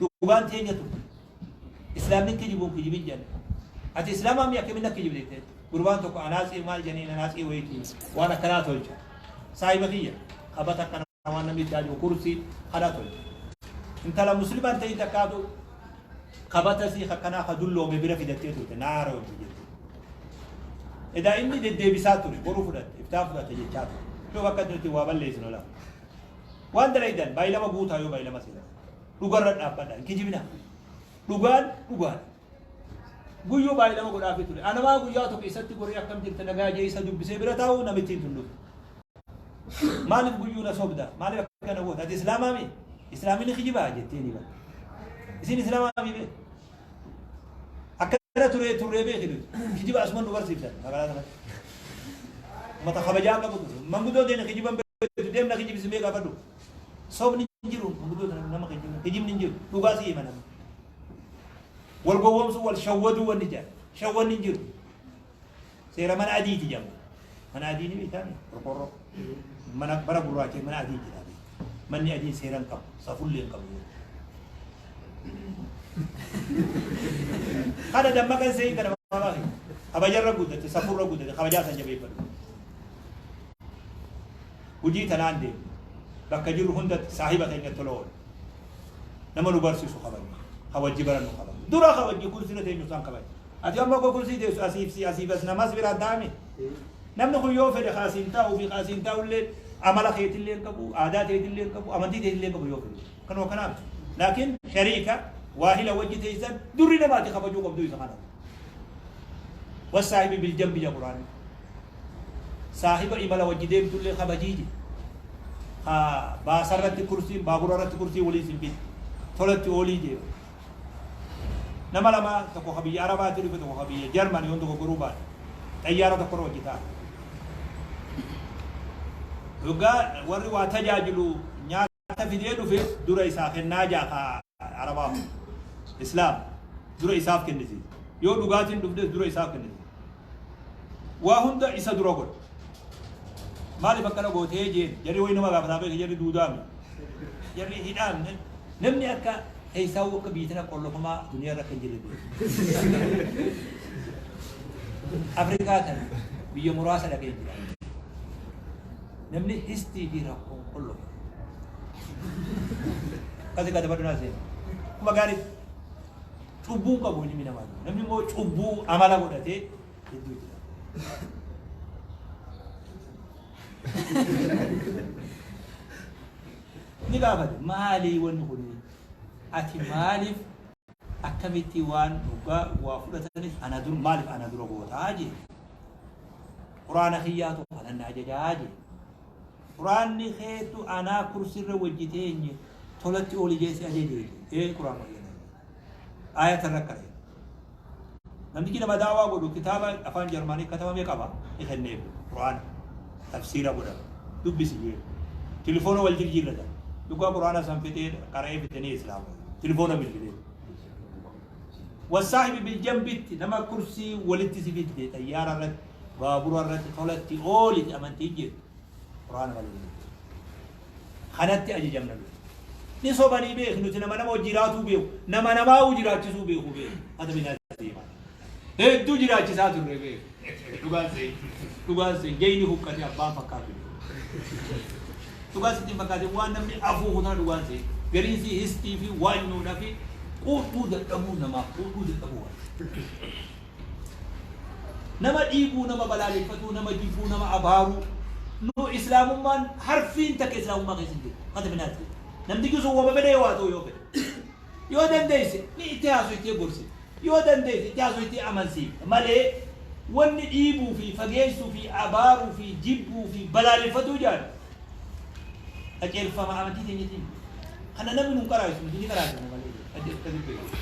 Dhugaan teenya turte. Islaamni kijibuun kijibin jedhan. Ati Islaamaa mi akkamiin akka kijibde jettee. Gurbaan tokko anaatsii maal jedhaniin, anaatsii wayitii waan akkanaa tolcha. Saahiba kiyya qabata akkana waan namni itti haaju kursii kana tolcha. Intala muslimaan ta'in takkaatu qabata sii akkanaa ka dulloome bira fidattee turte naara hojii jette. Edaa inni deddeebisaa ture, boruu fudhatte, iftaan fudhatte jechaa ture. Yoo bakka nuti waa balleessinu lafa. Waan dalaydan baay'ilama guutaa yoo baay'ilama seetan. Dhugarra dhaabbadha, hin kijibinaa. Dhugaan dhugaadha. Guyyuu baay'ilama godhaafii ture. Anamaa guyyaa tokko isatti goree akkam jirta nagaa jee isa dubbisee bira taa'u namittiin tun dhufte. Maaliif guyyuu na sobda? Maaliif akkana goota? Ati Islaamaa mi? Islaamini kijibaa jettee ni bara. Isin Islaamaa mi bee? Akkana turee turree beeki nuti. Kijiba asuman nu barsiiftan magaalaa sanatti. Ummata kabajaa qabu ture. Manguddoo deemna kijiban beektu, deemna kijibisi mee gaafadhu. Sobni hin jiru, manguddoo sana nama kijibu, kijibni hin jiru. Dhugaa si hima namni. Wal gowwoomsuu, wal shawwaduu wanni jedhan. Shawwanni hin jiru. Seera mana adiiti jedhama. Mana adii ni beektaa? Qorqoorroo. Mana bara gurraacha mana adii jira. Manni adiin seera hin qabu, safullee hin qabu. Kana dammaqan seeyin kana mamaa fi kabajarra guddate, safurra guddate, kabajaa san jabeeffadhu. Hojii tanaan deemu. Bakka jirru hundatti saahiba keenya tola oolu. Nama nu barsiisu kabajna. Kabajji barannu kabajna. Dura kabajji kursii teenyu isaan kabajna. Ati amma akka kursii teessu asiif si asiif as namas biraan taa'ame. Namni kun yoo fedhe kaasiin taa'uu fi kaasiin taa'ullee amala keetillee hin qabu, aadaa teetillee hin qabu, amantii teetillee hin qabu yoo fedhe. Kanuma kanaaf. Laakiin shariika waahila wajji teessan durri namaati kabajuu qabdu isa kana. Wasaahibi biljambi ja Quraanni. Saahiba imala wajji deemtullee kabajii je. Ka baasarratti kursiin, baaburarratti kursii waliin sin fiddi. Tolatti oolii jee. Nama lama, tokko ka biyya Arabaatti dhufe, tokko ka biyya Jarman, yoon dogoggoruu baadhe. Xayyaara tokkorra wajji taa'an. Yoggaa warri waa tajaajilu nyaata fidee dhufe dura isaa kennaa jaa ka Arabaa kun. Islaam dura isaaf kennisiisa. Yoo dhugaatiin dhuftes dura isaaf kennisiisa. Waa hunda isa dura godha. Maaliif akkana gootee jeen, jarri wayi nama gaafataa beeke, jarri duudaami. Jarri hidhaamne namni akka keessaawuu akka biyya tana qollofamaa duniyaa irra akka hin jirre beeku. Afrikaa tana biyya muraasa dhaqee jira. Namni histii fi rakkoon qollofa. Akkasii katabadhu naa seena. Akkuma gaarii cubbuun qabu ilmi namaa. Namni immoo cubbuu amala godhatee hedduu jira. Ni gaafate, maalii wanni kun, ati maaliif akkamitti waan dhugaa waa fudhatanis ana dur maaliif ana dura gootaa jee. Quraana kiyyaatu kana na ajajaa jee. Quraanni keetu anaa kursirra wajji teenye tolatti ooli jee si ajaje jee. Ee, quraana kiyya na ajaje. Ayata irra qara'e. Namtichi nama daawaa godhu kitaaba afaan Jarmanii katabame qaba, ni kenneef, quraana tafsiira godhame dubbisi jee. Tilifoona wal jirjiirratan. Dhugaa quraana san fixee qara'ee fixanii islaama. Tilifoona bilbilee. Wasaahibi biljambitti nama kursii walitti si fidde xayyaara irratti, baabura irratti tolatti ooliti amantiin jettu. Quraana malee hin jiru. Kanatti ajajamna nuti. Ni sobanii beeku nuti, nama nama hojii jiraatuu beeku, nama namaa jiraachisuu beeku beeku. Ata binaa deema. Hedduu jiraachisaa turre beeku. Dhugaan se'e. Dhugaan se'e. Jayni huqqate abbaan fakkaatu. Dhugaa sitti hin fakkaatin, waan namni afuufu tana dhugaan se'e. Gariin si histii fi waanyuudha fi quudhuu dadhabuu, namaaf quudhuu dadhabuu waan. Nama dhiibuu, nama balaaleffatuu, nama jibbuu, nama abaaruu. Nu Islaamummaan harfiin takka Islaamummaa keessa hin jiru. Kata minaati. Namtichi sun wama fedhee waa ta'u yoo fedhe. Yoo dandeesse ni itti haasoytee gorsite. Yoo dandeesse itti haasoytee amansiifta malee wanni dhiibuu fi fageessuu fi abaaruu fi jibbuu fi balaaleffatuu jedhan qajeelfama amantii teenyatiin. Kana namni nun qaraa'isu, nuti ni qaraasifna malee. Akkasitti beekama.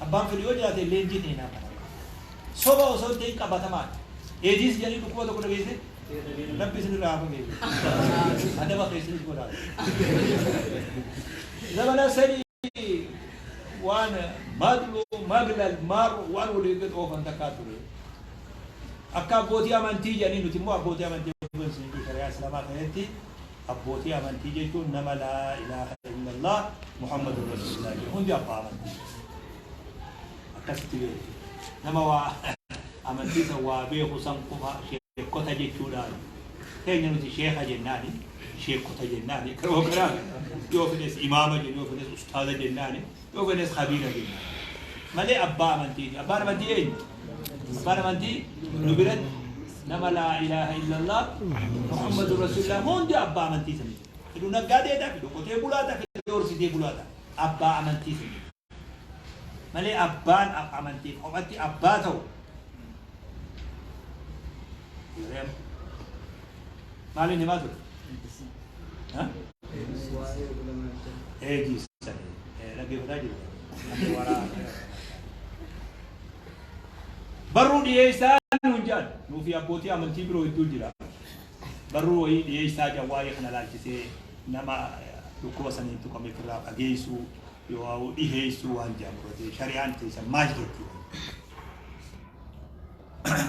Abbaan fedhu yoo jiraate leenjii teenaa kana. Soba osoo hin ta'in qabatamaadha. Eediis jedhanii dhukkuba tokko dhageesse, Rabbi isin irraa haa fageessu. Adaba keessanis godhaa. Zamana sadi waan Madloo maglal maarroo waan walii gad oofan takkaa ture. Akka abbootii amantii jedhanii, nuti immoo abbootii amantii jechuun shari'aa Islaamaa keessatti abbootii amantii jechuun nama laa ilaaha illallah Muhammadur Rasuulullah jedhu hundi abbaa amantii. Akkasitti beeku. Nama waa amantii san waa beeku san qofa sheekota jechuudhaan. Keenya nuti sheeka jennaani, sheekota jennaani, karoo karaa yoo fedhes imaama jennu, yoo fedhes ustaaza jennaani, yoo fedhes kabiira jennaani. Malee abbaa amantiiti. Abbaan amantii eenyu? Abbaan amantii nu biratti nama laa ilaaha illallah Muhammadur Rasuulullah hundi abbaa amantii sani. Fedhu naggaadeedha, fedhu qotee bulaadha, fedhu horsiisee bulaadha. Abbaa amantii sani. Malee abbaan amantiif kophatti abbaa ta'u maaliin himaa ture? Eegis dhaggeeffataa jiru. Barruu dhiyeessaa nuun jedhan, nuufi abbootii amantii biroo hedduu jira. Barruu wayii dhiyeessaa jedhan, waa'ee kana laalchisee nama dhukkuba saniin tuqame ofirraa fageessuu yoo dhiheessuu waan jedhamu irratti shari'aan teessan maal jetti?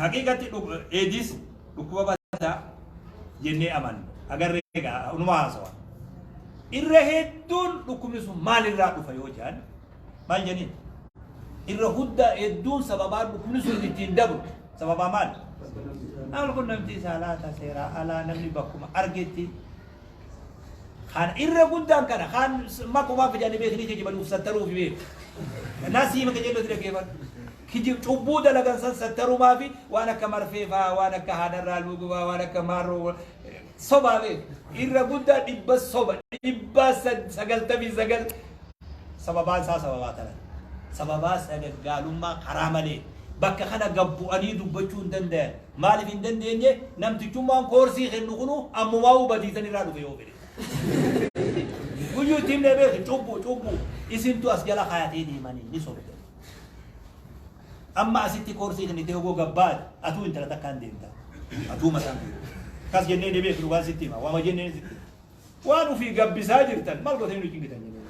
Haqiiqatti eedis dhukkuba bataa jennee amanna. Agarree egaa unuma haasawa. Irra hedduun dhukkubni sun maalirraa dhufa yoo jedhan maal jedhaniin? Irra huddaa hedduun sababaa dhukkubni sun ittiin dabru sababaa maal? Maal qunnamtii saalaa ta seeraa alaa, namni bakkuma argetti kan irra guddaan kana kan maqumaa fidanii beekanii kijiban uf sattaruuf beeku. Nasii maka jedhu dhaggeeffadhu. Kijib cubbuu dalagan san sattarumaa fi waan akka marfee faa, waan akka haadharraa luuguu faa, waan akka maarroo sobaa beeku. Irra guddaa 100 soba, 99 sababaan isaa sababaa kana. Sababaa sagaggaalummaa karaa malee bakka kana gabbu'anii dubbachuu hin dandayan. Maaliif hin dandeenye? Namtichummaan koorsii kennu kunu ammumaa hubatiisan irraa dhufe yoo fedhe. Guyyuu itti himnee beeki, cubbuu cubbuu isintu as jala kaayatee deemanii ni sobdan. Amma asitti koorsii kennitee hogoo gabbaate atuu intala takkaan deemta. Atuu mataan kee. Kas jennee ni beeki, dhugaan sitti hima. Waama jennee sitti hima. Waan ofii gabbisaa jirtan maal gootanii nu cinqitan jennee.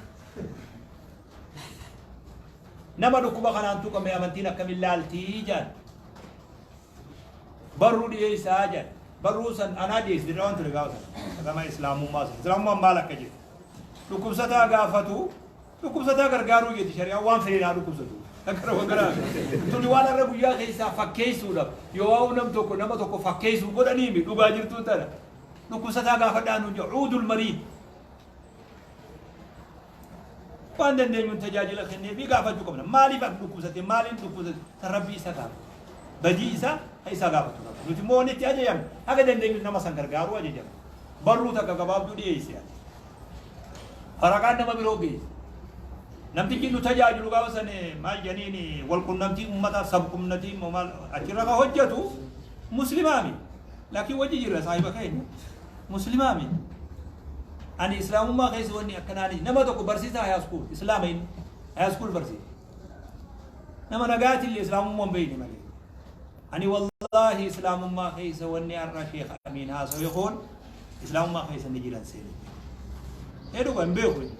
Nama dhukkuba kanaan tuqame amantiin akkamiin laaltii jedhan. Barruu dhiyeessaa jedhan. Barruu san anaa dhiyeessi dirra waan ture gaafa sana. Gama Islaamummaa sana. Islaamummaan maal akka jedhu. Dhukkubsataa gaafatu, dhukkubsataa gargaaruu jetti shari'aan, waan fedhe naa dhukkubsatu. Akkana tuni waan har'a guyyaa keessaa fakkeessuudhaaf yoo waa'u nam tokko nama tokko fakkeessuu godhaniimi, dhugaa jirtuu tana. Dhukkubsataa gaafadhaa nuun jedhu, cuudul mariid. Waan dandeenyuun tajaajila kennee fi gaafachuu qabna. Maaliif akka dhukkubsate, maaliin dhukkubsate, san Rabbii isa gaafata. Badii isaa kan isaa gaafatu qaba. Nuti immoo wanni itti ajajamne haga dandeenyu nama san gargaaruu ajajamne. Barruu takka gabaabduu dhiyeesse ati. Faraqaan nama biroo geesse. Namtichi nu tajaajilu gaafa san maal jedhaniin, wal qunnamtii uummataa, sab qunnamtii immoo maal achirra kan hojjetu muslimaami. Laakiin wajji jirra, saahiba keenya muslimaami. Ani Islaamummaa keessa wanni akkanaa nama tokko barsiisaa high school Islaama, inni high school barsiisa. Nama nagaatillee Islaamummaa hin beekne malee. Ani wallaahi Islaamummaa keessa wanni har'a Sheekh Amiin haasawe kun Islaamummaa keessa ni jiran seene. Ee, dhuga hin beeku inni.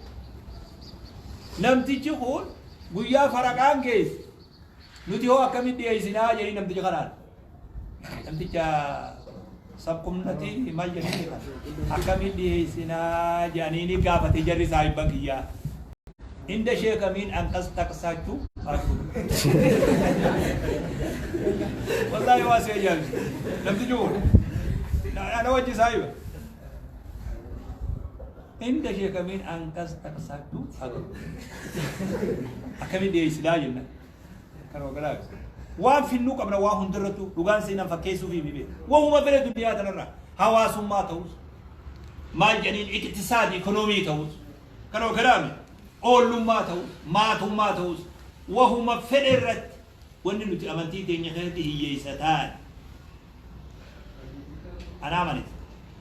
Namtichi kun guyyaa faraqaan geesse nuti hoo akkamitti dhiyeessinaa jedhii namticha kanaan. Namticha sabqunnati maal jedhanii kana akkamitti dhiyeessinaa jedhanii ni gaafate jarri saahibban kiyyaa. Inda Sheekh Amiin anqas taqsaachuu wallaahi waa si ajaa'ibsiisa. Namtichi kun ana wajji saahiba. Inda Sheekh Amiin anqas taqsaachuu akkamitti dhiyeessinaa jenna. Kan hoogganaa waan finnuu qabna waa hundarrattu, dhugaan seenan fakkeessuu fi beeku. Wahuma fedhe duniyaa tanarraa hawaasummaa ta'us, maal jedhaniin, iqtisaadi ikonoomii ta'us, kan hoogganaa oollummaa ta'us, maatummaa ta'us, wahuma fedhe irratti wanni nuti amantii teenya keessatti hiyyeessa ta'an anaa amaniti.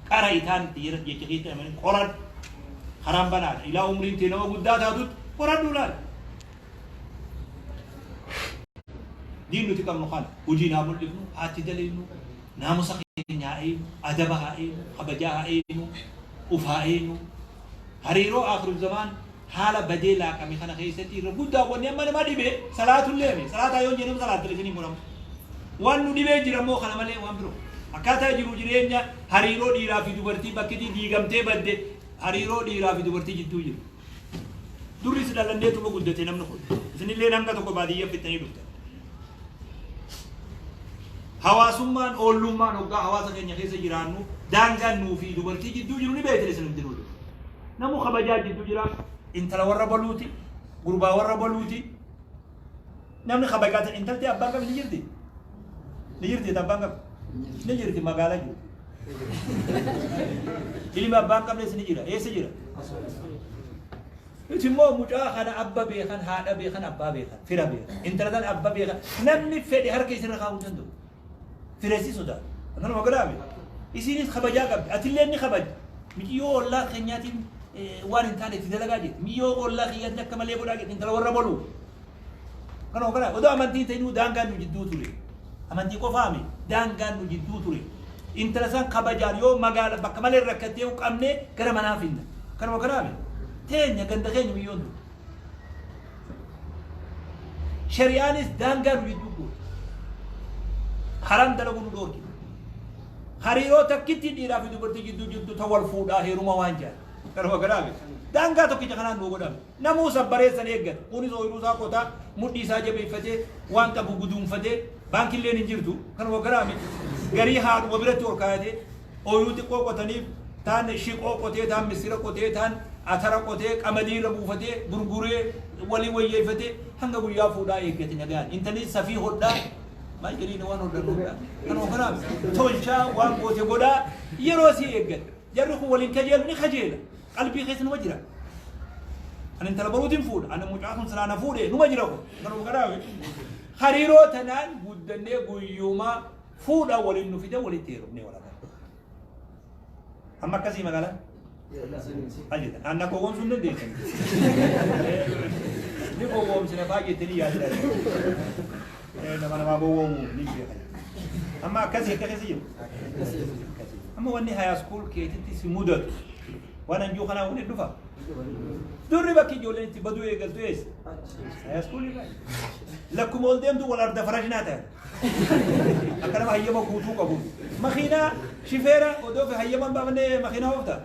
Qara itaan itti jecha keessatti amanin qoradhu. Karaan banaadha. Ilaa umriin tee nama guddaa taatutti qoradhu laal. Diin nuti qabnu kana hojii naa mul'ifnu, haa itti daleynu, naamusa keenya haa eeynu, adaba haa eeynu, kabajaa haa eeynu, uf haa eeynu. Hariiroo akhiru zamaan Haala badee laaqame kana keessatti irra guddaa wanni amma nama dhibe salaatullee mi salaataa yoo jennu salaatule isiniin godhamu. Waan nu dhibee jira immoo kana malee waan biroo. Akkaataa jiru jireenya hariiroo dhiiraa fi dubartii bakkitii diigamtee badde hariiroo dhiiraa fi dubartii jidduu jiru. Durris dhalanneetuma guddate namni kun. Isinillee hanga tokko baadiyyaa fixxanii dhuftan. Hawaasummaan oollummaan hoggaa hawaasa keenya keessa jiraannu daangaan nuu fi dubartii jidduu jiru ni beektan isin hundinuu. Namu kabajaa jidduu jira. Intala warra baluuti, gurbaa warra baluuti. Namni kabajaa ta'e intalti abbaan qabdi ni jirti. Ni jirti abbaan qabdi. Ni jirti magaalaa jiru. Ilmi abbaan qabnes ni jira. Eessa jira? Nuti immoo mucaa kana abba beekan, haadha beekan, abbaa beekan, fira beekan, intala tan abba beekan. Namni fedhe harka isinirra kaa'uu hin danda'u. Firesi sodaata. Akkanuma godhaame. Isinis kabajaa qabdi. Atillee ni kabajdi. Micciyoo ollaa keenyaatiin waan hin taane itti dalagaa jirti. Micciyoo ollaa kiyyaatiin akka malee godhaa jirti. Intala warra boluu. Kanuma godhaa. Odoo amantiin ta'inuu daangaan nu jidduu ture. Amantii qofaami daangaan nu jidduu ture. Intala san kabajaan yoo magaala bakka malee rakkattee qabnee gara manaa finna. Kanuma godhaame. Teenya ganda keenya miyyoon tun. Shari'aanis daangaa nu jidduu goote. Haram dalaguu nu dhoorkite. Hariiroo takkitti dhiiraa fi dubartii jidduu jirtu ta wal fuudhaa heeruma waan jedhan. Kanuma godhaame. Daangaa tokkicha kanaan nu godhame. Namuu sabbareessan eeggata. Kunis ooyiruu isaa qotaa, mudhii isaa jabeeffatee, waan qabu guduunfatee, baankiilleen hin jirtu. Kanuma godhaame. Garii haadhuma biratti ol kaayatee, ooyiruu xiqqoo qotaniif taan shiqoo qotee, taan misira qotee, taan atara qotee, qamadii irra buufatee, gurguree, walii wayyeeffatee hanga guyyaa fuudhaa eeggate nagaan. Intalli safii hodhaa maal jedhiin waan hodhan hodhaa. Kanuma godhaame. Tolchaa waan goote godhaa yeroo sii eeggate. Jarri kun waliin kajeelu ni kajeela. Qalbii keessa numa jira. Ani intala baruutiin fuudha. Ani mucaa kun silaa na fuudhe numa jira kun. Kanuma godhaame. Hariiroo tanaan guddannee guyyumaa fuudha waliin nu fide walitti heerumnee wal agarra. Amma akkasii magaalaan? Maal jettan? Anna gowwoomsuu hin dandeessan. Ni gowwoomsina faa jettanii yaadda. Nama namaa gowwoomuu ni beekan. Amma akkasii akka keessa jiru. Amma wanni high school keetitti si mudatu waan anjuu kanaa waliin dhufa. Durri bakki ijoolleen itti baduu eegaltu eessa? High school irraa. Lakkuma ol deemtu wal arda farashinaa ta'an. Akka nama hayyama guutuu qabu. Makiinaa shifeera odoo fi hayyama hin baafne makiinaa oofta.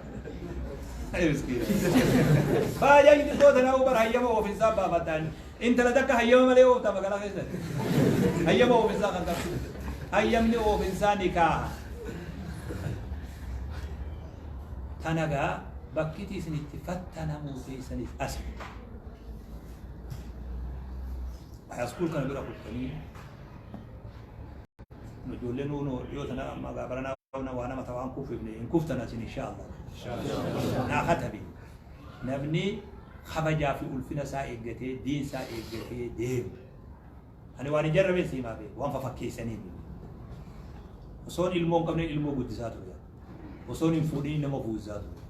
Baajaaji xiqqoo tanaa bar hayyama oofinsaa baafataan. Intala takka hayyama malee oofta magaalaa keessatti. Hayyama oofinsaa kan qabdu. Hayyamni oofinsaa ni kaaha. Tanagaa bakkiti isin itti fattanamuu teessanis asi. High school kana bira kuttanii ijoolleen nuun dhiyoo tana amma baranaa waa nama tawaan kuffifne hin kuftan asin insha Allah. Naa katabi. Namni kabajaa fi ulfina isaa eeggatee diin isaa eeggatee deemu. Ani waan hin jarrabeen siimaa beeku waan fafakkeessanii. Osoon ilmoo hin qabne ilmoo guddisaa ture. Osoon hin fuudhin nama fuusisaa ture.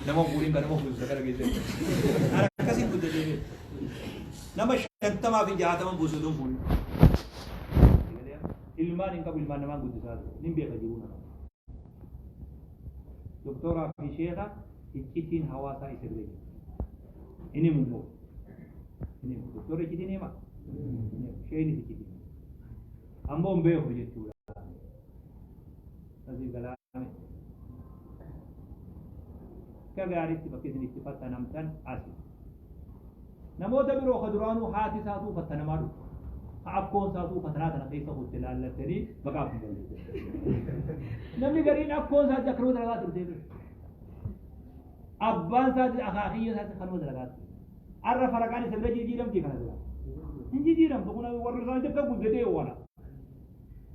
Nama fuudhin kan nama fuusisa kana keessatti. Ani akkasiin guddatee beeku. Nama 50 fi 60 buusu osoo hin fuudhin. Ilmaan hin qabu, ilmaan namaan guddisaa ture. Nin beeka jiruu nama. Doktooraa fi sheeka iccitiin hawaasaa isa bira jira. Inni immoo. Inni himu. Doktorri iccitiin hima. Sheeynis iccitiin hima. Ammoo hin beeku jechuudha. Asii galaame. Akka gaariitti bakki isin itti fattanamtan asi. Namoota biroo ka duraanuu haati isaatuu fattanamaa dhufte. Ka akkoon isaatuu fatanaa tana keessa kutte laallattanii maqaa kun balleessan. Namni gariin akkoon isaatti akkanuma dalagaa turte. Abbaan isaatti akaakiyya isaatti akkanuma dalagaa turte. Har'a faraqaan isa bira jijjiiramti kana dura. Hin jijjiiramtu kun warri isaanii akka guddatee wana.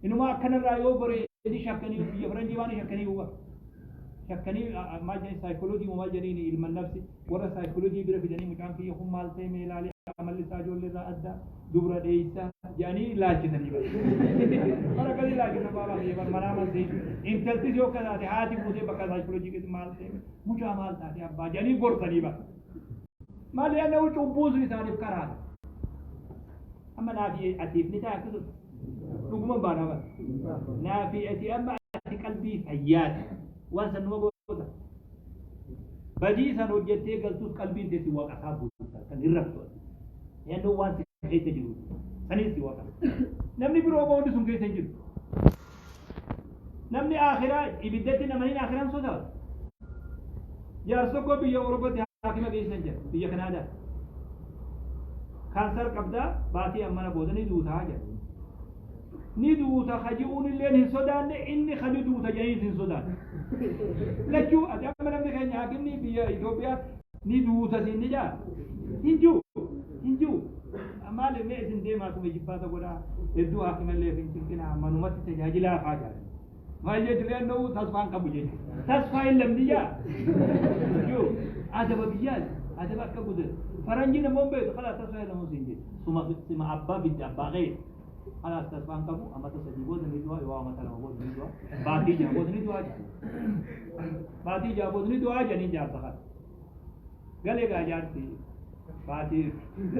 Inuma akkanarraa yoo bareedni shakkanii biyya faranjii waan shakkanii huba. Shakkanii maal jedhanii saayikooloojii maal jedhanii ilma nafsi warra saayikooloojii bira fidanii mucaan kiyya kun maal ta'e mee ilaalee amalli isaa ijoollee irraa adda dubra dheeysa jedhanii laalchisanii bara. Bara akkasii laalchisan baabaa kiyya bar manaa maal ta'e intaltis yoo akka taate haati fuutee bakka saayikooloojii keessatti maal ta'e mucaa maal taate abbaa jedhanii gorsanii bara. Maali annahu cubbuun sun isaaniif karaadha. Amma naafi atiif ni ta'a akkasuma. Dhuguma baanaa bara. Naafi ati amma ati qalbii fayyaati. Waan san numa goota. Badii san hojjettee galtus qalbiin tee si waqasaa bulta kan hin raftu ati. Yannoo waan si keessa jiru sanis si waqasa. Namni biroo boodi sun keessa hin jiru. Namni akhiraa ibiddatti namaniin akhiraan sodaatu. Jaarsa tokko biyya Awuroopaatti haakima geessan jira biyya Kanaadaa. Kaansar qabdaa baatii ammana booda ni duutaa jedha. Ni duuta ka ji'uun illeen hin sodaanne, inni ka ni duuta jedhaniis hin sodaanne. Lachuu ati amma namni keenya haakimni biyya Itoophiyaa ni duuta siin ni jaa. Hin jiru. Hin jiru. Maali mee isin deemaa tuma jibbaata godhaa, hedduu haakimallee hin cinqinaa, manumatti tajaajilaa faa jaa. Maal jechuun leennoo tasfaan qabu jechuudha. Tasfaa hin lamni jaa. Jiru. Adaba biyyaati. Adaba akka guddatu. Faranjiin ammoo hin beektu. Kalaa tasfaa hin lamu siin jedhu. Suma sima abbaa bidda abbaa ga'e. Kalaas tasfaan qabu amata 3 booda ni du'a, yoo amata 2 booda ni du'a. Baatii 6 booda ni du'a jedhu. Baatii 6 booda ni du'a jedhanii jaarsa kana. Galee gaa jaarsi baatii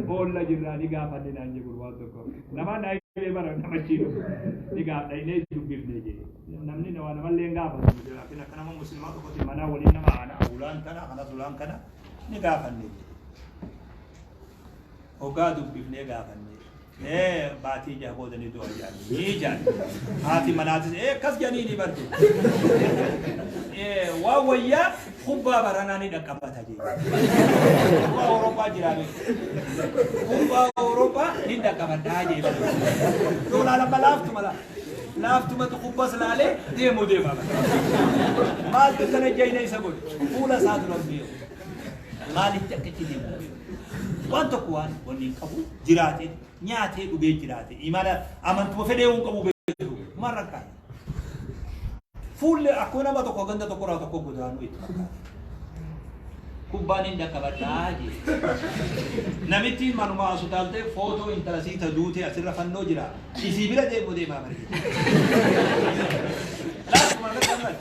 boolla jirraa ni gaafanne naan jedhu gurbaan tokko. Namaan naa himee bara namachi ni gaafadha dubbifne jedhe. Namni nama namallee hin gaafatu. Laakiin akka nama musliimaa tokkotti manaa waliin nama ana ulaan kana kanas ulaan kana ni gaafanne jedhe. Hoggaa dubbifnee gaafanne. Ee baatii 6 booda ni du'a jedhanii jedhan. Haati manaatis ee akkas jedhanii ni bartu. Ee waan wayyaa kubbaa baranaa ni dhaqqabata jedhe. Kubbaa Awurooppaa jiraa beeku. Kubbaa Awurooppaa ni dhaqqabadhaa jedhe. Yoo laalama laaftuma laa. Laaftumatu kubbas laalee deemu deema. Maaltu kana jayina isa godhe? Fuula isaa dura beeku. Maalitti akka itti deemu beeku. Waan tokko waan wanni hin qabu jiraate, nyaatee dhugee jiraate, imaana amantuma fedhee hin qabu beeku. Maal rakkaate? Fuulli akkuma nama tokko ganda tokko irraa tokko godaanuu itti fakkaata. Kubbaan hin dhaqqabadhaa jee. Namittiin manuma as utaaltee footoo intala sii ta duutee asirra fannoo jira. Isii bira deemu deemaa bari. Laafuma irratti ammas.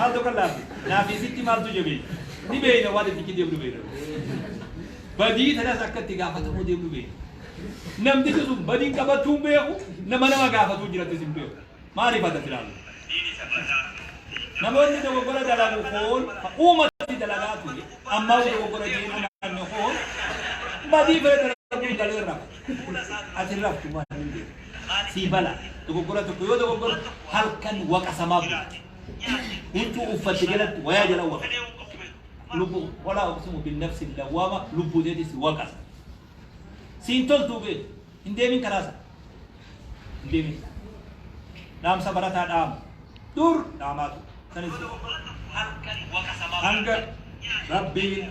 Maaltu kan laafi? Naafi isitti maaltu jabeessa? Ni beeyna, waan itti deemnu beeyna. Badii tanas akka itti gaafatamuu deemnu beeyna. Namtichi sun badiin qabatuu hin beeku, nama nama gaafatuu jirattis hin beeku. Maaliif ata silaalu? Namoonni dogoggora dalagu kun uumatti dalagaa ture, ammaa dogoggora jeen amanne kun badii fedhe dalaguu galee rafa. Ati raftu waan hin beeku. Sii bala dogoggora tokko yoo dogoggora halkan waqasamaa bulti. Huccuu uffatte jalatti wayaa jala waqasa. Lubbu walaa uqsimu binnafsi lawwaama, lubbuu teetis si waqasa. Siin toltuu beeku. Hin deemin karaa sana. Hin deemin. Dhaamsa barataa dhaamu. Dur dhaamaa ture. Sanis hanga Rabbiin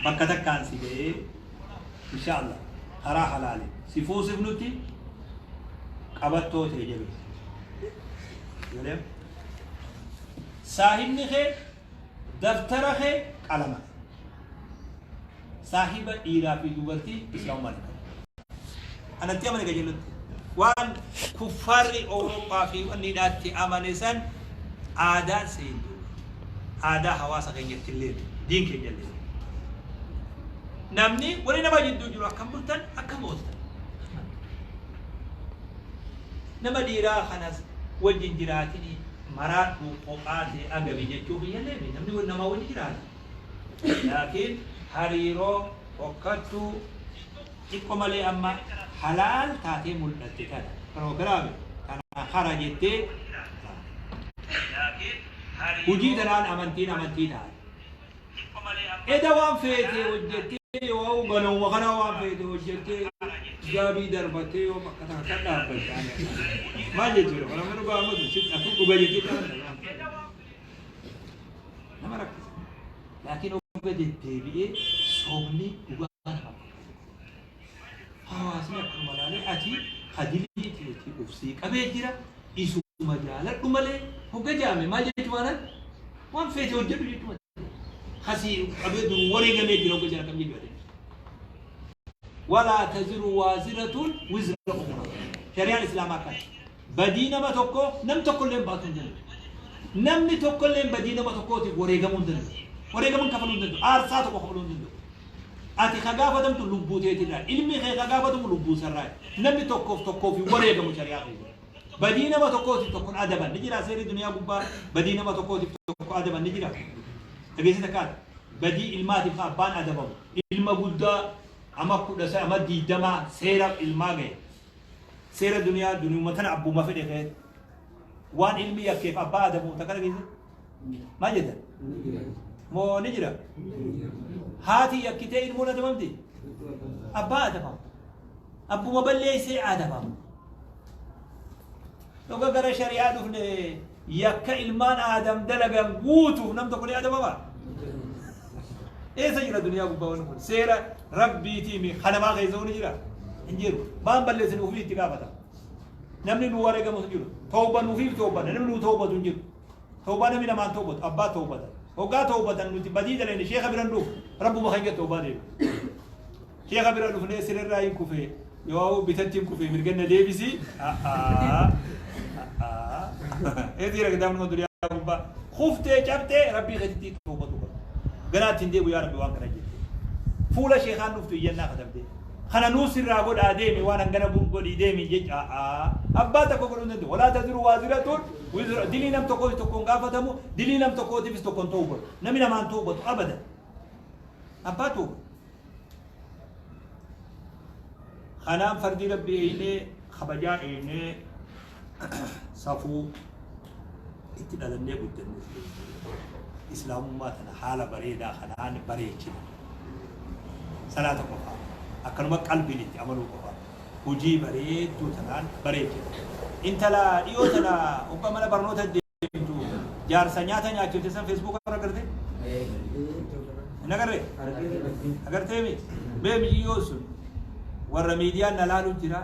bakka takkaan si ga'ee insha Allah karaa halaaliin si fuusifnutti qabattoo ta'e jabeessi. Galee? Saahibni kee daftara kee qalama kee. Saahiba dhiiraa fi dubartii islaamummaan hin qabu. Anatti amane qajeellotti. Waan kuffaarri Awurooppaa fi wanni hidhaatti amane san aadaan seentu. Aadaa hawaasa keenyatti illee diin keenya illee. Namni wali nama jidduu jiru akkam bultan, akkam ooltan. Nama dhiiraa kanas wajjin jiraatini maraadhu kophaa ta'e agabi jechuu kiyyallee miti. Namni namaa wajji jiraata. Laakiin hariiroo fokkattuu xiqqo malee amma halaal taatee mul'atte tana proogiraami tana hara jettee hujii tanaan amantiin amantii taate. Eda waan feete hojjettee, yoo ganamuma kanaa waan feete hojjettee gaabii darbattee yoo bakka takka kan dhaabbatte maal jechuudha? Kana mana dhugaa ammatu akka dhuga jettee dhaabbatte nama rakkisa. Laakiin oga deddeebi'ee sobni dhugaa nama fakkaata. Hawaasni akkanuma ilaalee ati kadilii teetii ufsii qabee jira, isuma jaaladhu malee hogga jaame maal jechuu maalan waan feete hojjedhu jechuu kasii qabee duru wareegamee jira hogga jira kam jechuu ati. Walaa taziru waaziratun wizra ukhraa. Shari'aan Islaamaa akkana. Badii nama tokko nam tokko illee baasuu hin danda'u. Namni tokko illee badii nama tokkootiif wareegamuu hin danda'u. Wareegaman kafaluu hin danda'u. Aarsaa tokko kafaluu hin danda'u. Ati ka gaafatamtu lubbuu teetirraa. Ilmi kee ka gaafatamu lubbuu isarraa. Namni tokkoof tokkoof hin wareegamu shari'aa keessatti. Badii nama tokkootiif tokkon adaban ni jira seerri duniyaa gubbaa, badii nama tokkootiif tokko adaban ni jira. Dhageessita kaata. Badii ilmaatiif abbaan adabamu. Ilma guddaa ama 10 ama 20 seera ilmaa gahe. Seera duniyaa duniyuma tana abbuma fedhe ka'e. Waan ilmi yakkeef abbaa adabu takka dhageesse? Maal jettan? Moo ni jira? Haati yakkitee ilmoon adabamti? Abbaa adabama. Abbuma balleessee adabama. Dhuga gara shari'aa dhufne yakka ilmaan Aadam dalagan guutuuf nam tokko ni adabama? Eessa jira duniyaa gubbaa wanni kun? Seera Rabbiitii mi kanamaa keessa ni jira? Hin jiru. Waan balleessine ofii itti gaafata. Namni nu wareegamu hin jiru. Tawban ofiif tawbanna. Namni nu tawbatu hin jiru. Tawbaa namni namaan tawbatu. Abbaa tawbata. Hoggaa tawbatan nuti badii dalayne sheeka bira hin dhufu. Rabbuma keenya tawbaa deema. Sheeka bira dhufnee sirerraa hin kufee yoo bitatti hin kufee mirganna deebisi. Eessa jira kitaabni kun duniyaa gubbaa? Kuftee cabxee Rabbii keetitti tawbatu qaba. Ganaa ittiin deebi'u yaa Rabbi waan kana jette. Fuula sheekaan dhuftu iyyannaa katabdee. Kana nuu sirraa godhaa deemi waan hangana godhii deemi jecha abbaa tokko godhuu hin danda'u. Walaa taziru waaziratun wizra dilii nam tokkoof tokkoon gaafatamu dilii nam tokkootiifis tokkoon tawbatu. Namni namaan tawbatu abadan. Abbaa tawbatu. Kanaan fardii Rabbii eeynee kabajaa eeynee safuu itti dhalannee guddanne islaamummaa tana haala bareedaa kanaan bareechina. Salaata qofaa akkanuma qalbiin itti amanuu qofaa hojii bareedduu tanaan bareechina. Intala dhiyoo tana hogga mana barnoota deemtu jaarsa nyaata nyaachifte san feesbuuka irra agarte? Hin agarree? Agartee mi? Mee miyyoo sun warra miidiyaan na laalu jira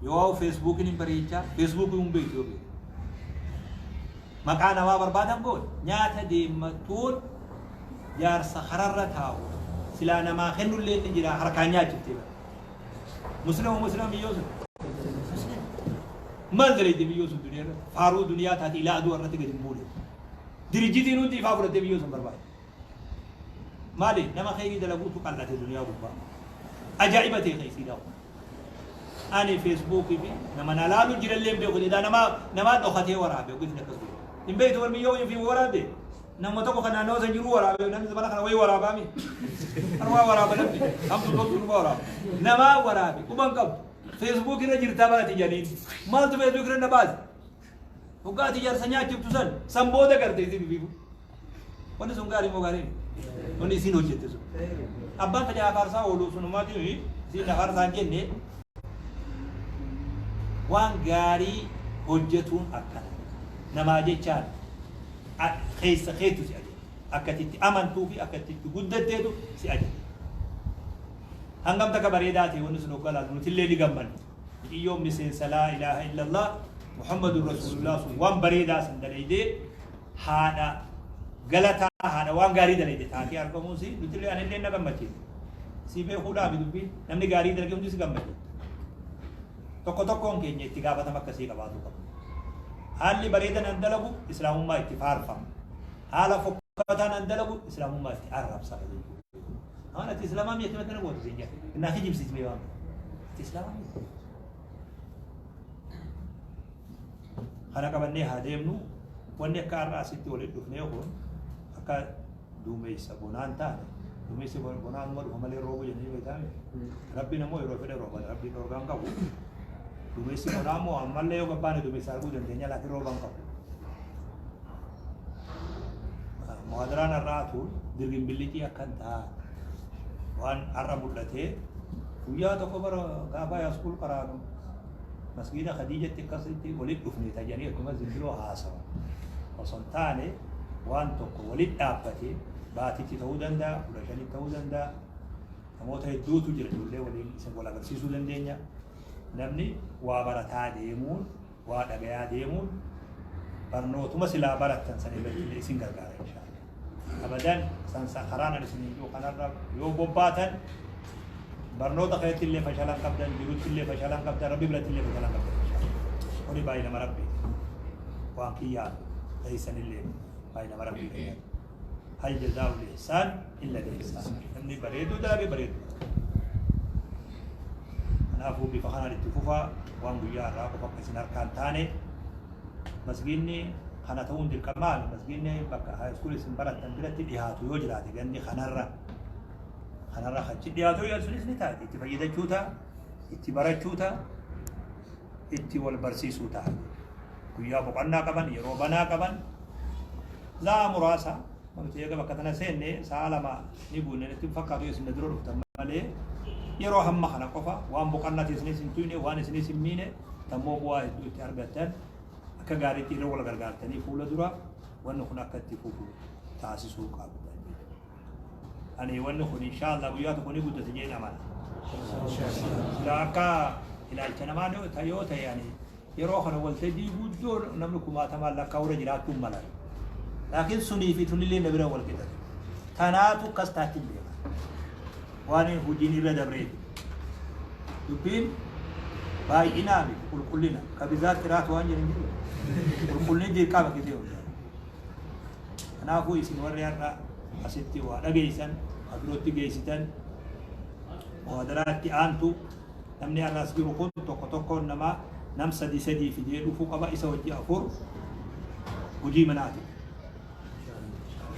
yoo feesbuukiin hin bareechaa feesbuukii hin beektu yoo beektu. Maqaa namaa barbaadan goone nyaata deemmattuun jaarsa kararra taa'u silaa namaa kennullee inni jira harkaan nyaachiftee bara. Muslima muslima miyyoo sun. Muslima. Maal dalayde miyyoo sun duniyaa irratti? Faaruu duniyaa taate ilaa aduu irratti gadi hin buune. Dirijjitiin hundi ifaa fudhattee miyyoo sun barbaade. Maali nama kheyrii dalaguutu qal'ate duniyaa gubbaa. Ajaa'iba ta'e keessii daa'u. Ani feesbuukii fi nama na laalu jirallee hin beeku jedhaa namaa namaa dhokatee waraabe ogeessi akkas godhe. Hin beektu wal miyyoo fi waraabde. Nama tokko kan naannoo san jiru waraabe namni zamana kana wayii waraabaami. Kan waa waraaba namni hamtuu toltuu numa waraaba. Namaa waraabe quban qabu. Facebook irra jirtaa barati janiin. Maaltu Facebook irra na baase? Hoggaa ati jaarsa nyaachiftu san san booda garte isin bifu. Wanni sun gaarii moo gaarii? Wanni isin hojjette sun. Abbaan fedhe afaarsaa oolu sunumaati isin afaarsaa hin jenne waan gaarii hojjetuun akkana. Namaa jechaan keessa keetu si ajaja. Akka itti amantuu fi akka itti guddatteetu si ajaja. Hangam takka bareedaa ta'e wanni sun hoggaa laallu nutillee ni gammanna. Muciyyoon miseensa laa ilaaha illallah Muhammadun Rasuulullah sun waan bareedaa san dalaydee haadha galataa haadha waan gaarii dalayde taatee argamuusi nutillee anillee na gammachiisa. Si beekuudhaafi dubbiin namni gaarii dalage hundi si gammachiisa. Tokko tokkoon keenya itti gaafatama akkasii qabaatu qaba. Haalli bareedan an dalagu islaamummaa itti faarfama. Haala fokkataan an dalagu islaamummaa itti arrabsama jechuudha. Amaan ati islaamaa miti akkana kana gootu siin jedha. Innaa kijibsiismee waan. Ati islaamaa miti. Kana qabannee haa deemnu wanni akka har'a asitti walitti dhufnee kun akka duumessa bonaan taane duumessi bonaanuma dhufa malee roobu jennee beektaame. Rabbiin ammoo yeroo fedhe rooba rabbiin dhorkaan qabu. Duumessi bonaa immoo ammallee yoo gabbaane duumessa arguu dandeenya laakiin rooba hin qabu. Muhaadaraan har'aa tun dirgimbillicii akka hin taane waan har'a mul'atee guyyaa tokko bara gaafa yaaskuul qaraanu masgiida Khadiijatti akkasitti walitti dhufne tajanii akkuma zimbiroo haasawa osoo hin taane waan tokko walitti dhaabbatee baatitti ta'uu danda'a 15tti ta'uu danda'a namoota hedduutu jira ijoollee waliin isin wal agarsiisuu dandeenya namni waa barataa deemuun waa dhagayaa deemuun barnootuma silaa barattan san irratti illee isin gargaara inshaallah. Abadan sansa karaan ani isiniin jiru kanarra yoo bobbaatan barnoota keessatti illee fashalan qabdan jirutti illee fashalan qabdan rabbi biratti illee fashalan qabdan inshaallah. Kuni baay'ee nama rabbi waan kiyyaa keessan illee baay'ee nama rabbi fayyada. Hal jazaa'ul ihsaan illa al-ihsaan. Namni bareedu dalage bareedu. Kanaafuu bifa kanaan itti fufaa waan guyyaa har'aa qofa akka isin harkaan taane masgiinni Kana ta'uun dirqamaa masgiidni bakka high school isin barattan biratti dhiyaatu yoo jiraate, gandi kanarra achi dhiyaatu yoo sunis ni taate, itti fayyadachuu ta'a, itti barachuu ta'a, itti wal barsiisuu ta'a. Guyyaa boqonnaa qaban, yeroo banaa qaban, za'a muraasa nuti eega bakka tana seenne sa'a 2 ni buune natti hin fakkaatu yoo isin na dura dhuftan malee. Yeroo hamma kana qofa waan boqonnaa isinis hin tuyne, waan isinis hin miine, tammoo bu'aa hedduu itti argattan, akka gaariitti irra wal gargaartanii fuula dura wanni kun akka itti fufu taasisuu qabdan. Ani wanni kun inshaallah guyyaa tokko ni guddate jeen amana. Sila akka ilaalcha namaa yoo ta'e, ani yeroo kana waltajjii guddoo namni kumaatamaan lakkaa'urra jiraachuu mala. Laakiin sunii fi tunillee na bira wal qixate. Tanaatu akkas taatti hin beekan. Waan hojiin irra dabreeti. Dubbiin baay'inaa miti, qulqullina. Ka bizaat xiraatu waan jiran jiru. Qulqullinni dirqama gisee hundaa. Kanaafuu isin warri har'a asitti waa dhageessan, waa birootti geessitan, muhaadaraatti aantu, namni har'a as jiru kun tokko tokkoon namaa nam sadi sadii fidee dhufuu qaba, isa wajji afur hojii manaati.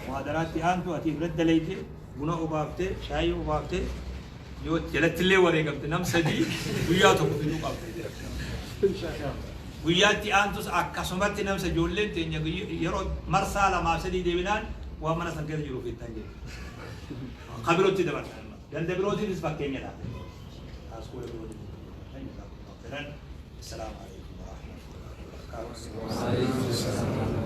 Muhaadaraatti aantu ati irratti dalayte, buna obaaftee, shaayii obaaftee, yoo jalatti illee wareegamte nam sadii guyyaa tokko fiduu qabda. Guyyaatti aantus akkasumatti namsa ijoolleen teenya yeroo marsaa lamaaf sadii deebinaan waan mana san keessa jiru fittan jedhu. Ka birootti dabarsan. Ganda birootiifis fakkeenya taate. Askuula birootiif. Assalaamu alaikum warahmatullahi wabarakatuh.